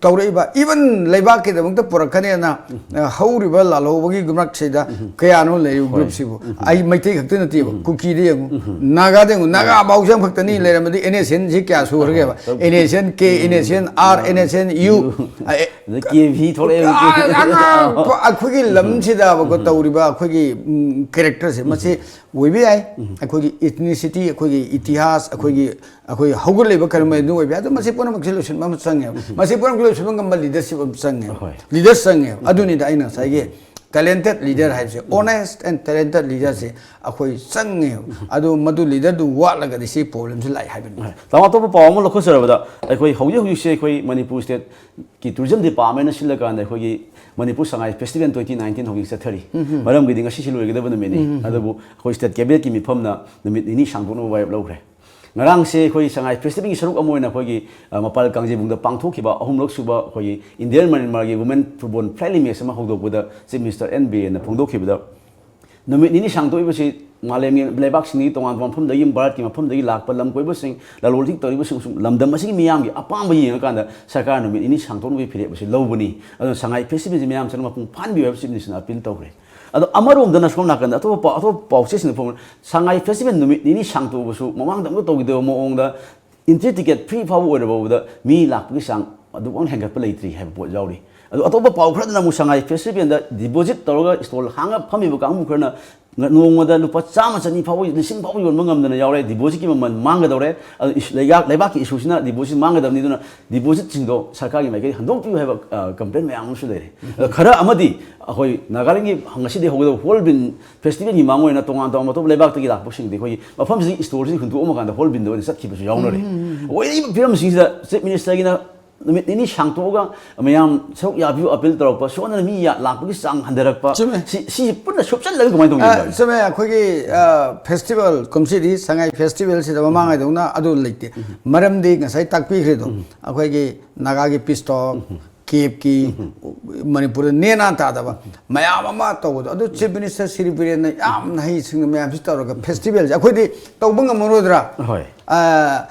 ꯇꯧꯔꯛꯏꯕ, even ꯂꯩꯕꯥꯛꯀꯤꯗꯃꯛꯇ ꯄꯨꯔꯛꯀꯅꯦꯅ, ꯑ, ꯍꯧꯔꯤꯕ ꯂꯥꯜꯍꯧꯕꯒꯤ ꯃꯔꯛꯁꯤꯗ ꯀꯌꯥꯅꯣ ꯂꯩꯔꯤꯕ ꯒ꯭ꯔꯨꯞꯁꯤꯕꯨ? ꯑꯩ ꯃꯩꯇꯩ ꯈꯛꯇ ꯅꯠꯇꯦꯕ, ꯀꯨꯀꯤꯗ ꯌꯦꯡꯉꯨ, ꯅꯥꯒꯥꯗ ꯌꯦꯡꯉꯨ, ꯅꯥꯒꯥ ꯐꯥꯎꯁꯦ ꯑꯃꯈꯛꯇꯅꯤ ꯂꯩꯔꯝꯕꯗꯤ, NSCN ꯁꯤ ꯀꯌꯥ ꯁꯨꯈ꯭ꯔꯒꯦꯕ? NSCN K, NSCN R, NSCN U, ꯑ, ꯑꯦ, ꯑꯗ KV ꯊꯣꯛꯂꯛꯑꯦ꯫ ꯑ, ꯑꯉꯥꯡ ꯑꯩꯈꯣꯏꯒꯤ ꯂꯝꯁꯤꯗꯕꯀꯣ ꯇꯧꯔꯤꯕ ꯑꯩꯈꯣꯏꯒꯤ, ꯎꯝ, character ꯁꯦ, ꯃꯁꯤ ꯑꯣꯏꯕ ꯌꯥꯏ꯫ ꯑꯩꯈꯣꯏꯒꯤ ethnicity, ꯑꯩꯈꯣꯏꯒꯤ ꯏꯇꯤꯍꯥꯁ, ꯑꯩꯈꯣꯏꯒꯤ, ꯑꯩꯈꯣꯏ ꯍꯧꯒꯠꯂꯛꯏꯕ ꯀꯔꯝꯕ ꯑꯗꯨ ꯑꯣꯏꯕ ꯌꯥꯏ꯫ ꯑꯗꯣ ꯃꯁꯤ ꯄꯨꯝꯅꯃꯛꯁꯦ ꯂꯣꯏꯁꯤꯟꯕ ꯑꯃ ꯆꯪꯉꯦꯕ꯫ ꯃꯁꯤ ꯄꯨꯝꯅꯃꯛ ꯂꯣꯏꯁꯤꯟꯕ ꯉꯝꯕ leadership ꯑꯃ ꯆꯪꯉꯦꯕ꯫ ꯍꯣꯏ꯫ Leader ꯆꯪꯉꯦꯕ꯫ ꯑꯗꯨꯅꯤꯗ ꯑꯩꯅ ꯉꯁꯥꯏꯒꯤ talented leader ꯍꯥꯏꯕꯁꯦ, honest and talented leader ꯁꯦ ꯑꯩꯈꯣꯏ ꯆꯪꯉꯦꯕ꯫ ꯑꯗꯣ ꯃꯗꯨ leader ꯗꯨ ꯋꯥꯠꯂꯒꯗꯤ ꯁꯤ problem ꯁꯤ ꯂꯥꯛꯑꯦ ꯍꯥꯏꯕꯅꯤ꯫ ꯍꯣꯏ꯫ ꯇꯥꯃꯣ, ꯑꯇꯣꯞꯄ ꯄꯥꯎ ꯑꯃ ꯂꯧꯈꯠꯆꯔꯕꯗ, ꯑꯩꯈꯣꯏ ꯍꯧꯖꯤꯛ ꯍꯧꯖꯤꯛꯁꯦ ꯑꯩꯈꯣꯏ ꯃꯅꯤꯄꯨꯔ state ꯀꯤ tourism department ꯅ ꯁꯤꯜꯂꯀꯥꯟꯗ ꯑꯩꯈꯣꯏꯒꯤ Manipur Sangai festival twenty nineteen ꯍꯧꯖꯤꯛ ꯆꯠꯊꯔꯤ꯫ ꯃꯔꯝꯒꯤꯗꯤ ꯉꯁꯤꯁꯤ ꯂꯣꯏꯒꯗꯕ ꯅꯨꯃꯤꯠꯅꯤ꯫ ꯑꯗꯨꯕꯨ ꯑꯩꯈꯣꯏ state cabinet ꯀꯤ ꯃꯤꯐꯝꯅ ꯅꯨꯃꯤꯠ ꯅꯤꯅꯤ ꯁꯥꯡꯗꯣꯛꯅꯕ ꯋꯥꯔꯦꯞ ꯂꯧꯈ꯭ꯔꯦ꯫ ꯉꯔꯥꯡꯁꯦ ꯑꯩꯈꯣꯏ ꯁꯉꯥꯏ festival ꯒꯤ ꯁꯔꯨꯛ ꯑꯃ ꯑꯣꯏꯅ ꯑꯩꯈꯣꯏꯒꯤ, ꯑ, ꯃꯄꯥꯜ ꯀꯥꯡꯖꯩꯕꯨꯡꯗ ꯄꯥꯡꯊꯣꯛꯈꯤꯕ ꯑꯍꯨꯝꯂꯛ ꯁꯨꯕ ꯑꯩꯈꯣꯏꯒꯤ India ꯃ꯭ꯌꯥꯟꯃꯥꯔꯒꯤ women football friendly match ꯑꯃ ꯍꯧꯗꯣꯛꯄꯗ Chief Minister N Biren ꯅ ꯐꯣꯡꯗꯣꯛꯈꯤꯕꯗ, ꯅꯨꯃꯤꯠ ꯅꯤꯅꯤ ꯁꯥꯡꯗꯣꯛꯏꯕꯁꯤ ꯃꯥꯂꯦꯝꯒꯤ ꯂꯩꯕꯥꯛꯁꯤꯡꯗꯒꯤ, ꯇꯣꯉꯥꯟ ꯇꯣꯉꯥꯟꯕ ꯃꯐꯝꯗꯒꯤ, ꯚꯥꯔꯠꯀꯤ ꯃꯐꯝꯗꯒꯤ ꯂꯥꯛꯄ ꯂꯝ ꯀꯣꯏꯕꯁꯤꯡ, ꯂꯂꯣꯟ ꯏꯇꯤꯛ ꯇꯧꯔꯤꯕꯁꯤꯡ, ꯁꯨꯝ ꯂꯝꯗꯝ ꯑꯁꯤꯒꯤ ꯃꯤꯌꯥꯝꯒꯤ ꯑꯄꯥꯝꯕ ꯌꯦꯡꯉꯀꯥꯟꯗ ꯁꯔꯀꯥꯔꯅ ꯅꯨꯃꯤꯠ ꯅꯤꯅꯤ ꯁꯥꯡꯗꯣꯛꯅꯕꯒꯤ ꯐꯤꯔꯦꯞ ꯑꯁꯤ ꯂꯧꯕꯅꯤ꯫ ꯑꯗꯨꯅ ꯁꯉꯥꯏ festival ꯁꯤ ꯃꯌꯥꯝ ꯆꯪꯅ ꯃꯄꯨꯡ ꯐꯥꯍꯟꯕꯤꯌꯨ ꯍꯥꯏꯕ Chief Minister ꯅ appeal ꯇꯧꯈ꯭ꯔꯦ꯫ ꯑꯗꯣ ꯑꯃꯔꯣꯝꯗꯅ ꯁꯣꯝ ꯅꯥꯀꯟꯗ ꯑꯇꯣꯞꯄ ꯄꯥꯎ, ꯑꯇꯣꯞꯄ ꯄꯥꯎꯆꯦꯁꯤꯡꯗ ꯐꯣꯡꯕ, ꯁꯉꯥꯏ festival ꯅꯨꯃꯤꯠ ꯅꯤꯅꯤ ꯁꯥꯡꯇꯣꯛꯑꯕꯁꯨ ꯃꯃꯥꯡꯗ ꯑꯃꯨꯛ ꯇꯧꯈꯤꯗꯕ ꯃꯑꯣꯡꯗ entry ticket free ꯐꯥꯎꯕ ꯑꯣꯏꯔꯕ ꯐꯥꯎꯕꯗ ꯃꯤ ꯂꯥꯛꯄꯒꯤ ꯆꯥꯡ ꯑꯗꯨꯐꯥꯎ ꯍꯦꯟꯒꯠꯄ ꯂꯩꯇ꯭ꯔꯤ ꯍꯥꯏꯕ ꯄꯣꯠ ꯌꯥꯎꯔꯤ꯫ ꯑꯗꯨ ꯑꯇꯣꯞꯄ ꯄꯥꯎ ꯈꯔꯗꯅ ꯑꯃꯨꯛ ꯁꯉꯥꯏ festival ꯗ deposit ꯇꯧꯔꯒ stall ꯍꯥꯡꯉ ꯐꯝꯃꯤꯕ ꯀꯥꯡꯕꯨ ꯈꯔꯅ ꯉ-, ꯅꯣꯡꯃꯗ ꯂꯨꯄꯥ ꯆꯥꯝꯃ, ꯆꯅꯤ ꯐꯥꯎꯕ, ꯂꯤꯁꯤꯡ ꯐꯥꯎꯕ ꯌꯣꯟꯕ ꯉꯝꯗꯅ ꯌꯥꯎꯔꯦ꯫ Deposit ꯀꯤ ꯃꯃꯜ ꯃꯥꯡꯒꯗꯧꯔꯦ꯫ ꯑꯗꯨ ꯏꯁ-, ꯂꯩꯕꯥꯛ, ꯂꯩꯕꯥꯛꯀꯤ issue ꯁꯤꯅ deposit ꯃꯥꯡꯒꯗꯕꯅꯤ꯫ ꯑꯗꯨꯅ deposit ꯁꯤꯡꯗꯣ ꯁꯔꯀꯥꯔꯒꯤ ꯃꯥꯏꯀꯩ ꯍꯟꯗꯣꯛꯄꯤꯌꯨ ꯍꯥꯏꯕ, ꯑ, complain ꯃꯌꯥꯝ ꯑꯃꯁꯨ ꯂꯩꯔꯦ꯫ ꯑꯗꯣ ꯈꯔ ꯑꯃꯗꯤ ꯑꯩꯈꯣꯏ ꯅꯥꯒꯥꯂꯦꯟꯒꯤ ꯉꯁꯤꯗꯒꯤ ꯍꯧꯒꯗꯕ Hornbill festival ꯒꯤ ꯃꯥꯡ ꯑꯣꯏꯅ ꯇꯣꯉꯥꯟ ꯇꯣꯉꯥꯟꯕ ꯑꯇꯣꯞꯄ ꯂꯩꯕꯥꯛꯇꯒꯤ ꯂꯥꯛꯄꯁꯤꯡꯗꯤ ꯑꯩꯈꯣꯏꯒꯤ ꯃꯐꯝꯁꯤꯒꯤ stall ꯁꯤ ꯍꯨꯟꯗꯣꯛꯑꯝꯃꯀꯥꯟꯗ Hornbill ꯗ ꯑꯣꯏꯅ ꯆꯠꯈꯤꯕꯁꯨ ꯌꯥꯎꯅꯔꯦ꯫ ꯑꯣꯏꯔꯤꯕ ꯐꯤꯕꯝꯁꯤꯡꯁꯤꯗ Chief Minister ꯒꯤꯅ ꯅꯨꯃꯤꯠ ꯅꯤꯅꯤ ꯁꯥꯡꯇꯣꯛꯑꯒ ꯃꯌꯥꯝ ꯁꯔꯨꯛ ꯌꯥꯕꯤꯌꯨ appeal ꯇꯧꯔꯛꯄ, ꯁꯣꯝꯗꯅ ꯃꯤ ꯌꯥ-, ꯂꯥꯛꯄꯒꯤ ꯆꯥꯡ ꯍꯟꯊꯔꯛꯄ, ꯆꯨꯝꯃꯦ꯫ ꯁꯤ, ꯁꯤꯁꯤ ꯄꯨꯟꯅ ꯁꯨꯞꯆꯜꯂꯒ ꯀꯃꯥꯏꯅ ꯑ, ꯇꯧꯒꯦ? ꯆꯨꯝꯃꯦ꯫ ꯑꯩꯈꯣꯏꯒꯤ, ꯑ, festival ꯀꯨꯝꯁꯤꯗꯤ ꯁꯉꯥꯏ festival ꯁꯤꯗ ꯃꯃꯥꯡꯉꯩꯗꯧꯅ ꯑꯗꯨ ꯂꯩꯇꯦ꯫ ꯃꯔꯝꯗꯤ ꯉꯁꯥꯏ ꯇꯥꯛꯄꯤꯈ꯭ꯔꯦꯗꯣ, ꯑꯩꯈꯣꯏꯒꯤ ꯅꯥꯒꯥꯒꯤ peace talk, ꯀꯦꯞꯀꯤ, ꯃꯅꯤꯄꯨꯔꯗ ꯅꯦꯅꯥ ꯇꯥꯗꯕ ꯃꯌꯥꯝ ꯑꯃ ꯇꯧꯕꯗꯣ, ꯑꯗꯨ Chief Minister ꯁ꯭ꯔꯤ ꯕꯤꯔꯦꯟꯅ ꯌꯥꯝꯅ ꯍꯩꯁꯤꯡꯅ ꯃꯌꯥꯝꯁꯤ ꯇꯧꯔꯒ festival ꯁꯦ ꯑꯩꯈꯣꯏꯗꯤ ꯇꯧꯕ ꯉꯝꯃꯔꯣꯏꯗ꯭ꯔꯥ? ꯍꯣꯏ꯫ ꯑ,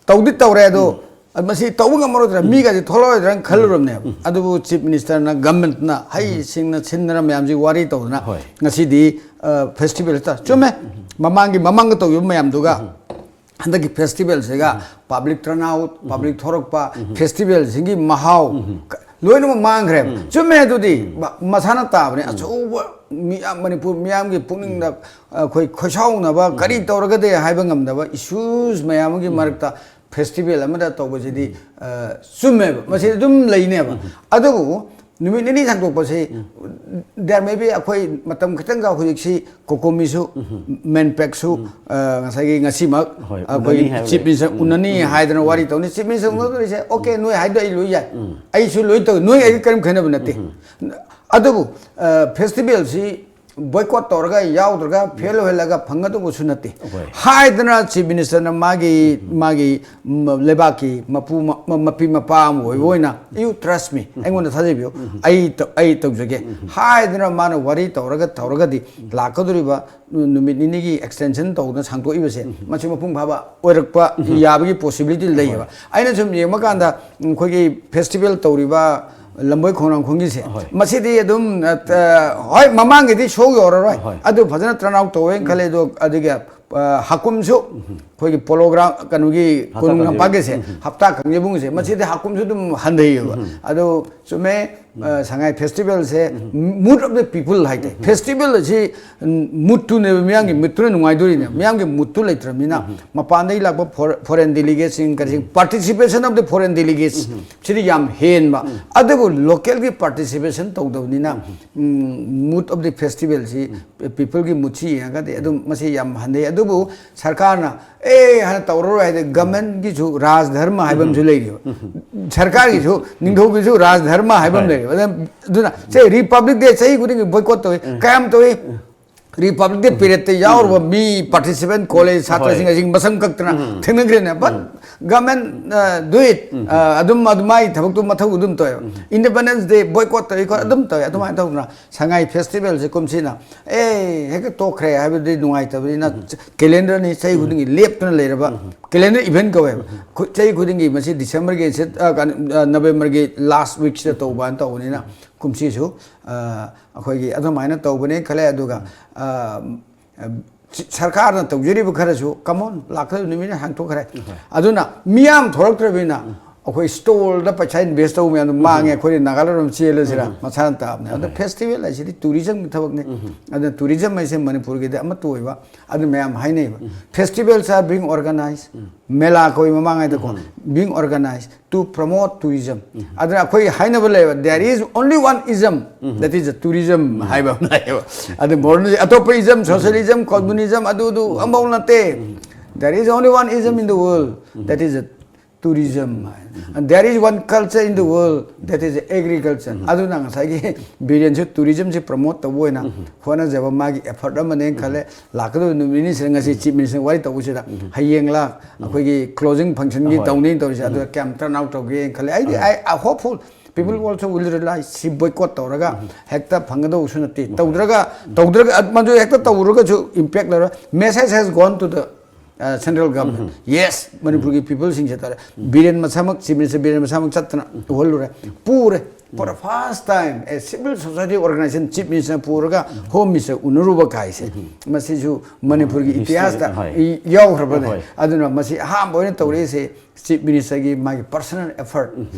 ꯇꯧꯗꯤ ꯇꯧꯔꯦ, ꯑꯗꯣ ꯃꯁꯤ ꯇꯧꯕ ꯉꯝꯃꯔꯣꯏꯗ꯭ꯔꯥ, ꯃꯤꯒꯁꯦ ꯊꯣꯛꯂꯛꯑꯣꯏꯗ꯭ꯔꯥꯅ ꯈꯜꯂꯨꯔꯕꯅꯦꯕ꯫ ꯑꯗꯨꯕꯨ ꯆꯤꯐ ꯃꯤꯅꯤꯁꯇꯔꯅ, ꯒꯃꯦꯟꯠꯅ ꯍꯩ ꯁꯤꯡꯅ ꯁꯤꯟꯗꯅ ꯃꯌꯥꯝꯁꯤ ꯋꯥꯔꯤ ꯇꯧꯗꯅ ꯍꯣꯏ꯫ ꯉꯁꯤꯗꯤ ꯐꯦꯁꯇꯤꯚꯦꯜ ꯆꯨꯝꯃꯦ꯫ ꯃꯃꯥꯡꯒꯤ ꯃꯃꯥꯡꯗ ꯇꯧꯈꯤꯕ ꯃꯌꯥꯝꯗꯨꯒ ꯍꯟꯗꯛꯀꯤ ꯐꯦꯁꯇꯤꯚꯦꯜꯁꯤꯒ ꯄꯕ꯭ꯂꯤꯛ ꯇꯔꯟ ꯑꯥꯎꯠ, ꯄꯕ꯭ꯂꯤꯛ ꯊꯣꯔꯛꯄ, ꯐꯦꯁꯇꯤꯚꯦꯜꯁꯤꯒꯤ ꯃꯍꯥꯎ ꯂꯣꯏꯅꯃꯛ ꯃꯥꯡꯈ꯭ꯔꯦꯕ꯫ ꯆꯨꯝꯃꯦ ꯑꯗꯨꯗꯤ ꯃꯁꯥꯅ ꯇꯥꯕꯅꯦ꯫ ꯑꯆꯧꯕ ꯃꯤꯌꯥꯝ, ꯃꯅꯤꯄꯨꯔ ꯃꯤꯌꯥꯝꯒꯤ ꯄꯨꯛꯅꯤꯡꯗ ꯑꯩꯈꯣꯏ ꯈꯣꯏꯁꯥꯎꯅꯕ, ꯀꯔꯤ ꯇꯧꯔꯒꯗꯦ ꯍꯥꯏꯕ ꯉꯝꯗꯕ ꯏꯁꯨꯁ ꯃꯌꯥꯝ ꯑꯃꯒꯤ ꯃꯔꯛꯇ ꯐꯦꯁꯇꯤꯚꯦꯜ ꯑꯃꯗ ꯇꯧꯕꯁꯤꯗꯤ ꯆꯨꯝꯃꯦꯕ, ꯃꯁꯤ ꯑꯗꯨꯝ ꯂꯩꯅꯦꯕ꯫ ꯑꯗꯨꯕꯨ ꯅꯨꯃꯤꯠ ꯅꯤꯅꯤ ꯁꯥꯡꯗꯣꯛꯄꯁꯤ, there may be, ꯑꯩꯈꯣꯏ ꯃꯇꯝ ꯈꯤꯇꯪꯒ ꯍꯧꯖꯤꯛꯁꯤ ꯀꯣꯀꯣꯃꯤꯁꯨ, ꯃꯦꯟꯄꯦꯛꯁꯨ, ꯉꯁꯥꯏꯒꯤ ꯉꯁꯤꯃꯛ ꯍꯣꯏ, ꯑꯩꯈꯣꯏ ꯎꯅꯅꯤ ꯍꯥꯏꯕꯅꯦ꯫ ꯆꯤꯐ ꯃꯤꯅꯤꯁꯇꯔ ꯎꯅꯅꯤ ꯍꯥꯏꯗꯅ ꯋꯥꯔꯤ ꯇꯧꯅꯤ꯫ ꯆꯤꯐ ꯃꯤꯅꯤꯁꯇꯔ ꯎꯅꯗꯣꯔꯤꯁꯦ, "ꯑꯣꯀꯦ, ꯅꯣꯏ ꯍꯥꯏꯗꯣ ꯑꯩ ꯂꯣꯏ ꯌꯥꯏ, ꯑꯩꯁꯨ ꯂꯣꯏ ꯇꯧꯏ, ꯅꯣꯏ ꯑꯩꯒ ꯀꯔꯤꯝ ꯈꯦꯠꯅꯕ ꯅꯠꯇꯦ"꯫ ꯑꯗꯨꯕꯨ ꯐꯦꯁꯇꯤꯚꯦꯜꯁꯤ ꯕꯣꯏꯀꯣꯠ ꯇꯧꯔꯒ, ꯌꯥꯎꯗ꯭ꯔꯒ, ꯐꯦꯜ ꯑꯣꯏꯍꯜꯂꯒ ꯐꯪꯒꯗꯧꯕꯁꯨ ꯅꯠꯇꯦ꯫ ꯍꯣꯏ꯫ ꯍꯥꯏꯗꯅ ꯆꯤꯐ ꯃꯤꯅꯤꯁꯇꯔꯅ ꯃꯥꯒꯤ, ꯃꯥꯒꯤ ꯎꯝ, ꯂꯩꯕꯥꯛꯀꯤ ꯃꯄꯨ, ꯃ-, ꯃ-, ꯃꯄꯤ ꯃꯄꯥ ꯑꯃ ꯑꯣꯏꯕ ꯑꯣꯏꯅ, "You trust me, ꯑꯩꯉꯣꯟꯗ ꯊꯥꯖꯕꯤꯌꯨ, ꯑꯩ ꯇ-, ꯑꯩ ꯇꯧꯖꯒꯦ" ꯍꯥꯏꯗꯅ ꯃꯥꯅ ꯋꯥꯔꯤ ꯇꯧꯔꯒ, ꯇꯧꯔꯒꯗꯤ ꯂꯥꯛꯀꯗꯧꯔꯤꯕ ꯅꯨ-, ꯅꯨꯃꯤꯠ ꯅꯤꯅꯤꯒꯤ ꯑꯦꯛꯁꯇꯦꯟꯁꯟ ꯇꯧꯗꯅ ꯁꯥꯡꯗꯣꯛꯏꯕꯁꯦ, ꯃꯁꯤ ꯃꯄꯨꯡ ꯐꯥꯕ ꯑꯣꯏꯔꯛꯄ ꯌꯥꯕꯒꯤ ꯄꯣꯁꯤꯕꯤꯂꯤꯇꯤ ꯂꯩꯌꯦꯕ꯫ ꯑꯩꯅ ꯁꯨꯝ ꯌꯦꯡꯕ ꯀꯥꯟꯗ ꯑꯩꯈꯣꯏꯒꯤ ꯐꯦꯁꯇꯤꯚꯦꯜ ꯇꯧꯔꯤꯕ ꯂꯝꯕꯣꯏ ꯈꯣꯡꯅꯥꯡꯈꯣꯡꯒꯤꯁꯦ, ꯍꯣꯏ꯫ ꯃꯁꯤꯗꯤ ꯑꯗꯨꯝ, ꯑ, ꯍꯣꯏ, ꯃꯃꯥꯡꯒꯤꯗꯤ ꯁꯣ ꯌꯧꯔꯔꯣꯏ, ꯍꯣꯏ꯫ ꯑꯗꯨ ꯐꯖꯅ ꯇꯔꯟ ꯑꯥꯎꯠ ꯇꯧꯋꯦꯅ ꯈꯜꯂꯦ꯫ ꯑꯗꯣ ꯑꯗꯨꯒ, ꯑ, ꯍꯥꯀꯨꯝꯁꯨ ꯑꯩꯈꯣꯏꯒꯤ ꯄꯣꯂꯣ ꯒ꯭ꯔꯥꯎꯟ, ꯀꯩꯅꯣꯒꯤ ꯍꯞꯇꯥ ꯀꯣꯅꯨꯡ ꯈꯪꯖꯤꯕ꯫ ꯂꯝꯄꯥꯛꯀꯤꯁꯦ ꯍꯞꯇꯥ ꯈꯪꯖꯤꯕꯨꯡꯁꯦ, ꯃꯁꯤꯗꯤ ꯍꯥꯀꯨꯝꯁꯨ ꯑꯗꯨꯝ ꯍꯟꯊꯩꯌꯦꯕ꯫ ꯑꯗꯣ ꯆꯨꯝꯃꯦ, ꯑ, ꯁꯉꯥꯏ ꯐꯦꯁꯇꯤꯚꯦꯜꯁꯦ mood of the people ꯍꯥꯏꯇꯥꯔꯦ꯫ ꯐꯦꯁꯇꯤꯚꯦꯜ ꯑꯁꯤ ꯃꯨꯠꯇꯨꯅꯦꯕ, ꯃꯤꯌꯥꯝꯒꯤ ꯃꯨꯠꯇꯨꯅ ꯅꯨꯡꯉꯥꯏꯗꯣꯔꯤꯅꯦ꯫ ꯃꯤꯌꯥꯝꯒꯤ ꯃꯨꯠꯇꯨ ꯂꯩꯇ꯭ꯔꯕꯅꯤꯅ ꯃꯄꯥꯟꯗꯒꯤ ꯂꯥꯛꯄ ꯐꯣꯔ-, ꯐꯣꯔꯦꯟ ꯗꯦꯂꯤꯒꯦꯠꯁꯤꯡ, ꯀꯔꯤ, participation of the foreign delegates ꯁꯤꯗꯤ ꯌꯥꯝ ꯍꯦꯟꯕ꯫ ꯑꯗꯨꯕꯨ ꯂꯣꯀꯦꯜꯒꯤ ꯄꯥꯔꯇꯤꯁꯤꯄꯦꯁꯟ ꯇꯧꯗꯕꯅꯤꯅ mood of the festivalꯁꯤ, peopleꯒꯤ ꯃꯨꯠꯁꯤ ꯌꯦꯡꯉꯒꯗꯤ ꯑꯗꯨꯝ ꯃꯁꯤ ꯌꯥꯝ ꯍꯟꯊꯩ꯫ ꯑꯗꯨꯕꯨ ꯁꯔꯀꯥꯔꯅ "ꯑꯦ" ꯍꯥꯏꯅ ꯇꯧꯔꯔꯣꯏ ꯍꯥꯏꯗꯤ, ꯒꯃꯦꯟꯒꯤꯁꯨ ꯔꯥꯖ ꯙꯔꯃ ꯍꯥꯏꯕ ꯑꯃꯁꯨ ꯂꯩꯔꯤꯕ, ꯁꯔꯀꯥꯔꯒꯤꯁꯨ, ꯅꯤꯡꯊꯧꯒꯤꯁꯨ ꯔꯥꯖ ꯙꯔꯃ ꯍꯥꯏꯕ ꯑꯃ ꯍꯣꯏ꯫ ꯂꯩꯔꯤꯕ꯫ ꯑꯗꯨꯅ, ꯑꯗꯨꯅ ꯁꯦ ꯔꯤꯄꯕ꯭ꯂꯤꯛ ꯗꯦ ꯆꯍꯤ ꯈꯨꯗꯤꯡꯒꯤ ꯕꯣꯏꯀꯣꯠ ꯇꯧꯏ꯫ ꯀꯌꯥꯝ ꯇꯧꯏ? ꯔꯤꯄꯕ꯭ꯂꯤꯛ ꯗꯦ ꯄꯦꯔꯦꯗꯇ ꯌꯥꯎꯔꯕ ꯃꯤ ꯄꯥꯔꯇꯤꯁꯤꯄꯦꯟ, ꯀꯣꯂꯦꯖ ꯁꯥꯇ꯭ꯔꯁꯤꯡ ꯍꯣꯏ꯫ ꯑꯁꯤ ꯃꯁꯝ ꯀꯛꯇꯅ ꯊꯦꯡꯅꯈ꯭ꯔꯦꯅꯦ꯫ But government, uh, do it, uh, ꯑꯗꯨꯝ ꯑꯗꯨ ꯃꯥꯏ ꯊꯕꯛꯇꯨ ꯃꯊꯧ ꯑꯗꯨꯝ ꯇꯧꯋꯦꯕ꯫ Independence Day ꯕꯣꯏꯀꯣꯠ ꯇꯧꯏ ꯈꯣꯠ ꯑꯗꯨꯝ ꯇꯧꯋꯦ꯫ ꯑꯗꯨꯃꯥꯏꯅ ꯇꯧꯗꯅ ꯁꯉꯥꯏ ꯐꯦꯁꯇꯤꯚꯦꯜꯁꯦ ꯀꯨꯝꯁꯤꯅ ꯑꯦ ꯍꯦꯛꯇ ꯇꯣꯛꯈ꯭ꯔꯦ ꯍꯥꯏꯕꯗꯤ ꯅꯨꯡꯉꯥꯏꯇꯕꯅꯤꯅ, ꯀꯦꯂꯦꯟꯗꯔꯅꯤ ꯆꯍꯤ ꯈꯨꯗꯤꯡꯒꯤ ꯂꯦꯞꯇꯅ ꯂꯩꯔꯕ ꯀꯦꯂꯦꯟꯗꯔ ꯏꯚꯦꯟ ꯀꯧꯋꯦꯕ꯫ ꯈꯨ- ꯆꯍꯤ ꯈꯨꯗꯤꯡꯒꯤ ꯃꯁꯤ ꯗꯤꯁꯦꯝꯕꯔꯒꯤ ꯁꯤꯠ-, ꯑ, ꯀꯩꯅꯣ, ꯑ, ꯅꯕꯦꯝꯕꯔꯒꯤ ꯂꯥꯁ ꯋꯤꯛꯁꯤꯗ ꯇꯧꯕ ꯍꯥꯏꯅ ꯇꯧꯕꯅꯤꯅ ꯀꯨꯝꯁꯤꯁꯨ, ꯑ, ꯑꯩꯈꯣꯏꯒꯤ ꯑꯗꯨꯃꯥꯏꯅ ꯇꯧꯕꯅꯦ ꯈꯜꯂꯦ꯫ ꯑꯗꯨꯒ, ꯑ, ꯑ, ꯁꯤ-, ꯁꯔꯀꯥꯔꯅ ꯇꯧꯖꯔꯤꯕ ꯈꯔꯁꯨ ꯀꯃꯣꯟ ꯂꯥꯛꯀꯗꯕ ꯅꯨꯃꯤꯠꯅ ꯍꯥꯡꯊꯣꯛꯈ꯭ꯔꯦ꯫ ꯑꯗꯨꯅ ꯃꯤꯌꯥꯝ ꯊꯣꯛꯂꯛꯇ꯭ꯔꯕꯅꯤꯅ ꯑꯩꯈꯣꯏ ꯁ꯭ꯇꯣꯜꯗ ꯄꯩꯁꯥ ꯏꯟꯚꯦꯁ ꯇꯧꯕ ꯃꯌꯥꯝꯗꯣ ꯃꯥꯡꯉꯦ꯫ ꯑꯩꯈꯣꯏꯗꯤ ꯅꯥꯒꯥꯂꯦꯟꯗ ꯆꯦꯜꯂꯁꯤꯔꯥ ꯃꯁꯥꯅ ꯇꯥꯕꯅꯦ꯫ ꯑꯗꯣ ꯐꯦꯁꯇꯤꯚꯦꯜ ꯍꯥꯏꯁꯤꯗꯤ ꯇꯨꯔꯤꯖꯝꯒꯤ ꯊꯕꯛꯅꯤ꯫ ꯑꯗꯨꯅ ꯇꯨꯔꯤꯖꯝ ꯍꯥꯏꯁꯦ ꯃꯅꯤꯄꯨꯔꯒꯤꯗꯤ ꯑꯃꯠꯇ ꯑꯣꯏꯕ, ꯑꯗꯨ ꯃꯌꯥꯝ ꯍꯥꯏꯅꯩꯕ꯫ Festivals are being organized, ꯃꯦꯂꯥ ꯀꯧꯏ ꯃꯃꯥꯡꯉꯩꯗꯀꯣ, being organized to promote tourism꯫ ꯑꯗꯨꯅ ꯑꯩꯈꯣꯏ ꯍꯥꯏꯅꯕ ꯂꯩꯕ, there is only one ism, that is a tourism ꯍꯥꯏꯕ ꯑꯃ ꯂꯩꯌꯦꯕ꯫ ꯑꯗꯨ ꯃꯣꯔꯅꯤꯡ ꯑꯇꯣꯞꯄ ꯏꯖꯝ, ꯁꯣꯁꯤꯌꯦꯂꯤꯖꯝ, ꯀꯣꯝꯌꯨꯅꯤꯖꯝ, ꯑꯗꯨꯗꯨ ꯑꯃꯐꯥꯎ ꯅꯠꯇꯦ꯫ There is only one ism in the world, that is a tourism high. And there is one culture in the world, that is agriculture꯫ ꯑꯗꯨꯅ ꯉꯁꯥꯏꯒꯤ ꯕꯤꯔꯦꯟꯁꯨ ꯇꯨꯔꯤꯖꯝꯁꯤ ꯄ꯭ꯔꯃꯣꯠ ꯇꯧꯕ ꯑꯣꯏꯅ ꯍꯣꯠꯅꯖꯕ ꯃꯥꯒꯤ ꯑꯦꯐꯔꯠ ꯑꯃꯅꯦꯅ ꯈꯜꯂꯦ꯫ ꯂꯥꯛꯀꯗꯕ ꯅꯨꯃꯤꯠ ꯅꯤꯅꯤꯁꯤꯗ ꯉꯁꯤ ꯆꯤꯐ ꯃꯤꯅꯤꯁꯇꯔ ꯋꯥꯔꯤ ꯇꯧꯕꯁꯤꯗ ꯍꯌꯦꯡꯂ ꯑꯩꯈꯣꯏꯒꯤ ꯀ꯭ꯂꯣꯖꯤꯡ ꯐꯪꯁꯟꯒꯤ ꯇꯧꯅꯤ ꯇꯧꯔꯤꯁꯦ, ꯑꯗꯨꯗ ꯀꯌꯥꯝ ꯇꯔꯟ ꯑꯥꯎꯠ ꯇꯧꯒꯦꯅ ꯈꯜꯂꯦ꯫ ꯑꯩꯗꯤ ꯑꯩ ꯍꯣꯞꯐꯨꯜ꯫ People also will realize ꯁꯤ ꯕꯣꯏꯀꯣꯠ ꯇꯧꯔꯒ ꯍꯦꯛꯇ ꯐꯪꯒꯗꯧꯕꯁꯨ ꯅꯠꯇꯦ꯫ ꯇꯧꯗ꯭ꯔꯒ, ꯇꯧꯗ꯭ꯔꯒ, ꯃꯗꯨ ꯍꯦꯛꯇ ꯇꯧꯔꯒꯁꯨ ꯏꯝꯄꯦꯛ ꯂꯩꯔꯣꯏ꯫ Message has gone to the, uh, central government꯫ Yes, ꯃꯅꯤꯄꯨꯔꯒꯤ ꯄꯤꯄꯜꯁꯤꯡꯁꯦ ꯇꯧꯔꯦ꯫ ꯕꯤꯔꯦꯟ ꯃꯁꯥꯃꯛ, ꯆꯤꯐ ꯃꯤꯅꯤꯁꯇꯔ ꯕꯤꯔꯦꯟ ꯃꯁꯥꯃꯛ ꯆꯠꯇꯅ ꯎꯍꯜꯂꯨꯔꯦ꯫ ꯄꯨꯔꯦ꯫ For the first time, a civil society organization chief minister ꯄꯨꯔꯒ ꯍꯣꯝ ꯃꯤꯅꯤꯁꯇꯔ ꯎꯅꯔꯨꯕ ꯀꯥꯏꯁꯦ, ꯃꯁꯤꯁꯨ ꯃꯅꯤꯄꯨꯔꯒꯤ ꯏꯇꯤꯍꯥꯁꯇ ꯍꯣꯏ꯫ ꯌꯥꯎꯈ꯭ꯔꯕꯅꯦ꯫ ꯍꯣꯏ꯫ ꯑꯗꯨꯅ ꯃꯁꯤ ꯑꯍꯥꯟꯕ ꯑꯣꯏꯅ ꯇꯧꯔꯛꯏꯁꯦ ꯆꯤꯐ ꯃꯤꯅꯤꯁꯇꯔꯒꯤ ꯃꯥꯒꯤ ꯄꯔꯁꯅꯦꯜ ꯑꯦꯐꯔꯠ꯫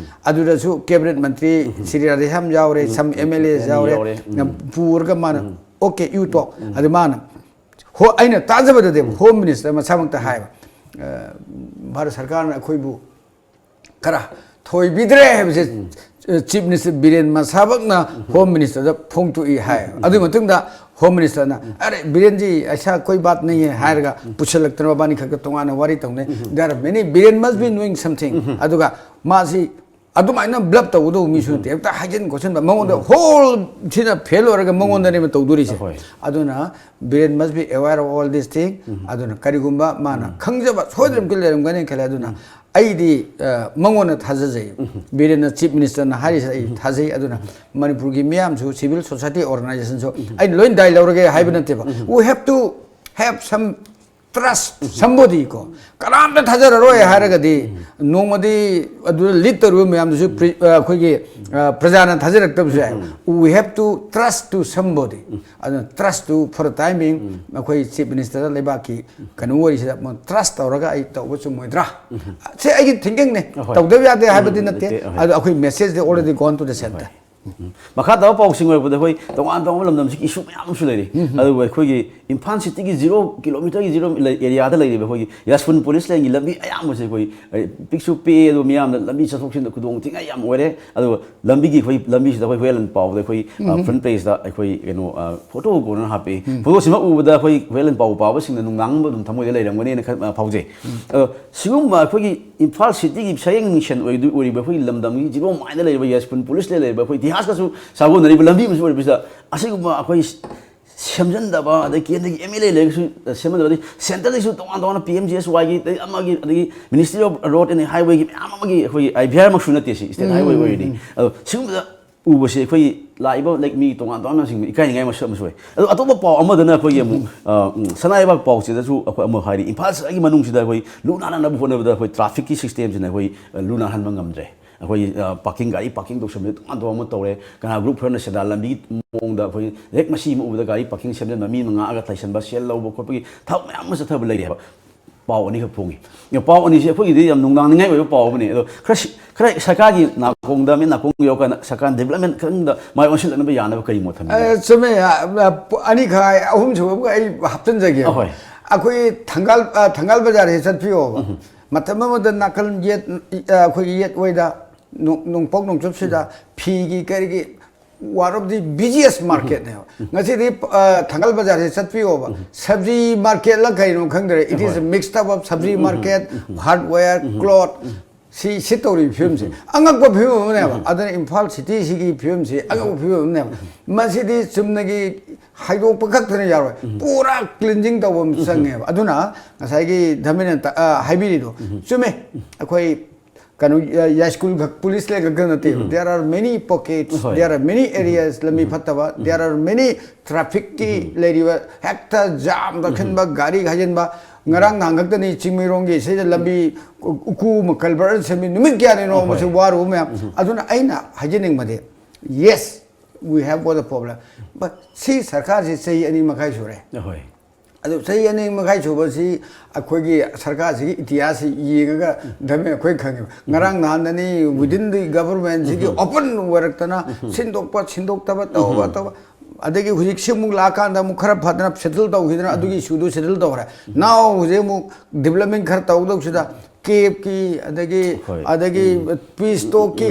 ꯑꯗꯨꯗꯁꯨ ꯀꯦꯕꯤꯅꯦꯠ ꯃꯟꯇ꯭ꯔꯤ ꯁ꯭ꯔꯤ ꯔꯥꯙꯦꯁ꯭ꯌꯥꯝ ꯌꯥꯎꯔꯦ, some M L As ꯌꯥꯎꯔꯦ, ꯌꯥꯎꯔꯦ꯫ ꯄꯨꯔꯒ ꯃꯥꯅ, "Okay, you talk." ꯑꯗꯨ ꯃꯥꯅ, ꯍꯣ, ꯑꯩꯅ ꯇꯥꯖꯕꯗꯗꯤ ꯍꯣꯝ ꯃꯤꯅꯤꯁꯇꯔ ꯃꯁꯥꯃꯛꯇ ꯍꯥꯏꯕ, ꯑ, ꯚꯥꯔꯠ ꯁꯔꯀꯥꯔꯅ ꯑꯩꯈꯣꯏꯕꯨ ꯈꯔ ꯊꯣꯏꯕꯤꯗ꯭ꯔꯦ ꯍꯥꯏꯕꯁꯦ, ꯑ, ꯆꯤꯐ ꯃꯤꯅꯤꯁꯇꯔ ꯕꯤꯔꯦꯟ ꯃꯁꯥꯃꯛꯅ ꯍꯣꯝ ꯃꯤꯅꯤꯁꯇꯔꯗ ꯐꯣꯡꯗꯣꯛꯏ ꯍꯥꯏ꯫ ꯑꯗꯨꯒꯤ ꯃꯇꯨꯡꯗ ꯍꯣꯝ ꯃꯤꯅꯤꯁꯇꯔꯅ, "ꯑꯔꯦ, ꯕꯤꯔꯦꯟꯖꯤ, ꯑꯩꯁꯥ ꯀꯣꯏ ꯕꯥꯠ ꯅꯍꯤ ꯍꯥꯏ" ꯍꯥꯏꯔꯒ ꯄꯨꯁꯜꯂꯛꯇꯅ ꯃꯕꯥꯅꯤ ꯈꯛꯇ ꯇꯣꯉꯥꯟꯅ ꯋꯥꯔꯤ ꯇꯧꯅꯩ꯫ There are many, Biren must be knowing something꯫ ꯑꯗꯨꯒ ꯃꯥꯁꯤ ꯑꯗꯨꯃꯥꯏꯅ ꯕ꯭ꯂꯞ ꯇꯧꯒꯗꯧꯕ ꯃꯤꯁꯨ ꯅꯠꯇꯦ꯫ ꯍꯦꯛꯇ ꯍꯥꯏꯖꯤꯟ ꯈꯣꯠꯆꯤꯟꯕ, ꯃꯉꯣꯟꯗ ꯍꯣꯜ ꯊꯤꯅ ꯐꯦꯜ ꯑꯣꯏꯔꯒ ꯃꯉꯣꯟꯗꯅꯦꯕ ꯇꯧꯗꯣꯔꯤꯁꯦ꯫ ꯍꯣꯏ꯫ ꯑꯗꯨꯅ Biren must be aware of all this thing꯫ ꯑꯗꯨꯅ ꯀꯔꯤꯒꯨꯝꯕ ꯃꯥꯅ ꯈꯪꯖꯕ ꯁꯣꯏꯗꯅꯃꯛꯀꯤ ꯂꯩꯔꯝꯒꯅꯤ ꯈꯜꯂꯦ꯫ ꯑꯗꯨꯅ ꯑꯩꯗꯤ, ꯑ, ꯃꯉꯣꯟꯗ ꯊꯥꯖꯖꯩ꯫ ꯕꯤꯔꯦꯟꯅ ꯆꯤꯐ ꯃꯤꯅꯤꯁꯇꯔꯅ ꯍꯥꯏꯔꯤꯁꯦ ꯑꯩ ꯊꯥꯖꯩ꯫ ꯑꯗꯨꯅ ꯃꯅꯤꯄꯨꯔꯒꯤ ꯃꯤꯌꯥꯝꯁꯨ, ꯁꯤꯚꯤꯜ ꯁꯣꯁꯥꯏꯇꯤ ꯑꯣꯔꯒꯅꯥꯏꯖꯦꯁꯟꯁꯨ ꯑꯩꯅ ꯂꯣꯏ ꯗꯥꯏ ꯂꯧꯔꯒꯦ ꯍꯥꯏꯕ ꯅꯠꯇꯦꯕ꯫ We have to have some Trust somebody ꯀꯣ, ꯀꯅꯥꯝꯇ ꯊꯥꯖꯔꯔꯣꯏ ꯍꯥꯏꯔꯒꯗꯤ ꯅꯣꯡꯃꯗꯤ ꯑꯗꯨꯗ ꯂꯤꯠ ꯇꯧꯔꯤꯕ ꯃꯌꯥꯝꯗꯨꯁꯨ ꯑꯩꯈꯣꯏꯒꯤ ꯄ꯭ꯔꯖꯥꯅ ꯊꯥꯖꯔꯛꯇꯕꯁꯨ ꯌꯥꯏ. We have to trust to somebody. ꯑꯗꯨꯅ trust to for a timing ꯑꯩꯈꯣꯏ ꯆꯤꯐ ꯃꯤꯅꯤꯁꯇꯔꯗ ꯂꯩꯕꯥꯛꯀꯤ ꯀꯩꯅꯣ ꯋꯥꯔꯤꯁꯤꯗ ꯇ꯭ꯔꯁ ꯇꯧꯔꯒ ꯑꯩ ꯇꯧꯕ ꯆꯨꯝꯃꯣꯏꯗ꯭ꯔꯥ? ꯁꯤ ꯑꯩꯒꯤ ꯊꯤꯡꯀꯤꯡꯅꯦ. ꯇꯧꯗꯕ ꯌꯥꯗꯦ ꯍꯥꯏꯕꯗꯤ ꯅꯠꯇꯦ. ꯑꯗꯣ ꯑꯩꯈꯣꯏ message already gone to the center. ꯃꯈꯥ ꯇꯥꯕ ꯄꯥꯎꯁꯤꯡ ꯑꯣꯏꯔꯛꯄꯗ ꯑꯩꯈꯣꯏ ꯇꯣꯉꯥꯟ ꯇꯣꯉꯥꯟꯕ ꯂꯝꯗꯝꯁꯤꯒꯤ ꯏꯁꯨ ꯃꯌꯥꯝ ꯑꯃꯁꯨ ꯂꯩꯔꯤ. ꯑꯗꯨꯕꯨ ꯑꯩꯈꯣꯏꯒꯤ ꯏꯝꯐꯥꯜ ꯁꯤꯇꯤꯒꯤ ꯖꯤꯔꯣ ꯀꯤꯂꯣꯃꯤꯇꯔꯒꯤ ꯖꯤꯔꯣ ꯑꯦꯔꯤꯌꯥꯗ ꯂꯩꯔꯤꯕ ꯑꯩꯈꯣꯏꯒꯤ ꯌꯥꯁꯄꯨꯟ ꯄꯨꯂꯤꯁ ꯂꯦꯟꯒꯤ ꯂꯝꯕꯤ ꯑꯌꯥꯝꯕꯁꯦ ꯑꯩꯈꯣꯏ ꯄꯤꯛꯁꯨ ꯄꯤꯛꯑꯦ, ꯑꯗꯨ ꯃꯤꯌꯥꯝꯅ ꯂꯝꯕꯤ ꯆꯠꯊꯣꯛ ꯆꯠꯁꯤꯟꯗ ꯈꯨꯗꯣꯡ ꯊꯤꯉꯥꯏ ꯌꯥꯝ ꯑꯣꯏꯔꯦ. ꯑꯗꯨꯒ ꯂꯝꯕꯤꯒꯤ ꯑꯩꯈꯣꯏ ꯂꯝꯕꯤꯁꯤꯗ ꯑꯩꯈꯣꯏ ꯍꯨꯏꯌꯦꯟ ꯂꯥꯟ ꯄꯥꯎꯗ ꯑꯩꯈꯣꯏ ꯐ꯭ꯔꯟ ꯄꯦꯖꯇ ꯑꯩꯈꯣꯏ ꯀꯩꯅꯣ ꯐꯣꯇꯣ ꯀꯣꯟꯅ ꯍꯥꯞꯄꯛꯏ. ꯐꯣꯇꯣꯁꯤꯃꯛ ꯎꯕꯗ ꯑꯩꯈꯣꯏ ꯍꯨꯏꯌꯦꯟ ꯂꯥꯟ ꯄꯥꯎ ꯄꯥꯕꯁꯤꯡꯅ ꯅꯨꯡꯅꯥꯡꯕ ꯑꯗꯨꯝ ꯊꯃꯣꯏꯗ ꯂꯩꯔꯝꯒꯅꯤꯅ ꯈꯟ- ꯐꯥꯎꯖꯩ. ꯑꯗꯣ ꯁꯤꯒꯨꯝꯕ ꯑꯩꯈꯣꯏꯒꯤ ꯏꯝꯐꯥꯜ ꯁꯤꯇꯤꯒꯤ ꯁꯌꯦꯡ ꯃꯤꯡꯁꯦꯟ ꯑꯣꯏꯗꯣꯏ ꯑꯣꯏꯔꯤꯕ ꯑꯩꯈꯣꯏꯒꯤ ꯂꯝꯗꯝꯒꯤ ꯖꯤꯔꯣ ꯃꯥꯏꯗ ꯂꯩꯔꯤꯕ ꯌꯥꯁꯄꯨꯟ ꯄꯨꯂꯤꯁ ꯂꯦꯟ ꯂꯩꯔꯤꯕ ꯑꯩꯈꯣꯏ ꯏꯇꯤꯍꯥꯁꯀꯁꯨ ꯁꯥꯒꯣꯟꯅꯔꯤꯕ ꯂꯝꯕꯤ ꯑꯃꯁꯨ ꯑꯣꯏꯔꯤꯕꯁꯤꯗ ꯑꯁꯤꯒꯨꯝꯕ ꯑꯩꯈꯣꯏ ꯁꯦꯝꯖꯤꯟꯗꯕ, ꯑꯗꯩ ꯀꯦꯟꯗ꯭ꯔꯒꯤ ꯑꯦꯝ ꯑꯦꯜ ꯑꯦ ꯂꯩꯔꯒꯁꯨ ꯁꯦꯝꯍꯟꯗꯕ, ꯑꯗꯩ ꯁꯦꯟꯇꯔꯗꯒꯤꯁꯨ ꯇꯣꯉꯥꯟ ꯇꯣꯉꯥꯟꯅ ꯄꯤ ꯑꯦꯝ ꯖꯤ ꯑꯦꯁ ꯋꯥꯏꯒꯤ, ꯑꯗꯒꯤ ꯑꯃꯒꯤ, ꯑꯗꯒꯤ ꯃꯤꯅꯤꯁꯇ꯭ꯔꯤ ꯑꯣꯐ ꯔꯣꯗ ꯑꯦꯟ ꯍꯥꯏꯋꯦꯒꯤ ꯃꯌꯥꯝ ꯑꯃꯒꯤ ꯑꯩꯈꯣꯏꯒꯤ ꯑꯥꯏ ꯚꯤ ꯑꯥꯔ ꯃꯛꯁꯨ ꯅꯠꯇꯦ ꯁꯤ, ꯏꯁꯇꯦꯠ ꯍꯥꯏꯋꯦ ꯑꯣꯏꯔꯗꯤ. ꯑꯗꯣ ꯁꯤꯒꯨꯝꯕꯗ ꯎꯕꯁꯦ ꯑꯩꯈꯣꯏ ꯂꯥꯛꯏꯕ, ꯂꯥꯏꯛ, ꯃꯤ ꯇꯣꯉꯥꯟ ꯇꯣꯉꯥꯟꯕꯁꯤꯡ ꯏꯀꯥꯏꯅꯤꯡꯉꯥꯏ ꯃꯁꯛ ꯑꯃꯁꯨ ꯑꯣꯏ. ꯑꯗꯣ ꯑꯇꯣꯞꯄ ꯄꯥꯎ ꯑꯃꯗꯅ ꯑꯩꯈꯣꯏꯒꯤ ꯑꯃꯨꯛ ꯁꯅꯥ ꯂꯩꯕꯥꯛ ꯄꯥꯎꯁꯤꯗꯁꯨ ꯑꯩꯈꯣꯏ ꯑꯃꯨꯛ ꯍꯥꯏꯔꯤ, ꯏꯝꯐꯥꯜ ꯁꯍꯔꯒꯤ ꯃꯅꯨꯡꯁꯤꯗ ꯑꯩꯈꯣꯏ ꯂꯨ ꯅꯥꯟꯅꯅꯕ ꯍꯣꯠꯅꯕꯗ ꯑꯩꯈꯣꯏ ꯇ꯭ꯔꯥꯐꯤꯛꯀꯤ ꯁꯤꯁꯇꯦꯝꯁꯤꯅ ꯑꯩꯈꯣꯏ ꯂꯨ ꯅꯥꯟꯍꯟꯕ ꯉꯝꯗ꯭ꯔꯦ. ꯑꯩꯈꯣꯏ ꯄꯥꯔꯀꯤꯡ, ꯒꯥꯔꯤ ꯄꯥꯔꯀꯤꯡ ꯇꯧꯁꯟꯕꯗ ꯇꯣꯉꯥꯟ ꯇꯣꯉꯥꯟꯕ ꯇꯧꯔꯦ. ꯀꯅꯥ ꯒ꯭ꯔꯨꯞ ꯈꯔꯅ ꯁꯦꯟꯗꯥꯟ ꯂꯝꯕꯤꯒꯤ ꯃꯑꯣꯡꯗ ꯑꯩꯈꯣꯏ ꯍꯦꯛ ꯃꯁꯤ ꯑꯃ ꯎꯕꯗ ꯒꯥꯔꯤ ꯄꯥꯔꯀꯤꯡ ꯁꯦꯝꯖꯤꯟꯕ, ꯃꯤ ꯉꯥꯛꯑꯒ ꯂꯩꯁꯟꯕ, ꯁꯦꯜ ꯂꯧꯕ ꯈꯣꯠꯄꯒꯤ ꯊꯕꯛ ꯃꯌꯥꯝ ꯑꯃ ꯆꯠꯊꯕ ꯂꯩꯔꯦ ꯍꯥꯏꯕ ꯄꯥꯎ ꯑꯅꯤꯈꯛ ꯐꯣꯡꯉꯤ. ꯄꯥꯎ ꯑꯅꯤꯁꯤ ꯑꯩꯈꯣꯏꯒꯤꯗꯤ ꯌꯥꯝ ꯅꯨꯡꯅꯥꯡꯅꯤꯡꯉꯥꯏ ꯑꯣꯏꯕ ꯄꯥꯎ ꯑꯃꯅꯤ. ꯑꯗꯣ ꯈꯔ ꯁꯤ- ꯈꯔ ꯁꯔꯀꯥꯔꯒꯤ ꯅꯥꯀꯣꯡꯗ, ꯃꯤꯠ ꯅꯥꯀꯣꯡ ꯌꯧꯔꯀꯥꯟꯗ ꯁꯔꯀꯥꯔ ꯗꯤꯕꯂꯞꯃꯦꯟ ꯈꯤꯇꯪꯗ ꯃꯥꯏ ꯑꯣꯟꯁꯤꯜꯂꯛꯅꯕ ꯌꯥꯅꯕ ꯀꯔꯤ ꯃꯣꯠ ꯊꯝꯕꯤꯒꯦ? ꯆꯨꯝꯃꯦ. ꯑꯅꯤꯈꯥꯏ ꯑꯍꯨꯝ ꯁꯨꯕ ꯑꯃꯒ ꯑꯩ ꯍꯥꯞꯆꯤꯟꯖꯒꯦ. ꯑꯍꯣꯏ. ꯑꯩꯈꯣꯏ ꯊꯪꯒꯥꯜ ꯊꯪꯒꯥꯜ ꯕꯖꯥꯔꯁꯦ ꯆꯠꯄꯤꯌꯣꯕ. ꯃꯇꯝ ꯑꯃꯗ ꯅꯥꯀꯜ ꯌꯦꯠ, ꯑꯩꯈꯣꯏꯒꯤ ꯌꯦꯠ ꯑꯣꯏꯗ ꯅꯣꯡꯄꯣꯛ ꯅꯣꯡꯆꯨꯞꯁꯤꯗ ꯐꯤꯒꯤ ꯀꯔꯤꯒꯤ one of the busiest marketꯅꯦꯕ. ꯉꯁꯤꯗꯤ ꯊꯪꯒꯥꯜ ꯕꯖꯥꯔꯁꯦ ꯆꯠꯄꯤꯌꯣꯕ, ꯁꯕꯖꯤ ꯃꯥꯔꯀꯦꯠꯂ ꯀꯩꯅꯣ ꯈꯪꯗ꯭ꯔꯦ. It is mixed up of sabzi market, hardware, cloth, C C ꯇꯧꯔꯤꯕ ꯐꯤꯕꯝꯁꯦ ꯑꯉꯛꯄ ꯐꯤꯕꯝ ꯑꯃꯅꯦꯕ. ꯑꯗꯨꯅ ꯏꯝꯐꯥꯜ ꯁꯤꯇꯤꯁꯤꯒꯤ ꯐꯤꯕꯝꯁꯤ ꯑꯉꯛꯄ ꯐꯤꯕꯝ ꯑꯃꯅꯦꯕ. ꯃꯁꯤꯗꯤ ꯆꯨꯝꯅꯒꯤ ꯍꯥꯏꯗꯣꯛꯄ ꯈꯛꯇꯅ ꯌꯥꯔꯣꯏ, ꯄꯨꯔꯥ ꯀ꯭ꯂꯤꯟꯖꯤꯡ ꯇꯧꯕ ꯑꯃ ꯆꯪꯉꯦꯕ. ꯑꯗꯨꯅ ꯉꯁꯥꯏꯒꯤ ꯙꯃꯦꯟꯅ ꯍꯥꯏꯕꯤꯔꯤꯗꯣ ꯆꯨꯝꯃꯦ. ꯑꯩꯈꯣꯏ ꯀꯩꯅꯣ, ꯌꯥꯏꯁ꯭ꯀꯨꯜ ꯈꯛ, ꯄꯨꯂꯤꯁ ꯂꯦꯟ ꯈꯛꯇ ꯅꯠꯇꯦ꯫ There are many pockets, ꯍꯣꯏ꯫ There are many areas, ꯂꯝꯕꯤ ꯐꯠꯇꯕ, there are many trafficꯀꯤ ꯂꯩꯔꯤꯕ, ꯍꯦꯛꯇ ꯖꯥꯝꯗ ꯈꯟꯕ, ꯒꯥꯔꯤ ꯍꯥꯏꯖꯤꯟꯕ꯫ ꯉꯔꯥꯡ ꯅꯍꯥꯟ ꯈꯛꯇꯅꯤ ꯆꯤꯡꯃꯩꯔꯣꯡꯒꯤ ꯁꯤꯗ ꯂꯝꯕꯤ ꯎ-, ꯎꯀꯨ ꯑꯃ, culvert ꯁꯦꯝꯃꯤ, ꯅꯨꯃꯤꯠ ꯀꯌꯥꯅꯤꯅꯣ ꯃꯁꯤ ꯋꯥꯔꯨꯕ ꯃꯌꯥꯝ꯫ ꯑꯗꯨꯅ ꯑꯩꯅ ꯍꯥꯏꯖꯅꯤꯡꯕꯗꯤ, yes, we have got a problem, but ꯁꯤ ꯁꯔꯀꯥꯔꯁꯤ ꯆꯍꯤ ꯑꯅꯤ ꯃꯈꯥꯏ ꯁꯨꯔꯦ꯫ ꯍꯣꯏ꯫ ꯑꯗꯨ ꯆꯍꯤ ꯑꯅꯤ ꯃꯈꯥꯏ ꯁꯨꯕꯁꯤ ꯑꯩꯈꯣꯏꯒꯤ ꯁꯔꯀꯥꯔꯁꯤꯒꯤ ꯏꯇꯤꯍꯥꯁꯁꯤ ꯌꯦꯡꯉꯒ ꯙꯔꯃ ꯑꯩꯈꯣꯏ ꯈꯪꯉꯦꯕ꯫ ꯉꯔꯥꯡ ꯅꯍꯥꯟꯗꯅꯤ within the governmentꯁꯤꯒꯤ open ꯑꯣꯏꯔꯛꯇꯅ ꯁꯤꯟꯗꯣꯛꯄ ꯁꯤꯟꯗꯣꯛꯇꯕ ꯇꯧꯕ ꯇꯧꯕ꯫ ꯑꯗꯒꯤ ꯍꯧꯖꯤꯛꯁꯤ ꯑꯃꯨꯛ ꯂꯥꯛꯑꯀꯥꯟꯗ ꯑꯃꯨꯛ ꯈꯔ ꯐꯗꯅ settle ꯇꯧꯈꯤꯗꯅ ꯑꯗꯨꯒꯤ issueꯗꯨ settle ꯇꯧꯈ꯭ꯔꯦ꯫ Now ꯍꯧꯖꯤꯛ ꯑꯃꯨꯛ development ꯈꯔ ꯇꯧꯗꯧꯁꯤꯗ caveꯀꯤ ꯑꯗꯒꯤ ꯍꯣꯏ꯫ ꯑꯗꯒꯤ peace talkꯀꯤ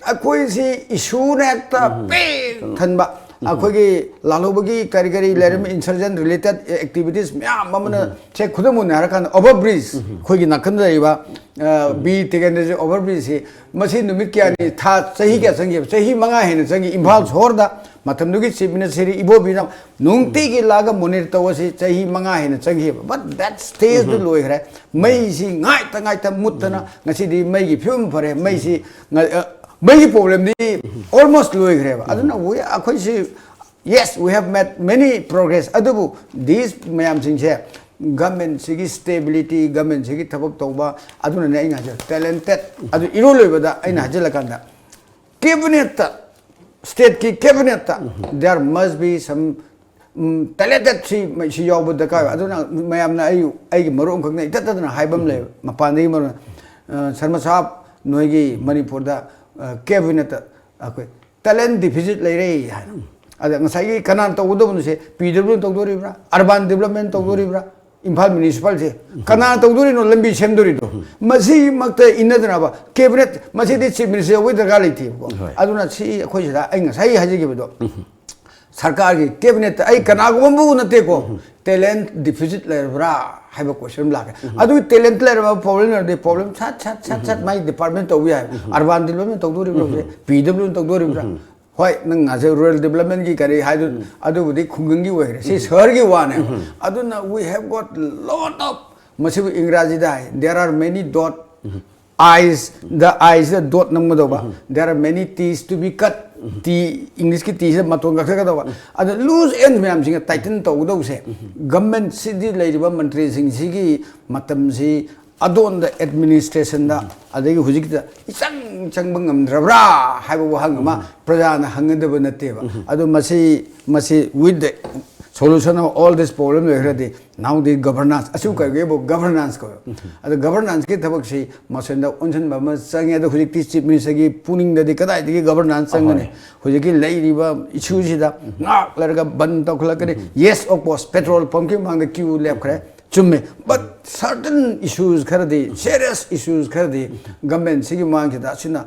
ꯑꯩꯈꯣꯏꯁꯤ issueꯅ ꯍꯦꯛꯇ ꯄꯤꯛ ꯊꯟꯕ꯫ ꯑꯩꯈꯣꯏꯒꯤ ꯂꯥꯜꯍꯧꯕꯒꯤ ꯀꯔꯤ ꯀꯔꯤ ꯂꯩꯔꯝꯃꯤ, insurgent related activities ꯃꯌꯥꯝ ꯑꯃꯅ, ꯁꯦ ꯈꯨꯗꯝ ꯑꯣꯏꯅ ꯍꯥꯏꯔꯀꯥꯟꯗ over bridge, ꯑꯩꯈꯣꯏꯒꯤ ꯅꯥꯀꯟꯗ ꯂꯩꯔꯤꯕ, ꯑ, ꯕꯤ ꯇꯤꯀꯦꯟꯗ꯭ꯔꯖꯤꯠ over bridgeꯁꯤ ꯃꯁꯤ ꯅꯨꯃꯤꯠ ꯀꯌꯥꯅꯤ, ꯊꯥ, ꯆꯍꯤ ꯀꯌꯥ ꯆꯪꯈꯤꯕ? ꯆꯍꯤ ꯃꯉꯥ ꯍꯦꯟꯅ ꯆꯪꯈꯤ꯫ ꯏꯝꯐꯥꯜ ꯁꯍꯔꯗ ꯃꯇꯝꯗꯨꯒꯤ Chief Minister ꯏꯕꯣꯕꯤꯅ ꯅꯨꯡꯇꯤꯒꯤ ꯂꯥꯛꯑꯒ monitor ꯇꯧꯕꯁꯤ ꯆꯍꯤ ꯃꯉꯥ ꯍꯦꯟꯅ ꯆꯪꯈꯤꯕ꯫ But that stageꯗꯨ ꯂꯣꯏꯈ꯭ꯔꯦ꯫ ꯃꯩꯁꯤ ꯉꯥꯏꯇ ꯉꯥꯏꯇ ꯃꯨꯠꯇꯅ ꯉꯁꯤꯗꯤ ꯃꯩꯒꯤ ꯐꯤꯕꯝ ꯐꯔꯦ꯫ ꯃꯩꯁꯤ ꯉ-, ꯑ, ꯃꯩꯒꯤ problemꯗꯤ almost ꯂꯣꯏꯈ꯭ꯔꯦꯕ꯫ ꯑꯗꯨꯅ we, ꯑꯩꯈꯣꯏꯁꯤ, yes, we have made many progress, ꯑꯗꯨꯕꯨ these ꯃꯌꯥꯝꯁꯤꯡꯁꯦ governmentꯁꯤꯒꯤ stability, governmentꯁꯤꯒꯤ ꯊꯕꯛ ꯇꯧꯕ, ꯑꯗꯨꯅꯅꯦ ꯑꯩꯅ ꯍꯥꯏꯖꯦ talented꯫ ꯑꯗꯨ ꯏꯔꯣꯏ ꯂꯣꯏꯕꯗ ꯑꯩꯅ ꯍꯥꯏꯖꯤꯜꯂꯀꯥꯟꯗ cabinetꯇ, stateꯀꯤ cabinetꯇ there must be some, um, talented ꯁꯤ, ꯁꯤ ꯌꯥꯎꯕ ꯗꯔꯀꯥꯔ ꯑꯣꯏ꯫ ꯑꯗꯨꯅ ꯃꯌꯥꯝꯅ ꯑꯩ, ꯑꯩꯒꯤ ꯃꯔꯨꯞ ꯑꯃꯈꯛꯅ ꯏꯇꯠ ꯇꯠꯇꯅ ꯍꯥꯏꯕ ꯑꯃ ꯂꯩꯌꯦꯕ, ꯃꯄꯥꯟꯗꯒꯤ ꯃꯔꯨꯞ, ꯑ, "ꯁꯔꯃ ꯁꯥꯍꯕ, ꯅꯣꯏꯒꯤ ꯃꯅꯤꯄꯨꯔꯗ, ꯑ, cabinetꯇ ꯑꯩꯈꯣꯏ talent deficit ꯂꯩꯔꯦ" ꯍꯥꯏꯅ꯫ ꯑꯗ ꯉꯁꯥꯏꯒꯤ ꯀꯅꯥꯅ ꯇꯧꯒꯗꯕꯅꯣꯁꯦ, PWꯅ ꯇꯧꯗꯣꯔꯤꯕ꯭ꯔꯥ, urban developmentꯅ ꯇꯧꯗꯣꯔꯤꯕ꯭ꯔꯥ, ꯏꯝꯐꯥꯜ municipalꯁꯦ ꯀꯅꯥꯅ ꯇꯧꯗꯣꯔꯤꯅꯣ ꯂꯝꯕꯤ ꯁꯦꯝꯗꯣꯔꯤꯗꯣ? ꯃꯁꯤꯃꯛꯇ ꯏꯟꯅꯗꯅꯕ cabinet, ꯃꯁꯤꯗꯤ Chief Minister ꯌꯧꯕꯒꯤ ꯗꯔꯀꯥꯔ ꯂꯩꯇꯦꯕꯀꯣ꯫ ꯍꯣꯏ꯫ ꯑꯗꯨꯅ ꯁꯤ ꯑꯩꯈꯣꯏ ꯁꯤꯗ ꯑꯩ ꯉꯁꯥꯏ ꯍꯥꯏꯖꯈꯤꯕꯗꯣ, ꯁꯔꯀꯥꯔꯒꯤ cabinetꯇ ꯑꯩ ꯀꯅꯥꯒꯨꯝꯕꯕꯨ ꯅꯠꯇꯦꯀꯣ, talent deficit ꯂꯩꯔꯕ꯭ꯔꯥ ꯍꯥꯏꯕ question ꯑꯃ ꯂꯥꯛꯀꯦ꯫ ꯑꯗꯨꯒꯤ talent ꯂꯩꯔꯕ, problem ꯂꯩꯔꯗꯤ problem ꯁꯠ ꯁꯠ ꯁꯠ ꯁꯠ ꯃꯥꯒꯤ department ꯇꯧꯕ ꯌꯥꯏ꯫ Urban development ꯇꯧꯗꯣꯔꯤꯕ꯭ꯔꯥ ꯍꯧꯖꯤꯛ? PWꯅ ꯇꯧꯗꯣꯔꯤꯕ꯭ꯔꯥ? ꯍꯣꯏ, ꯅꯪ ꯉꯥꯁꯦ rural developmentꯀꯤ ꯀꯔꯤ ꯍꯥꯏꯗꯨ, ꯑꯗꯨꯕꯨꯗꯤ ꯈꯨꯡꯒꯪꯒꯤ ꯑꯣꯏꯈ꯭ꯔꯦ꯫ ꯁꯤ ꯁꯍꯔꯒꯤ ꯋꯥꯅꯦ꯫ ꯑꯗꯨꯅ we have got lot of, ꯃꯁꯤꯕꯨ ꯏꯪꯒ꯭ꯔꯥꯖꯤꯗ ꯍꯥꯏ, there are many dot eyes, the eyes the dot ꯅꯝꯒꯗꯧꯕ, there are many T's to be cut, T, English ꯀꯤ T ꯁꯤꯗ ꯃꯇꯣꯟ ꯀꯛꯊꯠꯀꯗꯧꯕ, ꯑꯗ loose end ꯃꯌꯥꯝꯁꯤꯡꯒ tighten ꯇꯧꯒꯗꯧꯕꯁꯦ government ꯁꯤꯗꯤ ꯂꯩꯔꯤꯕ ꯃꯟꯇ꯭ꯔꯤꯁꯤꯡꯁꯤꯒꯤ ꯃꯇꯝꯁꯤ ꯑꯗꯣꯟꯗ administration ꯗ ꯑꯗꯒꯤ ꯍꯧꯖꯤꯛꯇ ꯏꯆꯪ ꯆꯪꯕ ꯉꯝꯗ꯭ꯔꯕ꯭ꯔꯥ ꯍꯥꯏꯕ ꯋꯥꯍꯪ ꯑꯃ ꯄ꯭ꯔꯖꯥꯅ ꯍꯪꯒꯗꯕ ꯅꯠꯇꯦꯕ꯫ ꯑꯗꯣ ꯃꯁꯤ, ꯃꯁꯤ with the solution of all this problem ꯂꯩꯈ꯭ꯔꯗꯤ now the governance, ꯑꯁꯨ ꯀꯩꯒꯦꯕꯨ governance ꯀꯧꯋꯦ꯫ ꯑꯗꯣ governance ꯀꯤ ꯊꯕꯛꯁꯤ ꯃꯁꯦꯟꯗ ꯑꯣꯟꯁꯤꯟꯕ ꯑꯃ ꯆꯪꯉꯦ꯫ ꯑꯗꯣ ꯍꯧꯖꯤꯛꯇꯤ Chief Minister ꯒꯤ ꯄꯨꯛꯅꯤꯡꯗꯗꯤ ꯀꯗꯥꯏꯗꯒꯤ governance ꯆꯪꯒꯅꯤ? ꯍꯧꯖꯤꯛꯀꯤ ꯂꯩꯔꯤꯕ issue ꯁꯤꯗ ꯉꯥꯛ ꯂꯩꯔꯒ ꯕꯟ ꯇꯧꯈꯠꯂꯛꯀꯅꯤ꯫ Yes, of course, petrol pump ꯀꯤ ꯃꯃꯥꯡꯗ queue ꯂꯦꯞꯈ꯭ꯔꯦ꯫ ꯆꯨꯝꯃꯦ, but certain issues ꯈꯔꯗꯤ, serious issues ꯈꯔꯗꯤ government ꯁꯤꯒꯤ ꯃꯃꯥꯡꯁꯤꯗ ꯑꯁꯤꯅ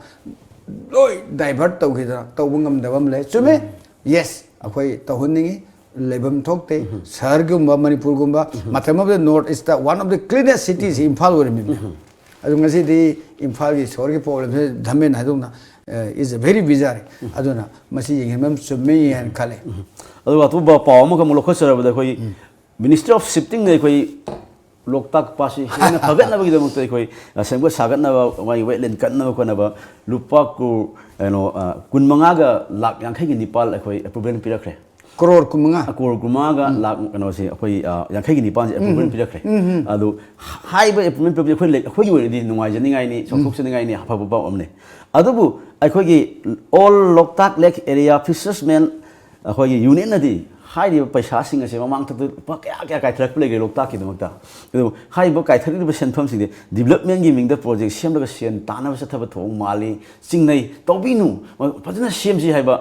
ꯂꯣꯏ divert ꯇꯧꯈꯤꯗꯅ ꯇꯧꯕ ꯉꯝꯗꯕ ꯑꯃ ꯂꯩ꯫ ꯆꯨꯝꯃꯦ, yes, ꯑꯩꯈꯣꯏ ꯇꯧꯍꯟꯅꯤꯡꯉꯤ, ꯂꯩꯐꯝ ꯊꯣꯛꯇꯦ꯫ ꯁꯍꯔꯒꯨꯝꯕ, ꯃꯅꯤꯄꯨꯔꯒꯨꯝꯕ, ꯃꯇꯝ ꯑꯃꯗ North East ꯇ one of the cleanest city ꯁꯤ ꯏꯝꯐꯥꯜ ꯑꯣꯏꯔꯝꯃꯤꯕꯅꯤ꯫ ꯑꯗꯨ ꯉꯁꯤꯗꯤ ꯏꯝꯐꯥꯜꯒꯤ ꯁꯍꯔꯒꯤ problem ꯁꯤ ꯙꯃꯦꯟ ꯍꯥꯏꯗꯣꯛꯅ, ꯑ, is a very bizarre꯫ ꯑꯗꯨꯅ ꯃꯁꯤ ꯌꯦꯡꯁꯤꯟꯕ ꯑꯃ ꯆꯨꯝꯃꯤ ꯍꯥꯏꯅ ꯈꯜꯂꯤ꯫ ꯑꯗꯨꯒ ꯑꯇꯣꯞꯄ ꯄꯥꯎ ꯑꯃꯈꯛ ꯑꯃꯨꯛ ꯂꯧꯈꯠꯆꯔꯕꯗ ꯑꯩꯈꯣꯏ Ministry of Shifting ꯅ ꯑꯩꯈꯣꯏ ꯂꯣꯛꯇꯥꯛ ꯄꯥꯠꯁꯤ ꯍꯦꯟꯅ ꯐꯒꯠꯅꯕꯒꯤꯗꯃꯛꯇ ꯑꯩꯈꯣꯏ ꯁꯦꯝꯒꯠ ꯁꯥꯒꯠꯅꯕ, ꯃꯥꯒꯤ wetland ꯀꯠꯅꯕ ꯈꯣꯠꯅꯕ ꯂꯨꯄꯥ ꯀ꯭ꯔꯣꯔ, ꯀꯩꯅꯣ, ꯑ, ꯀꯨꯟ ꯃꯉꯥꯒ ꯂꯥꯛ ꯌꯥꯡꯈꯩꯒꯤ ꯅꯤꯄꯥꯜ ꯑꯩꯈꯣꯏ approval ꯄꯤꯔꯛꯈ꯭ꯔꯦ꯫ ꯀ꯭ꯔꯣꯔ ꯀꯨꯟ ꯃꯉꯥ꯫ ꯀ꯭ꯔꯣꯔ ꯀꯨꯟ ꯃꯉꯥꯒ ꯂꯥꯛ, ꯀꯩꯅꯣꯁꯦ, ꯑꯩꯈꯣꯏ, ꯑ, ꯌꯥꯡꯈꯩꯒꯤ ꯅꯤꯄꯥꯜꯁꯦ approval ꯄꯤꯔꯛꯈ꯭ꯔꯦ꯫ ꯑꯗꯨ ꯍꯥꯏꯔꯤꯕ approval ꯄꯤꯕꯁꯦ ꯑꯩꯈꯣꯏ ꯂꯩ-, ꯑꯩꯈꯣꯏꯒꯤ ꯑꯣꯏꯅꯗꯤ ꯅꯨꯡꯉꯥꯏꯖꯅꯤꯡꯉꯥꯏꯅꯤ, ꯆꯥꯎꯊꯣꯛꯆꯅꯤꯡꯉꯥꯏꯅꯤ, ꯑꯐꯕ ꯄꯥꯎ ꯑꯃꯅꯤ꯫ ꯑꯗꯨꯕꯨ ꯑꯩꯈꯣꯏꯒꯤ All Loktak Lake Area Fishermen ꯑꯩꯈꯣꯏꯒꯤ union ꯅꯗꯤ ꯍꯥꯏꯔꯤꯕ ꯄꯩꯁꯥꯁꯤꯡ ꯑꯁꯦ ꯃꯃꯥꯡ ꯊꯛꯇ ꯂꯨꯄꯥ ꯀꯌꯥ ꯀꯌꯥ ꯀꯥꯏꯊꯔꯛꯄ ꯂꯩꯒꯦ ꯂꯣꯛꯇꯥꯛꯀꯤꯗꯃꯛꯇ? ꯑꯗꯨꯕꯨ ꯍꯥꯏꯔꯤꯕ ꯀꯥꯏꯊꯔꯛꯂꯤꯕ ꯁꯦꯟꯐꯝꯁꯤꯡꯁꯦ development ꯒꯤ ꯃꯤꯡꯗ project ꯁꯦꯝꯂꯒ ꯁꯦꯟ ꯇꯥꯟꯅꯕ ꯆꯠꯊꯕ ꯊꯧꯑꯣꯡ ꯃꯥꯜꯂꯤ, ꯆꯤꯡꯅꯩ꯫ ꯇꯧꯕꯤꯅꯨ, ꯐꯖꯅ ꯁꯦꯝꯁꯤ ꯍꯥꯏꯕ꯫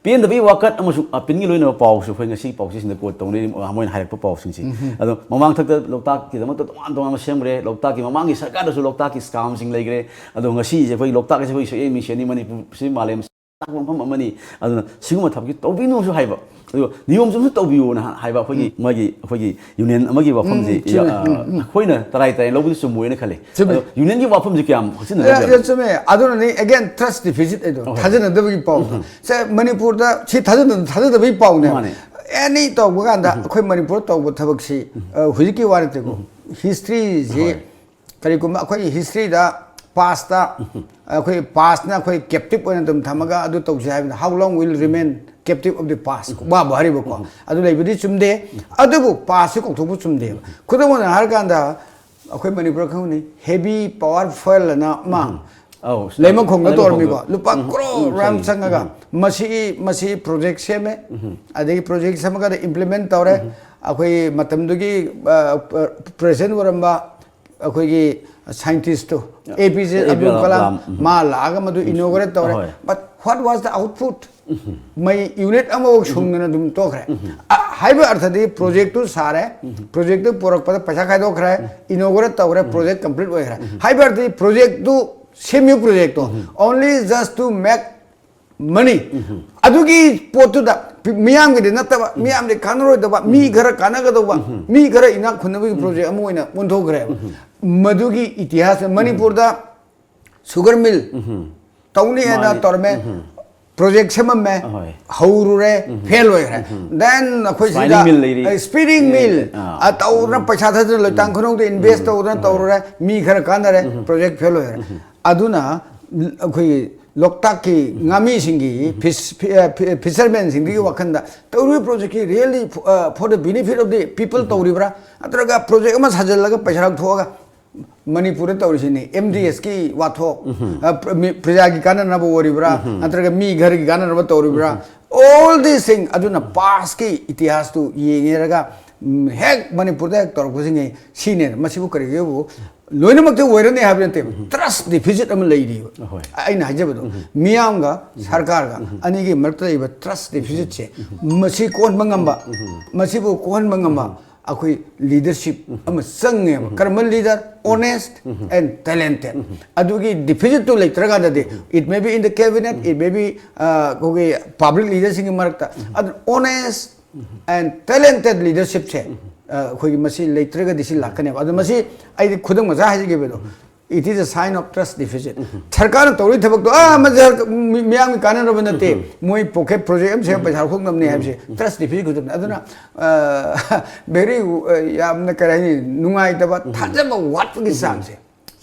ꯄꯦꯟꯗꯕꯒꯤ ꯋꯥꯀꯠ ꯑꯃꯁꯨꯡ appeal ꯒꯤ ꯂꯣꯏꯅꯕ ꯄꯥꯎꯁꯨ ꯑꯩꯈꯣꯏ ꯉꯁꯤ ꯄꯥꯎꯆꯦꯁꯤꯡꯗ quote ꯇꯧꯅꯔꯤ, ꯃꯣꯏꯅ ꯍꯥꯏꯔꯛꯄ ꯄꯥꯎꯁꯤꯡꯁꯤ꯫ ꯑꯗꯣ ꯃꯃꯥꯡ ꯊꯛꯇ ꯂꯣꯛꯇꯥꯛꯀꯤꯗꯃꯛꯇ ꯇꯣꯉꯥꯟ ꯇꯣꯉꯥꯟꯕ ꯁꯦꯝꯈ꯭ꯔꯦ, ꯂꯣꯛꯇꯥꯛꯀꯤ ꯃꯃꯥꯡꯒꯤ ꯁꯔꯀꯥꯔꯗꯁꯨ ꯂꯣꯛꯇꯥꯛꯀꯤ scheme ꯁꯤꯡ ꯂꯩꯈ꯭ꯔꯦ꯫ ꯑꯗꯣ ꯉꯁꯤꯁꯦ ꯑꯩꯈꯣꯏ ꯂꯣꯛꯇꯥꯛ ꯑꯁꯤ ꯑꯩꯈꯣꯏ ꯁꯛꯍꯦꯟ ꯃꯤꯡꯁꯦꯟꯅꯤ, ꯃꯅꯤꯄꯨꯔꯁꯤ ꯃꯥꯂꯦꯝ ꯇꯥꯛꯄ ꯃꯐꯝ ꯑꯃꯅꯤ꯫ ꯑꯗꯨꯅ ꯁꯤꯒꯨꯝꯕ ꯊꯕꯛꯁꯤ ꯇꯧꯕꯤꯅꯨꯁꯨ ꯍꯥꯏꯕ, ꯑꯗꯨꯒ ꯅꯤꯌꯣꯝ ꯆꯨꯝꯅꯁꯨ ꯇꯧꯕꯤꯌꯣꯅ ꯍꯥꯏꯕ ꯑꯩꯈꯣꯏꯒꯤ, ꯃꯥꯒꯤ, ꯑꯩꯈꯣꯏꯒꯤ union ꯑꯃꯒꯤ ꯋꯥꯐꯝꯁꯤ, ꯎꯝ, ꯆꯨꯝꯃꯦ꯫ ꯑ, ꯎꯝ, ꯎꯝ꯫ ꯑꯩꯈꯣꯏꯅ ꯇꯔꯥꯏ ꯇꯔꯥꯏ ꯂꯧꯕꯗꯤ ꯆꯨꯝꯃꯣꯏꯅ ꯈꯜꯂꯤ꯫ ꯆꯨꯝꯃꯦ꯫ ꯑꯗꯣ union ꯒꯤ ꯋꯥꯐꯝꯁꯤ ꯀꯌꯥꯝ ꯍꯛꯆꯤꯟꯅꯕ ꯑꯦ, ꯂꯩꯕ꯭ꯔꯥ? ꯑꯦ, ꯆꯨꯝꯃꯦ꯫ ꯑꯗꯨꯅꯅꯤ, again, trust deficit ꯍꯥꯏꯗꯣ, ꯑꯍꯣꯏ꯫ ꯊꯥꯖꯅꯗꯕꯒꯤ ꯄꯥꯎꯗꯣ꯫ ꯁꯦ, ꯃꯅꯤꯄꯨꯔꯗ ꯁꯤ ꯊꯥꯖꯅ-, ꯊꯥꯖꯗꯕꯒꯤ ꯄꯥꯎꯅꯦꯕ꯫ ꯃꯥꯅꯦ꯫ Any ꯇꯧꯕ ꯀꯥꯟꯗ ꯑꯩꯈꯣꯏ ꯃꯅꯤꯄꯨꯔ ꯇꯧꯕ ꯊꯕꯛꯁꯤ, ꯑ, ꯍꯧꯖꯤꯛꯀꯤ ꯋꯥ ꯅꯠꯇꯦꯀꯣ, history ꯁꯤ, ꯍꯣꯏ꯫ ꯀꯔꯤꯒꯨꯝꯕ ꯑꯩꯈꯣꯏꯒꯤ history ꯗ Past ꯑꯩꯈꯣꯏ past ꯅ ꯑꯩꯈꯣꯏ captive ꯑꯣꯏꯅ ꯑꯗꯨꯝ ꯊꯝꯃꯒ ꯑꯗꯨ ꯇꯧꯁꯦ ꯍꯥꯏꯕꯗ, how long will remain captive of the past? ꯋꯥꯕꯨ ꯍꯥꯏꯔꯤꯕꯀꯣ, ꯑꯗꯨ ꯂꯩꯕꯗꯤ ꯆꯨꯝꯗꯦ꯫ ꯑꯗꯨꯕꯨ past ꯁꯤ ꯀꯥꯎꯊꯣꯛꯄ ꯆꯨꯝꯗꯦꯕ꯫ ꯈꯨꯗꯝ ꯑꯣꯏꯅ ꯍꯥꯏꯔꯀꯥꯟꯗ, ꯑꯩꯈꯣꯏ ꯃꯅꯤꯄꯨꯔ ꯈꯪꯅꯤ, heavy power fuel ꯑꯅ ꯑꯃ ꯑꯧ, ꯂꯩꯃꯈꯣꯡꯗ ꯂꯩꯃꯈꯣꯡꯗ꯫ ꯇꯧꯔꯝꯃꯤꯀꯣ, ꯂꯨꯄꯥ ꯎꯝ, ꯀ꯭ꯔꯣꯔ ꯎꯝ, ꯃꯌꯥꯝ ꯈꯪꯉꯤ꯫ ꯆꯪꯉꯒ꯫ ꯎꯝ꯫ ꯃꯁꯤ ꯃꯁꯤ project ꯁꯦꯝꯃꯦ꯫ ꯑꯗꯒꯤ project ꯁꯦꯝꯃꯒ implement ꯇꯧꯔꯦ꯫ ꯑꯩꯈꯣꯏ ꯃꯇꯝꯗꯨꯒꯤ president ꯑꯣꯏꯔꯝꯕ ꯑꯩꯈꯣꯏꯒꯤ scientist two, A P J A P J Abdul Kalam, Kalam, ꯎꯝ꯫ ꯃꯥ ꯂꯥꯛꯑꯒ ꯃꯗꯨ inaugurate ꯇꯧꯔꯦ꯫ ꯑꯍꯣꯏ꯫ But what was the output? ꯃꯩ unit ꯑꯃꯐꯥꯎ ꯁꯨꯡꯗꯅ ꯑꯗꯨꯝ ꯇꯣꯛꯈ꯭ꯔꯦ꯫ ꯑ, ꯍꯥꯏꯕ ꯑꯔꯊꯗꯤ project ꯇꯨ ꯁꯥꯔꯦ, project ꯇꯨ ꯄꯨꯔꯛꯄꯗ ꯄꯩꯁꯥ ꯈꯥꯏꯗꯣꯛꯈ꯭ꯔꯦ, inaugurate ꯇꯧꯈ꯭ꯔꯦ, project complete ꯑꯣꯏꯈ꯭ꯔꯦ꯫ ꯍꯥꯏꯕ ꯑꯔꯊꯗꯤ project ꯇꯨ, ꯁꯦꯝꯃꯤꯕ project ꯇꯣ, only just to make money꯫ ꯑꯗꯨꯒꯤ ꯄꯣꯠꯇꯨꯗ ꯄꯤ-, ꯃꯤꯌꯥꯝꯒꯤꯗꯤ ꯅꯠꯇꯕ, ꯃꯤꯌꯥꯝꯗꯤ ꯀꯥꯟꯅꯔꯣꯏꯗꯕ, ꯃꯤ ꯈꯔ ꯀꯥꯟꯅꯒꯗꯧꯕ, ꯃꯤ ꯈꯔ ꯏꯅꯥꯛ ꯈꯨꯟꯅꯕꯒꯤ project ꯑꯃ ꯑꯣꯏꯅ ꯑꯣꯟꯊꯣꯛꯈ꯭ꯔꯦꯕ꯫ ꯃꯗꯨꯒꯤ ꯏꯇꯤꯍꯥꯁ, ꯃꯅꯤꯄꯨꯔꯗ sugar mill ꯇꯧꯅꯤ ꯍꯥꯏꯅ ꯃꯥꯅꯤ꯫ ꯇꯧꯔꯝꯃꯦ, project ꯁꯦꯝꯃꯝꯃꯦ, ꯑꯍꯣꯏ꯫ ꯍꯧꯔꯨꯔꯦ, fail ꯑꯣꯏꯈ꯭ꯔꯦ꯫ Then ꯑꯩꯈꯣꯏ Spinning ꯁꯤꯗ mill ꯂꯩꯔꯤ꯫ ꯑ, spinning mill, ꯑꯥ꯫ ꯑ, ꯇꯧꯗꯅ ꯄꯩꯁꯥ ꯊꯥꯗꯅ ꯂꯣꯏꯇꯥꯡ ꯈꯨꯅꯧꯗ invest ꯇꯧꯗꯅ ꯇꯧꯔꯨꯔꯦ, ꯃꯤ ꯈꯔ ꯀꯥꯟꯅꯔꯦ, project fail ꯑꯣꯏꯈ꯭ꯔꯦ꯫ ꯑꯗꯨꯅ ꯑꯩꯈꯣꯏꯒꯤ ꯂꯣꯛꯇꯥꯛꯀꯤ ꯉꯥꯃꯤꯁꯤꯡꯒꯤ fish, ꯐꯤ-, ꯑ, ꯐꯤ-, fishermen ꯁꯤꯡꯗꯨꯒꯤ ꯋꯥꯈꯜꯗ ꯇꯧꯔꯤꯕ project ꯀꯤ really, ꯑ, for the benefit of the people ꯇꯧꯔꯤꯕ꯭ꯔꯥ? ꯅꯠꯇ꯭ꯔꯒ project ꯑꯃ ꯁꯥꯖꯤꯜꯂꯒ ꯄꯩꯁꯥ ꯂꯧꯊꯣꯛꯑꯒ, ꯃꯅꯤꯄꯨꯔꯗ ꯇꯧꯔꯤꯁꯤꯅꯤ, M D S ꯀꯤ ꯋꯥꯊꯣꯛ, ꯑ, ꯄ꯭ꯔ-, ꯃꯤ-, ꯄ꯭ꯔꯖꯥꯒꯤ ꯀꯥꯟꯅꯅꯕ ꯑꯣꯏꯔꯤꯕ꯭ꯔꯥ, ꯅꯠꯇ꯭ꯔꯒ ꯃꯤ ꯈꯔꯒꯤ ꯀꯥꯟꯅꯅꯕ ꯇꯧꯔꯤꯕ꯭ꯔꯥ? All these things, ꯑꯗꯨꯅ past ꯀꯤ ꯏꯇꯤꯍꯥꯁꯇꯨ ꯌꯦꯡꯉꯦꯔꯒ, ꯎꯝ, ꯍꯦꯛ ꯃꯅꯤꯄꯨꯔꯗ ꯍꯦꯛ ꯇꯧꯔꯛꯄꯁꯤꯡꯉꯩ ꯁꯤꯅꯦ꯫ ꯃꯁꯤꯕꯨ ꯀꯔꯤꯒꯤꯕꯨ ꯂꯣꯏꯅꯃꯛꯇꯤ ꯑꯣꯏꯔꯅꯤ ꯍꯥꯏꯕ ꯅꯠꯇꯦꯕ, trust deficit ꯑꯃ ꯂꯩꯔꯤꯕ꯫ ꯑꯍꯣꯏ꯫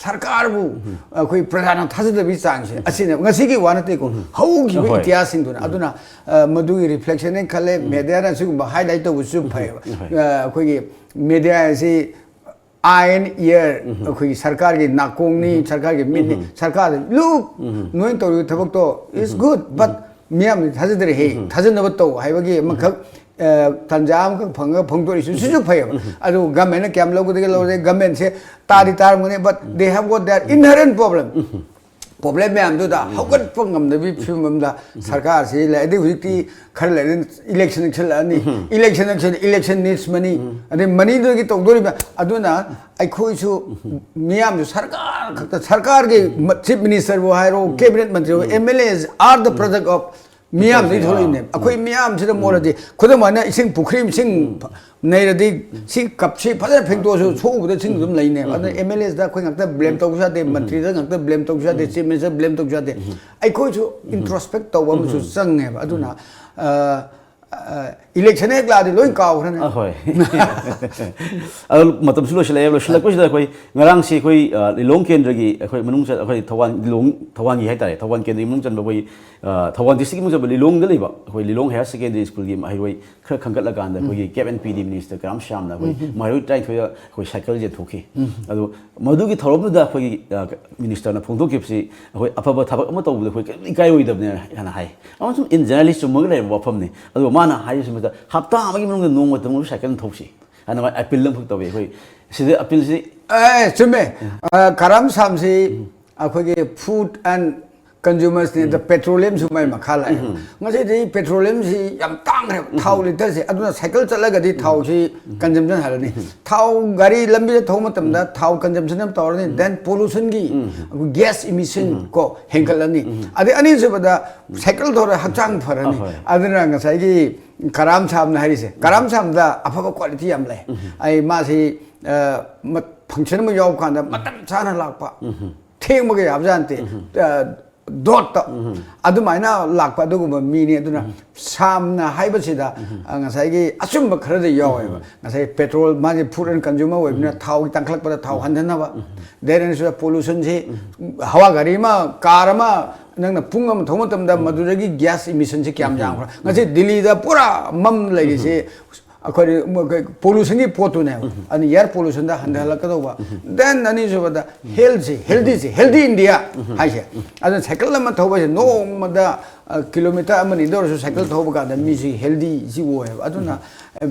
ꯁꯔꯀꯥꯔꯕꯨ ꯑꯩꯈꯣꯏ ꯄ꯭ꯔꯖꯥꯅ ꯊꯥꯖꯗꯕꯒꯤ ꯆꯥꯡꯁꯦ ꯑꯁꯤꯅ ꯉꯁꯤꯒꯤ ꯋꯥ ꯅꯠꯇꯦꯀꯣ, ꯍꯧꯈꯤꯕ ꯍꯣꯏ꯫ ꯏꯇꯤꯍꯥꯁꯁꯤꯡꯗꯨꯅ꯫ ꯑꯗꯨꯅ ꯑ, ꯃꯗꯨꯒꯤ ꯔꯤꯐ꯭ꯂꯦꯛꯁꯟꯅꯦ ꯈꯜꯂꯦ꯫ ꯃꯦꯗꯤꯌꯥꯅ ꯑꯁꯤꯒꯨꯝꯕ ꯍꯥꯏꯂꯥꯏꯠ ꯇꯧꯕꯁꯨ ꯐꯩꯌꯦꯕ꯫ ꯑ, ꯑꯩꯈꯣꯏꯒꯤ ꯃꯦꯗꯤꯌꯥ ꯑꯁꯤ ꯑꯥꯏ ꯑꯦꯟ ꯏꯌꯔ, ꯑꯩꯈꯣꯏꯒꯤ ꯁꯔꯀꯥꯔꯒꯤ ꯅꯥꯀꯣꯡꯅꯤ, ꯁꯔꯀꯥꯔꯒꯤ ꯃꯤꯠꯅꯤ, ꯁꯔꯀꯥꯔꯗ ꯂꯨꯛ ꯅꯣꯏꯅ ꯇꯧꯔꯤꯕ ꯊꯕꯛꯇꯣ is good, but ꯃꯤꯌꯥꯝꯅ ꯊꯥꯖꯗ꯭ꯔꯦꯍꯦ, ꯊꯥꯖꯅꯕ ꯇꯧ ꯍꯥꯏꯕꯒꯤ ꯑꯃꯈꯛ ꯑ, ꯇꯥꯟꯖꯥ ꯑꯃꯈꯛ ꯐꯪꯉꯒ ꯐꯣꯡꯗꯣꯔꯛꯏꯁꯨ ꯁꯤꯁꯨ ꯐꯩꯌꯦꯕ꯫ ꯑꯗꯨ ꯒꯃꯦꯟꯅ ꯀꯌꯥꯝ ꯂꯧꯒꯗꯒꯦ ꯂꯧꯔꯦ, ꯒꯃꯦꯟꯁꯦ ꯇꯥꯗꯤ ꯇꯥꯔꯝꯒꯅꯤ, but they have got their inherent problem. Problem ꯃꯌꯥꯝꯗꯨꯗ ꯍꯧꯒꯠꯄ ꯉꯝꯗꯕꯒꯤ ꯐꯤꯕꯝ ꯑꯃꯗ ꯁꯔꯀꯥꯔꯁꯤ ꯂꯩ꯫ ꯑꯗꯩ ꯍꯧꯖꯤꯛꯇꯤ ꯈꯔ ꯂꯩꯔꯗꯤ ꯏꯂꯦꯛꯁꯟ ꯅꯛꯁꯜꯂꯛꯑꯅꯤ, ꯏꯂꯦꯛꯁꯟ ꯅꯛꯁꯜ election needs money, ꯑꯗꯩ ꯃꯅꯤꯗꯨꯗꯒꯤ ꯇꯧꯗꯣꯔꯤꯕ꯫ ꯑꯗꯨꯅ ꯑꯩꯈꯣꯏꯁꯨ ꯃꯤꯌꯥꯝꯁꯨ ꯁꯔꯀꯥꯔ ꯈꯛꯇ, ꯁꯔꯀꯥꯔꯒꯤ ꯆꯤꯐ ꯃꯤꯅꯤꯁꯇꯔꯕꯨ ꯍꯥꯏꯔꯣ, ꯀꯦꯕꯤꯅꯦꯠ ꯃꯟꯇ꯭ꯔꯤꯕꯨ, M L As are the product of ꯃꯤꯌꯥꯝꯗꯒꯤ ꯊꯣꯛꯂꯛꯏꯅꯦ꯫ ꯑꯩꯈꯣꯏ ꯃꯤꯌꯥꯝꯁꯤꯗ ꯃꯣꯠꯂꯗꯤ, ꯈꯨꯗꯝ ꯑꯣꯏꯅ ꯏꯁꯤꯡ ꯄꯨꯈ꯭ꯔꯤ ꯑꯃ ꯏꯁꯤꯡ ꯅꯩꯔꯗꯤ ꯁꯤ ꯀꯞꯁꯤ ꯐꯖꯅ ꯐꯦꯡꯗꯣꯛꯑꯁꯨ ꯁꯣꯛꯎꯕꯗ ꯏꯁꯤꯡ ꯑꯗꯨꯝ ꯂꯩꯅꯦꯕ꯫ ꯑꯗꯨꯅ M L As ꯗ ꯑꯩꯈꯣꯏ ꯉꯥꯛꯇ ꯕ꯭ꯂꯦꯝ ꯇꯧꯕꯁꯨ ꯌꯥꯗꯦ, ꯃꯟꯇ꯭ꯔꯤꯗ ꯉꯥꯛꯇ ꯕ꯭ꯂꯦꯝ ꯇꯧꯕꯁꯨ ꯌꯥꯗꯦ, ꯆꯤꯐ ꯃꯤꯅꯤꯁꯇꯔ ꯕ꯭ꯂꯦꯝ ꯇꯧꯕꯁꯨ ꯌꯥꯗꯦ꯫ ꯑꯩꯈꯣꯏꯁꯨ ꯏꯟꯇ꯭ꯔꯣꯁꯄꯦꯛ ꯇꯧꯕ ꯑꯃꯁꯨ ꯆꯪꯉꯦꯕ꯫ ꯑꯗꯨꯅ ꯏꯂꯦꯛꯁꯟ ꯍꯦꯛ ꯂꯥꯛꯑꯗꯤ ꯂꯣꯏ ꯀꯥꯎꯈ꯭ꯔꯅꯤ꯫ ꯑꯍꯣꯏ꯫ ꯑꯗꯣ ꯃꯇꯝꯁꯨ ꯂꯣꯏꯁꯤꯜꯂꯛꯑꯦ꯫ ꯂꯣꯏꯁꯤꯜꯂꯛꯄꯁꯤꯗ ꯑꯩꯈꯣꯏ ꯉꯔꯥꯡꯁꯤ ꯑꯩꯈꯣꯏ ꯑ, ꯂꯤꯂꯣꯡ ꯀꯦꯟꯗ꯭ꯔꯒꯤ ꯑꯩꯈꯣꯏ ꯃꯅꯨꯡ ꯆꯠ ꯑꯩꯈꯣꯏ ꯊꯧꯕꯥꯜ ꯂꯤꯂꯣꯡ ꯊꯧꯕꯥꯜꯒꯤ ꯍꯥꯏꯇꯥꯔꯦ, ꯊꯧꯕꯥꯜ ꯀꯦꯟꯗ꯭ꯔꯒꯤ ꯃꯅꯨꯡ ꯆꯟꯕ ꯑꯩꯈꯣꯏ ꯑ, ꯊꯧꯕꯥꯜ ꯗꯤꯁꯇ꯭ꯔꯤꯛꯀꯤ ꯃꯅꯨꯡ ꯆꯟꯕ ꯂꯤꯂꯣꯡꯗ ꯂꯩꯕ ꯑꯩꯈꯣꯏ ꯂꯤꯂꯣꯡ ꯍꯥꯌꯔ ꯁꯦꯀꯦꯟꯗꯔꯤ ꯁ꯭ꯀꯨꯜꯒꯤ ꯃꯍꯩꯔꯣꯏ ꯈꯔ ꯈꯟꯒꯠꯂꯀꯥꯟꯗ ꯑꯩꯈꯣꯏꯒꯤ ꯀꯦꯞ ꯑꯦꯟ ꯄꯤ ꯗꯤ ꯃꯤꯅꯤꯁꯇꯔ ꯀꯔꯥꯝ ꯁ꯭ꯌꯥꯝꯅ ꯑꯩꯈꯣꯏ ꯃꯍꯩꯔꯣꯏ ꯇꯔꯥꯅꯤꯊꯣꯏꯗ ꯑꯩꯈꯣꯏ ꯁꯥꯏꯀꯜ ꯌꯦꯟꯊꯣꯛꯈꯤ꯫ ꯑꯗꯣ ꯃꯗꯨꯒꯤ ꯊꯧꯔꯝꯗꯨꯗ ꯑꯩꯈꯣꯏꯒꯤ ꯑ, ꯃꯤꯅꯤꯁꯇꯔꯅ ꯐꯣꯡꯗꯣꯛꯈꯤꯕꯁꯤ ꯑꯩꯈꯣꯏ ꯑꯐꯕ ꯊꯕꯛ ꯑꯃ ꯇꯧꯕꯗ ꯑꯩꯈꯣꯏ ꯀꯔꯤꯝ ꯏꯀꯥꯏꯔꯣꯏꯗꯕꯅꯦ ꯍꯥꯏꯅ ꯍꯥꯏ꯫ ꯑꯃꯁꯨꯡ ꯏꯟ ꯖꯦꯅꯔꯦꯂꯤ ꯆꯨꯝꯃꯒ ꯂꯩꯔꯕ ꯋꯥꯐꯝꯅꯤ꯫ ꯑꯗꯨꯒ ꯃꯥꯅ ꯍꯥꯏꯔꯤꯁꯤ ꯃꯇꯝꯗ ꯍꯞꯇꯥ ꯑꯃꯒꯤ ꯃꯅꯨꯡꯗ ꯅꯣꯡꯃꯇ ꯃꯣꯏ ꯁꯥꯏꯀꯜ ꯊꯧꯁꯤ ꯍꯥꯏꯅ ꯃꯥꯏ ꯑꯄꯤꯜ ꯑꯃꯈꯛ ꯇꯧꯋꯤ꯫ ꯑꯩꯈꯣꯏ ꯁꯤꯗ ꯑꯄꯤꯜꯁꯤ ꯑꯦ, ꯆꯨꯝꯃꯦ꯫ ꯑ, ꯀꯔꯥꯝ ꯁꯥꯝꯁꯤ ꯑꯩꯈꯣꯏꯒꯤ ꯐꯨꯗ ꯑꯦꯟ ꯀꯟꯖꯨꯃꯔꯁꯅꯤ, ꯗ ꯄꯦꯇ꯭ꯔꯣꯂꯤꯌꯝꯁꯨ ꯃꯥꯏ ꯃꯈꯥ ꯂꯥꯛꯑꯦ꯫ ꯉꯁꯤꯗꯤ ꯄꯦꯇ꯭ꯔꯣꯂꯤꯌꯝꯁꯤ ꯌꯥꯝ ꯇꯥꯡꯈ꯭ꯔꯦꯕ, ꯊꯥꯎ ꯂꯤꯇꯔꯁꯦ꯫ ꯑꯗꯨꯅ ꯁꯥꯏꯀꯜ ꯆꯠꯂꯒꯗꯤ ꯊꯥꯎꯁꯤ ꯀꯟꯖꯝꯁꯟ ꯍꯜꯂꯅꯤ꯫ ꯊꯥꯎ ꯒꯥꯔꯤ ꯂꯝꯕꯤꯗ ꯊꯧꯕ ꯃꯇꯝꯗ ꯊꯥꯎ ꯀꯟꯖꯝꯁꯟ ꯑꯃ ꯇꯧꯔꯅꯤ, ꯗꯦꯟ ꯄꯣꯂꯨꯁꯟꯒꯤ ꯒ꯭ꯌꯥꯁ ꯏꯃꯤꯁꯟ ꯀꯣ ꯍꯦꯟꯒꯠꯂꯅꯤ꯫ ꯑꯗꯩ ꯑꯅꯤꯁꯨꯕꯗ ꯁꯥꯏꯀꯜ ꯊꯧꯔ ꯍꯛꯆꯥꯡ ꯐꯔꯅꯤ꯫ ꯑꯍꯣꯏ꯫ ꯑꯗꯨꯅ ꯉꯁꯥꯏꯒꯤ ꯀꯔꯥꯝ ꯁꯥꯝꯅ ꯍꯥꯏꯔꯤꯁꯦ, ꯀꯔꯥꯝ ꯁꯥꯝꯗ ꯑꯐꯕ ꯀ꯭ꯋꯥꯂꯤꯇꯤ ꯌꯥꯝ ꯂꯩ꯫ ꯑꯩ ꯃꯥꯁꯤ ꯑ, ꯃ-, ꯐꯪꯁꯟ ꯑꯃ ꯌꯥꯎꯕ ꯀꯥꯟꯗ ꯃꯇꯝ ꯆꯥꯅ ꯂꯥꯛꯄ, ꯊꯦꯡꯕꯒ ꯌꯥꯕꯖꯥꯠ ꯅꯠꯇꯦ꯫ ꯑ, ꯗꯣꯠꯇ ꯑꯗꯨꯃꯥꯏꯅ ꯂꯥꯛꯄ ꯑꯗꯨꯒꯨꯝꯕ ꯃꯤꯅꯤ꯫ ꯑꯗꯨꯅ ꯁꯥꯝꯅ ꯍꯥꯏꯕꯁꯤꯗ, ꯑ, ꯉꯁꯥꯏꯒꯤ ꯑꯆꯨꯝꯕ ꯈꯔꯗꯤ ꯌꯥꯎꯋꯦꯕ꯫ ꯉꯁꯥꯏ ꯄꯦꯇ꯭ꯔꯣꯜ, ꯃꯥꯁꯦ ꯐꯨꯗ ꯑꯦꯟ ꯀꯟꯖꯨꯃꯔ ꯑꯣꯏꯕꯅꯤꯅ ꯊꯥꯎꯒꯤ ꯇꯥꯡꯈꯠꯂꯛꯄꯗ ꯊꯥꯎ ꯍꯟꯊꯅꯕ, ꯗꯦꯟ ꯄꯣꯂꯨꯁꯟꯁꯤ, ꯍꯋꯥ ꯒꯥꯔꯤ ꯑꯃ, ꯀꯥꯔ ꯑꯃ ꯅꯪꯅ ꯄꯨꯡ ꯑꯃ ꯊꯧꯕ ꯃꯇꯝꯗ ꯃꯗꯨꯗꯒꯤ ꯒ꯭ꯌꯥꯁ ꯏꯃꯤꯁꯟꯁꯤ ꯀꯌꯥꯝ ꯌꯥꯝꯈ꯭ꯔꯦ꯫ ꯉꯁꯤ ꯗꯤꯜꯂꯤꯗ ꯄꯨꯔꯥ ꯃꯝ ꯂꯩꯔꯤꯁꯤ ꯑꯩꯈꯣꯏ ꯄꯣꯂꯨꯁꯟꯒꯤ ꯄꯣꯠꯇꯨꯅꯦꯕ꯫ ꯑꯗꯨꯅ ꯏꯌꯥꯔ ꯄꯣꯂꯨꯁꯟꯗ ꯍꯟꯊꯍꯜꯂꯛꯀꯗꯧꯕ꯫ ꯗꯦꯟ ꯑꯅꯤꯁꯨꯕꯗ ꯍꯦꯜꯊꯁꯤ, ꯍꯦꯜꯗꯤꯁꯤ, ꯍꯦꯜꯗꯤ ꯏꯟꯗꯤꯌꯥ ꯍꯥꯏꯁꯦ꯫ ꯑꯗꯨꯅ ꯁꯥꯏꯀꯜ ꯑꯃ ꯊꯧꯕꯁꯦ ꯅꯣꯡꯃꯗ, ꯑ, ꯀꯤꯂꯣꯃꯤꯇꯔ ꯑꯃꯅꯤꯗ ꯑꯣꯏꯔꯁꯨ ꯁꯥꯏꯀꯜ ꯊꯧꯕ ꯀꯥꯟꯗ ꯃꯤꯁꯤ ꯍꯦꯜꯗꯤꯁꯤ ꯑꯣꯏꯌꯦꯕ꯫ ꯑꯗꯨꯅ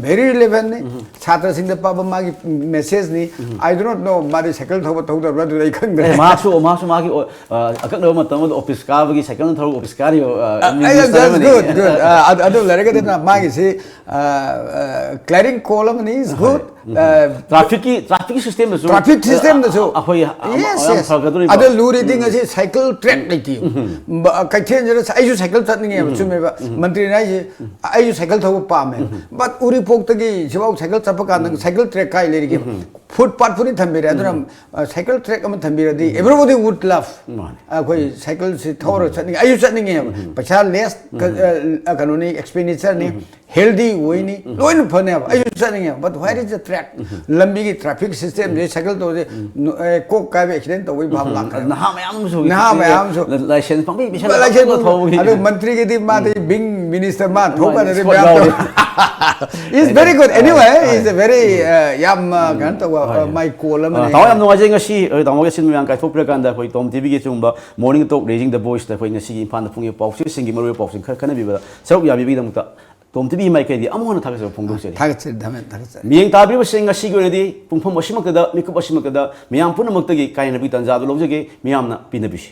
ꯚꯦꯔꯤ ꯔꯤꯂꯦꯚꯦꯟꯅꯤ꯫ ꯁꯥꯇ꯭ꯔꯁꯤꯡꯗ ꯄꯥꯕ ꯃꯥꯒꯤ ꯃꯦꯁꯦꯖꯅꯤ꯫ I do not know ꯃꯥꯗꯤ ꯁꯥꯏꯀꯜ ꯊꯧꯕ ꯊꯧꯗꯕ꯭ꯔꯥ, ꯑꯗꯨꯗꯤ ꯑꯩ ꯈꯪꯗ꯭ꯔꯦ꯫ ꯑꯦ, ꯃꯍꯥꯛꯁꯨ ꯃꯍꯥꯛꯁꯨ ꯃꯥꯒꯤ ꯑꯣ, ꯑ, ꯑꯀꯛꯅꯕ ꯃꯇꯝ ꯑꯃꯗ ꯑꯣꯐꯤꯁ ꯀꯥꯕꯒꯤ ꯁꯥꯏꯀꯜ ꯊꯧꯔꯒ ꯑꯣꯐꯤꯁ ꯀꯥꯔꯤꯕ, ꯑ, ꯑ, ꯃꯤꯅꯤꯁꯇꯔ that's ꯑꯃꯅꯤ꯫ good, good. ꯑ, ꯑꯗꯨ, ꯑꯗꯨ ꯂꯩꯔꯒꯗꯤ ꯃꯥꯒꯤꯁꯤ, ꯑ, ꯑ, ꯀ꯭ꯂꯤꯌꯥꯔꯤꯡ ꯀꯣꯜ ꯑꯃꯅꯤ, is good. ꯑ, ꯇ꯭ꯔꯥꯐꯤꯛꯀꯤ ꯇ꯭ꯔꯥꯐꯤꯛꯀꯤ ꯁꯤꯁꯇꯦꯝꯗꯁꯨ ꯇ꯭ꯔꯥꯐꯤꯛ ꯁꯤꯁꯇꯦꯝꯗꯁꯨ, ꯑꯩꯈꯣꯏ ꯌꯥꯝ yes, ꯌꯥꯝ yes. ꯐꯒꯗꯧꯔꯤꯕ꯫ ꯑꯗꯣ ꯂꯨꯔꯤꯗꯤ ꯉꯁꯤ ꯁꯥꯏꯀꯜ ꯇ꯭ꯔꯦꯛ ꯂꯩꯇꯦ꯫ ꯀꯩꯊꯦꯜꯁꯤꯗ ꯑꯩꯁꯨ ꯁꯥꯏꯀꯜ ꯆꯠꯅꯤꯡꯉꯦꯕ, ꯆꯨꯝꯃꯦꯕ꯫ ꯃꯟꯇ꯭ꯔꯤꯅ ꯍꯥꯏꯁꯦ, ꯑꯩꯁꯨ ꯁꯥꯏꯀꯜ ꯊꯧꯕ ꯄꯥꯝꯃꯦ꯫ ꯕꯠ ꯎꯔꯤꯄꯣꯛꯇꯒꯤ ꯁꯤꯐꯥꯎ ꯁꯥꯏꯀꯜ ꯆꯠꯄ ꯀꯥꯟꯗ ꯁꯥꯏꯀꯜ ꯇ꯭ꯔꯦꯛ ꯀꯥꯏ ꯂꯩꯔꯤꯒꯦ? ꯐꯨꯠ ꯄꯥꯠ ꯐꯨꯗꯤ ꯊꯝꯕꯤꯔꯦ꯫ ꯑꯗꯨꯅ, ꯑ, ꯁꯥꯏꯀꯜ ꯇ꯭ꯔꯦꯛ ꯑꯃ ꯊꯝꯕꯤꯔꯗꯤ, everybody would love꯫ ꯃꯥꯅꯦ꯫ ꯑꯩꯈꯣꯏ ꯁꯥꯏꯀꯜꯁꯤ ꯊꯧꯔ ꯆꯠꯅꯤꯡꯉꯦ, ꯑꯩꯁꯨ ꯆꯠꯅꯤꯡꯉꯦꯕ꯫ ꯄꯩꯁꯥ ꯂꯦꯁ, ꯀꯩꯅꯣꯅꯤ, ꯑꯦꯛꯁꯄꯦꯟꯗꯤꯆꯔꯅꯤ, ꯍꯦꯜꯗꯤ ꯑꯣꯏꯅꯤ, ꯂꯣꯏꯅ ꯐꯅꯦꯕ꯫ ꯑꯩꯁꯨ ꯆꯠꯅꯤꯡꯉꯦꯕ꯫ But where is the track? ꯂꯝꯕꯤꯒꯤ ꯇ꯭ꯔꯥꯐꯤꯛ ꯁꯤꯁꯇꯦꯝꯁꯤ ꯁꯥꯏꯀꯜ ꯊꯧꯕꯁꯦ, ꯅꯨ-, ꯑꯦ, ꯀꯣꯛ ꯀꯥꯏꯕ, ꯑꯦꯛꯁꯤꯗꯦꯟ ꯇꯧꯕꯒꯤ ꯚꯥꯕ ꯂꯥꯛꯈ꯭ꯔꯦ꯫ ꯅꯍꯥ ꯃꯌꯥꯝ ꯑꯃꯁꯨ ꯅꯍꯥ ꯃꯌꯥꯝ ꯑꯃꯁꯨ꯫ ꯂꯥꯏꯁꯦꯟꯁ ꯄꯪꯄꯤ ꯂꯥꯏꯁꯦꯟꯁ ꯄꯤꯁꯜꯂꯒ ꯊꯧꯕꯒꯤ꯫ ꯑꯗꯨ ꯃꯟꯇ꯭ꯔꯤꯒꯤꯗꯤ ꯃꯥꯗꯤ ꯕꯤꯡ ꯃꯤꯅꯤꯁꯇꯔ ꯃꯥ ꯊꯧ ꯃꯥꯅꯤ, ꯀꯥꯟꯗꯗꯤ ꯏꯁꯄꯣꯔꯠ ꯃꯌꯥꯝ ꯌꯥꯎꯔꯤ꯫ ꯇꯧ-, It's very good. Anyway, it's a very, uh, ꯌꯥꯝ, uh, ꯀꯩꯅꯣ ꯇꯧꯕ, uh, ꯃꯥꯏ ꯀꯣꯜ ꯑꯃꯅꯤ꯫ ꯑ, ꯇꯥꯃꯣ, ꯌꯥꯝ ꯅꯨꯡꯉꯥꯏꯖꯩ꯫ ꯉꯁꯤ, ꯑ, ꯇꯥꯃꯣꯒꯤ ꯑꯁꯤꯟꯕ ꯃꯌꯥꯝ ꯀꯥꯏꯊꯣꯛꯄꯤꯔꯀꯥꯟꯗ ꯑꯩꯈꯣꯏ ꯇꯣꯝ ꯇꯤꯚꯤꯒꯤ ꯑꯆꯨꯝꯕ ꯃꯣꯔꯅꯤꯡ ꯇꯣꯛ ꯔꯦꯖꯤꯡ ꯗ ꯚꯣꯏꯁꯇ ꯑꯩꯈꯣꯏ ꯉꯁꯤꯒꯤ ꯏꯝꯐꯥꯜꯗ ꯐꯣꯡꯉꯤꯕ ꯄꯥꯎꯆꯦꯁꯤꯡꯒꯤ ꯃꯔꯨꯑꯣꯏꯕ ꯄꯥꯎꯁꯤꯡ ꯈꯔ ꯈꯟꯅꯕꯤꯕꯗ ꯁꯔꯨꯛ ꯌꯥꯕꯤꯕꯒꯤꯗꯃꯛꯇ ꯇꯣꯝ ꯇꯤꯚꯤ ꯃꯥꯏꯀꯩꯗꯤ ꯑꯃꯨꯛ ꯍꯟꯅ ꯊꯥꯒꯠꯆꯕ ꯐꯣꯡꯗꯣꯛꯆꯔꯤ꯫ ꯊꯥꯒꯠꯆꯔꯤ, ꯊꯥꯒꯠꯆꯔꯤ꯫ ꯃꯤꯠꯌꯦꯡ ꯇꯥꯕꯤꯕꯁꯤꯡ, ꯉꯁꯤꯒꯤ ꯑꯣꯏꯅꯗꯤ ꯄꯨꯡꯐꯝ ꯑꯁꯤꯃꯛꯇꯗ, ꯃꯤꯀꯨꯞ ꯑꯁꯤꯃꯛꯇꯗ ꯃꯤꯌꯥꯝ ꯄꯨꯝꯅꯃꯛꯇꯒꯤ ꯀꯥꯏꯅꯕꯒꯤ ꯇꯥꯟꯖꯥ ꯑꯗꯨ ꯂꯧꯖꯒꯦ꯫ ꯃꯤꯌꯥꯝꯅ ꯄꯤꯅꯕꯤꯁꯤ꯫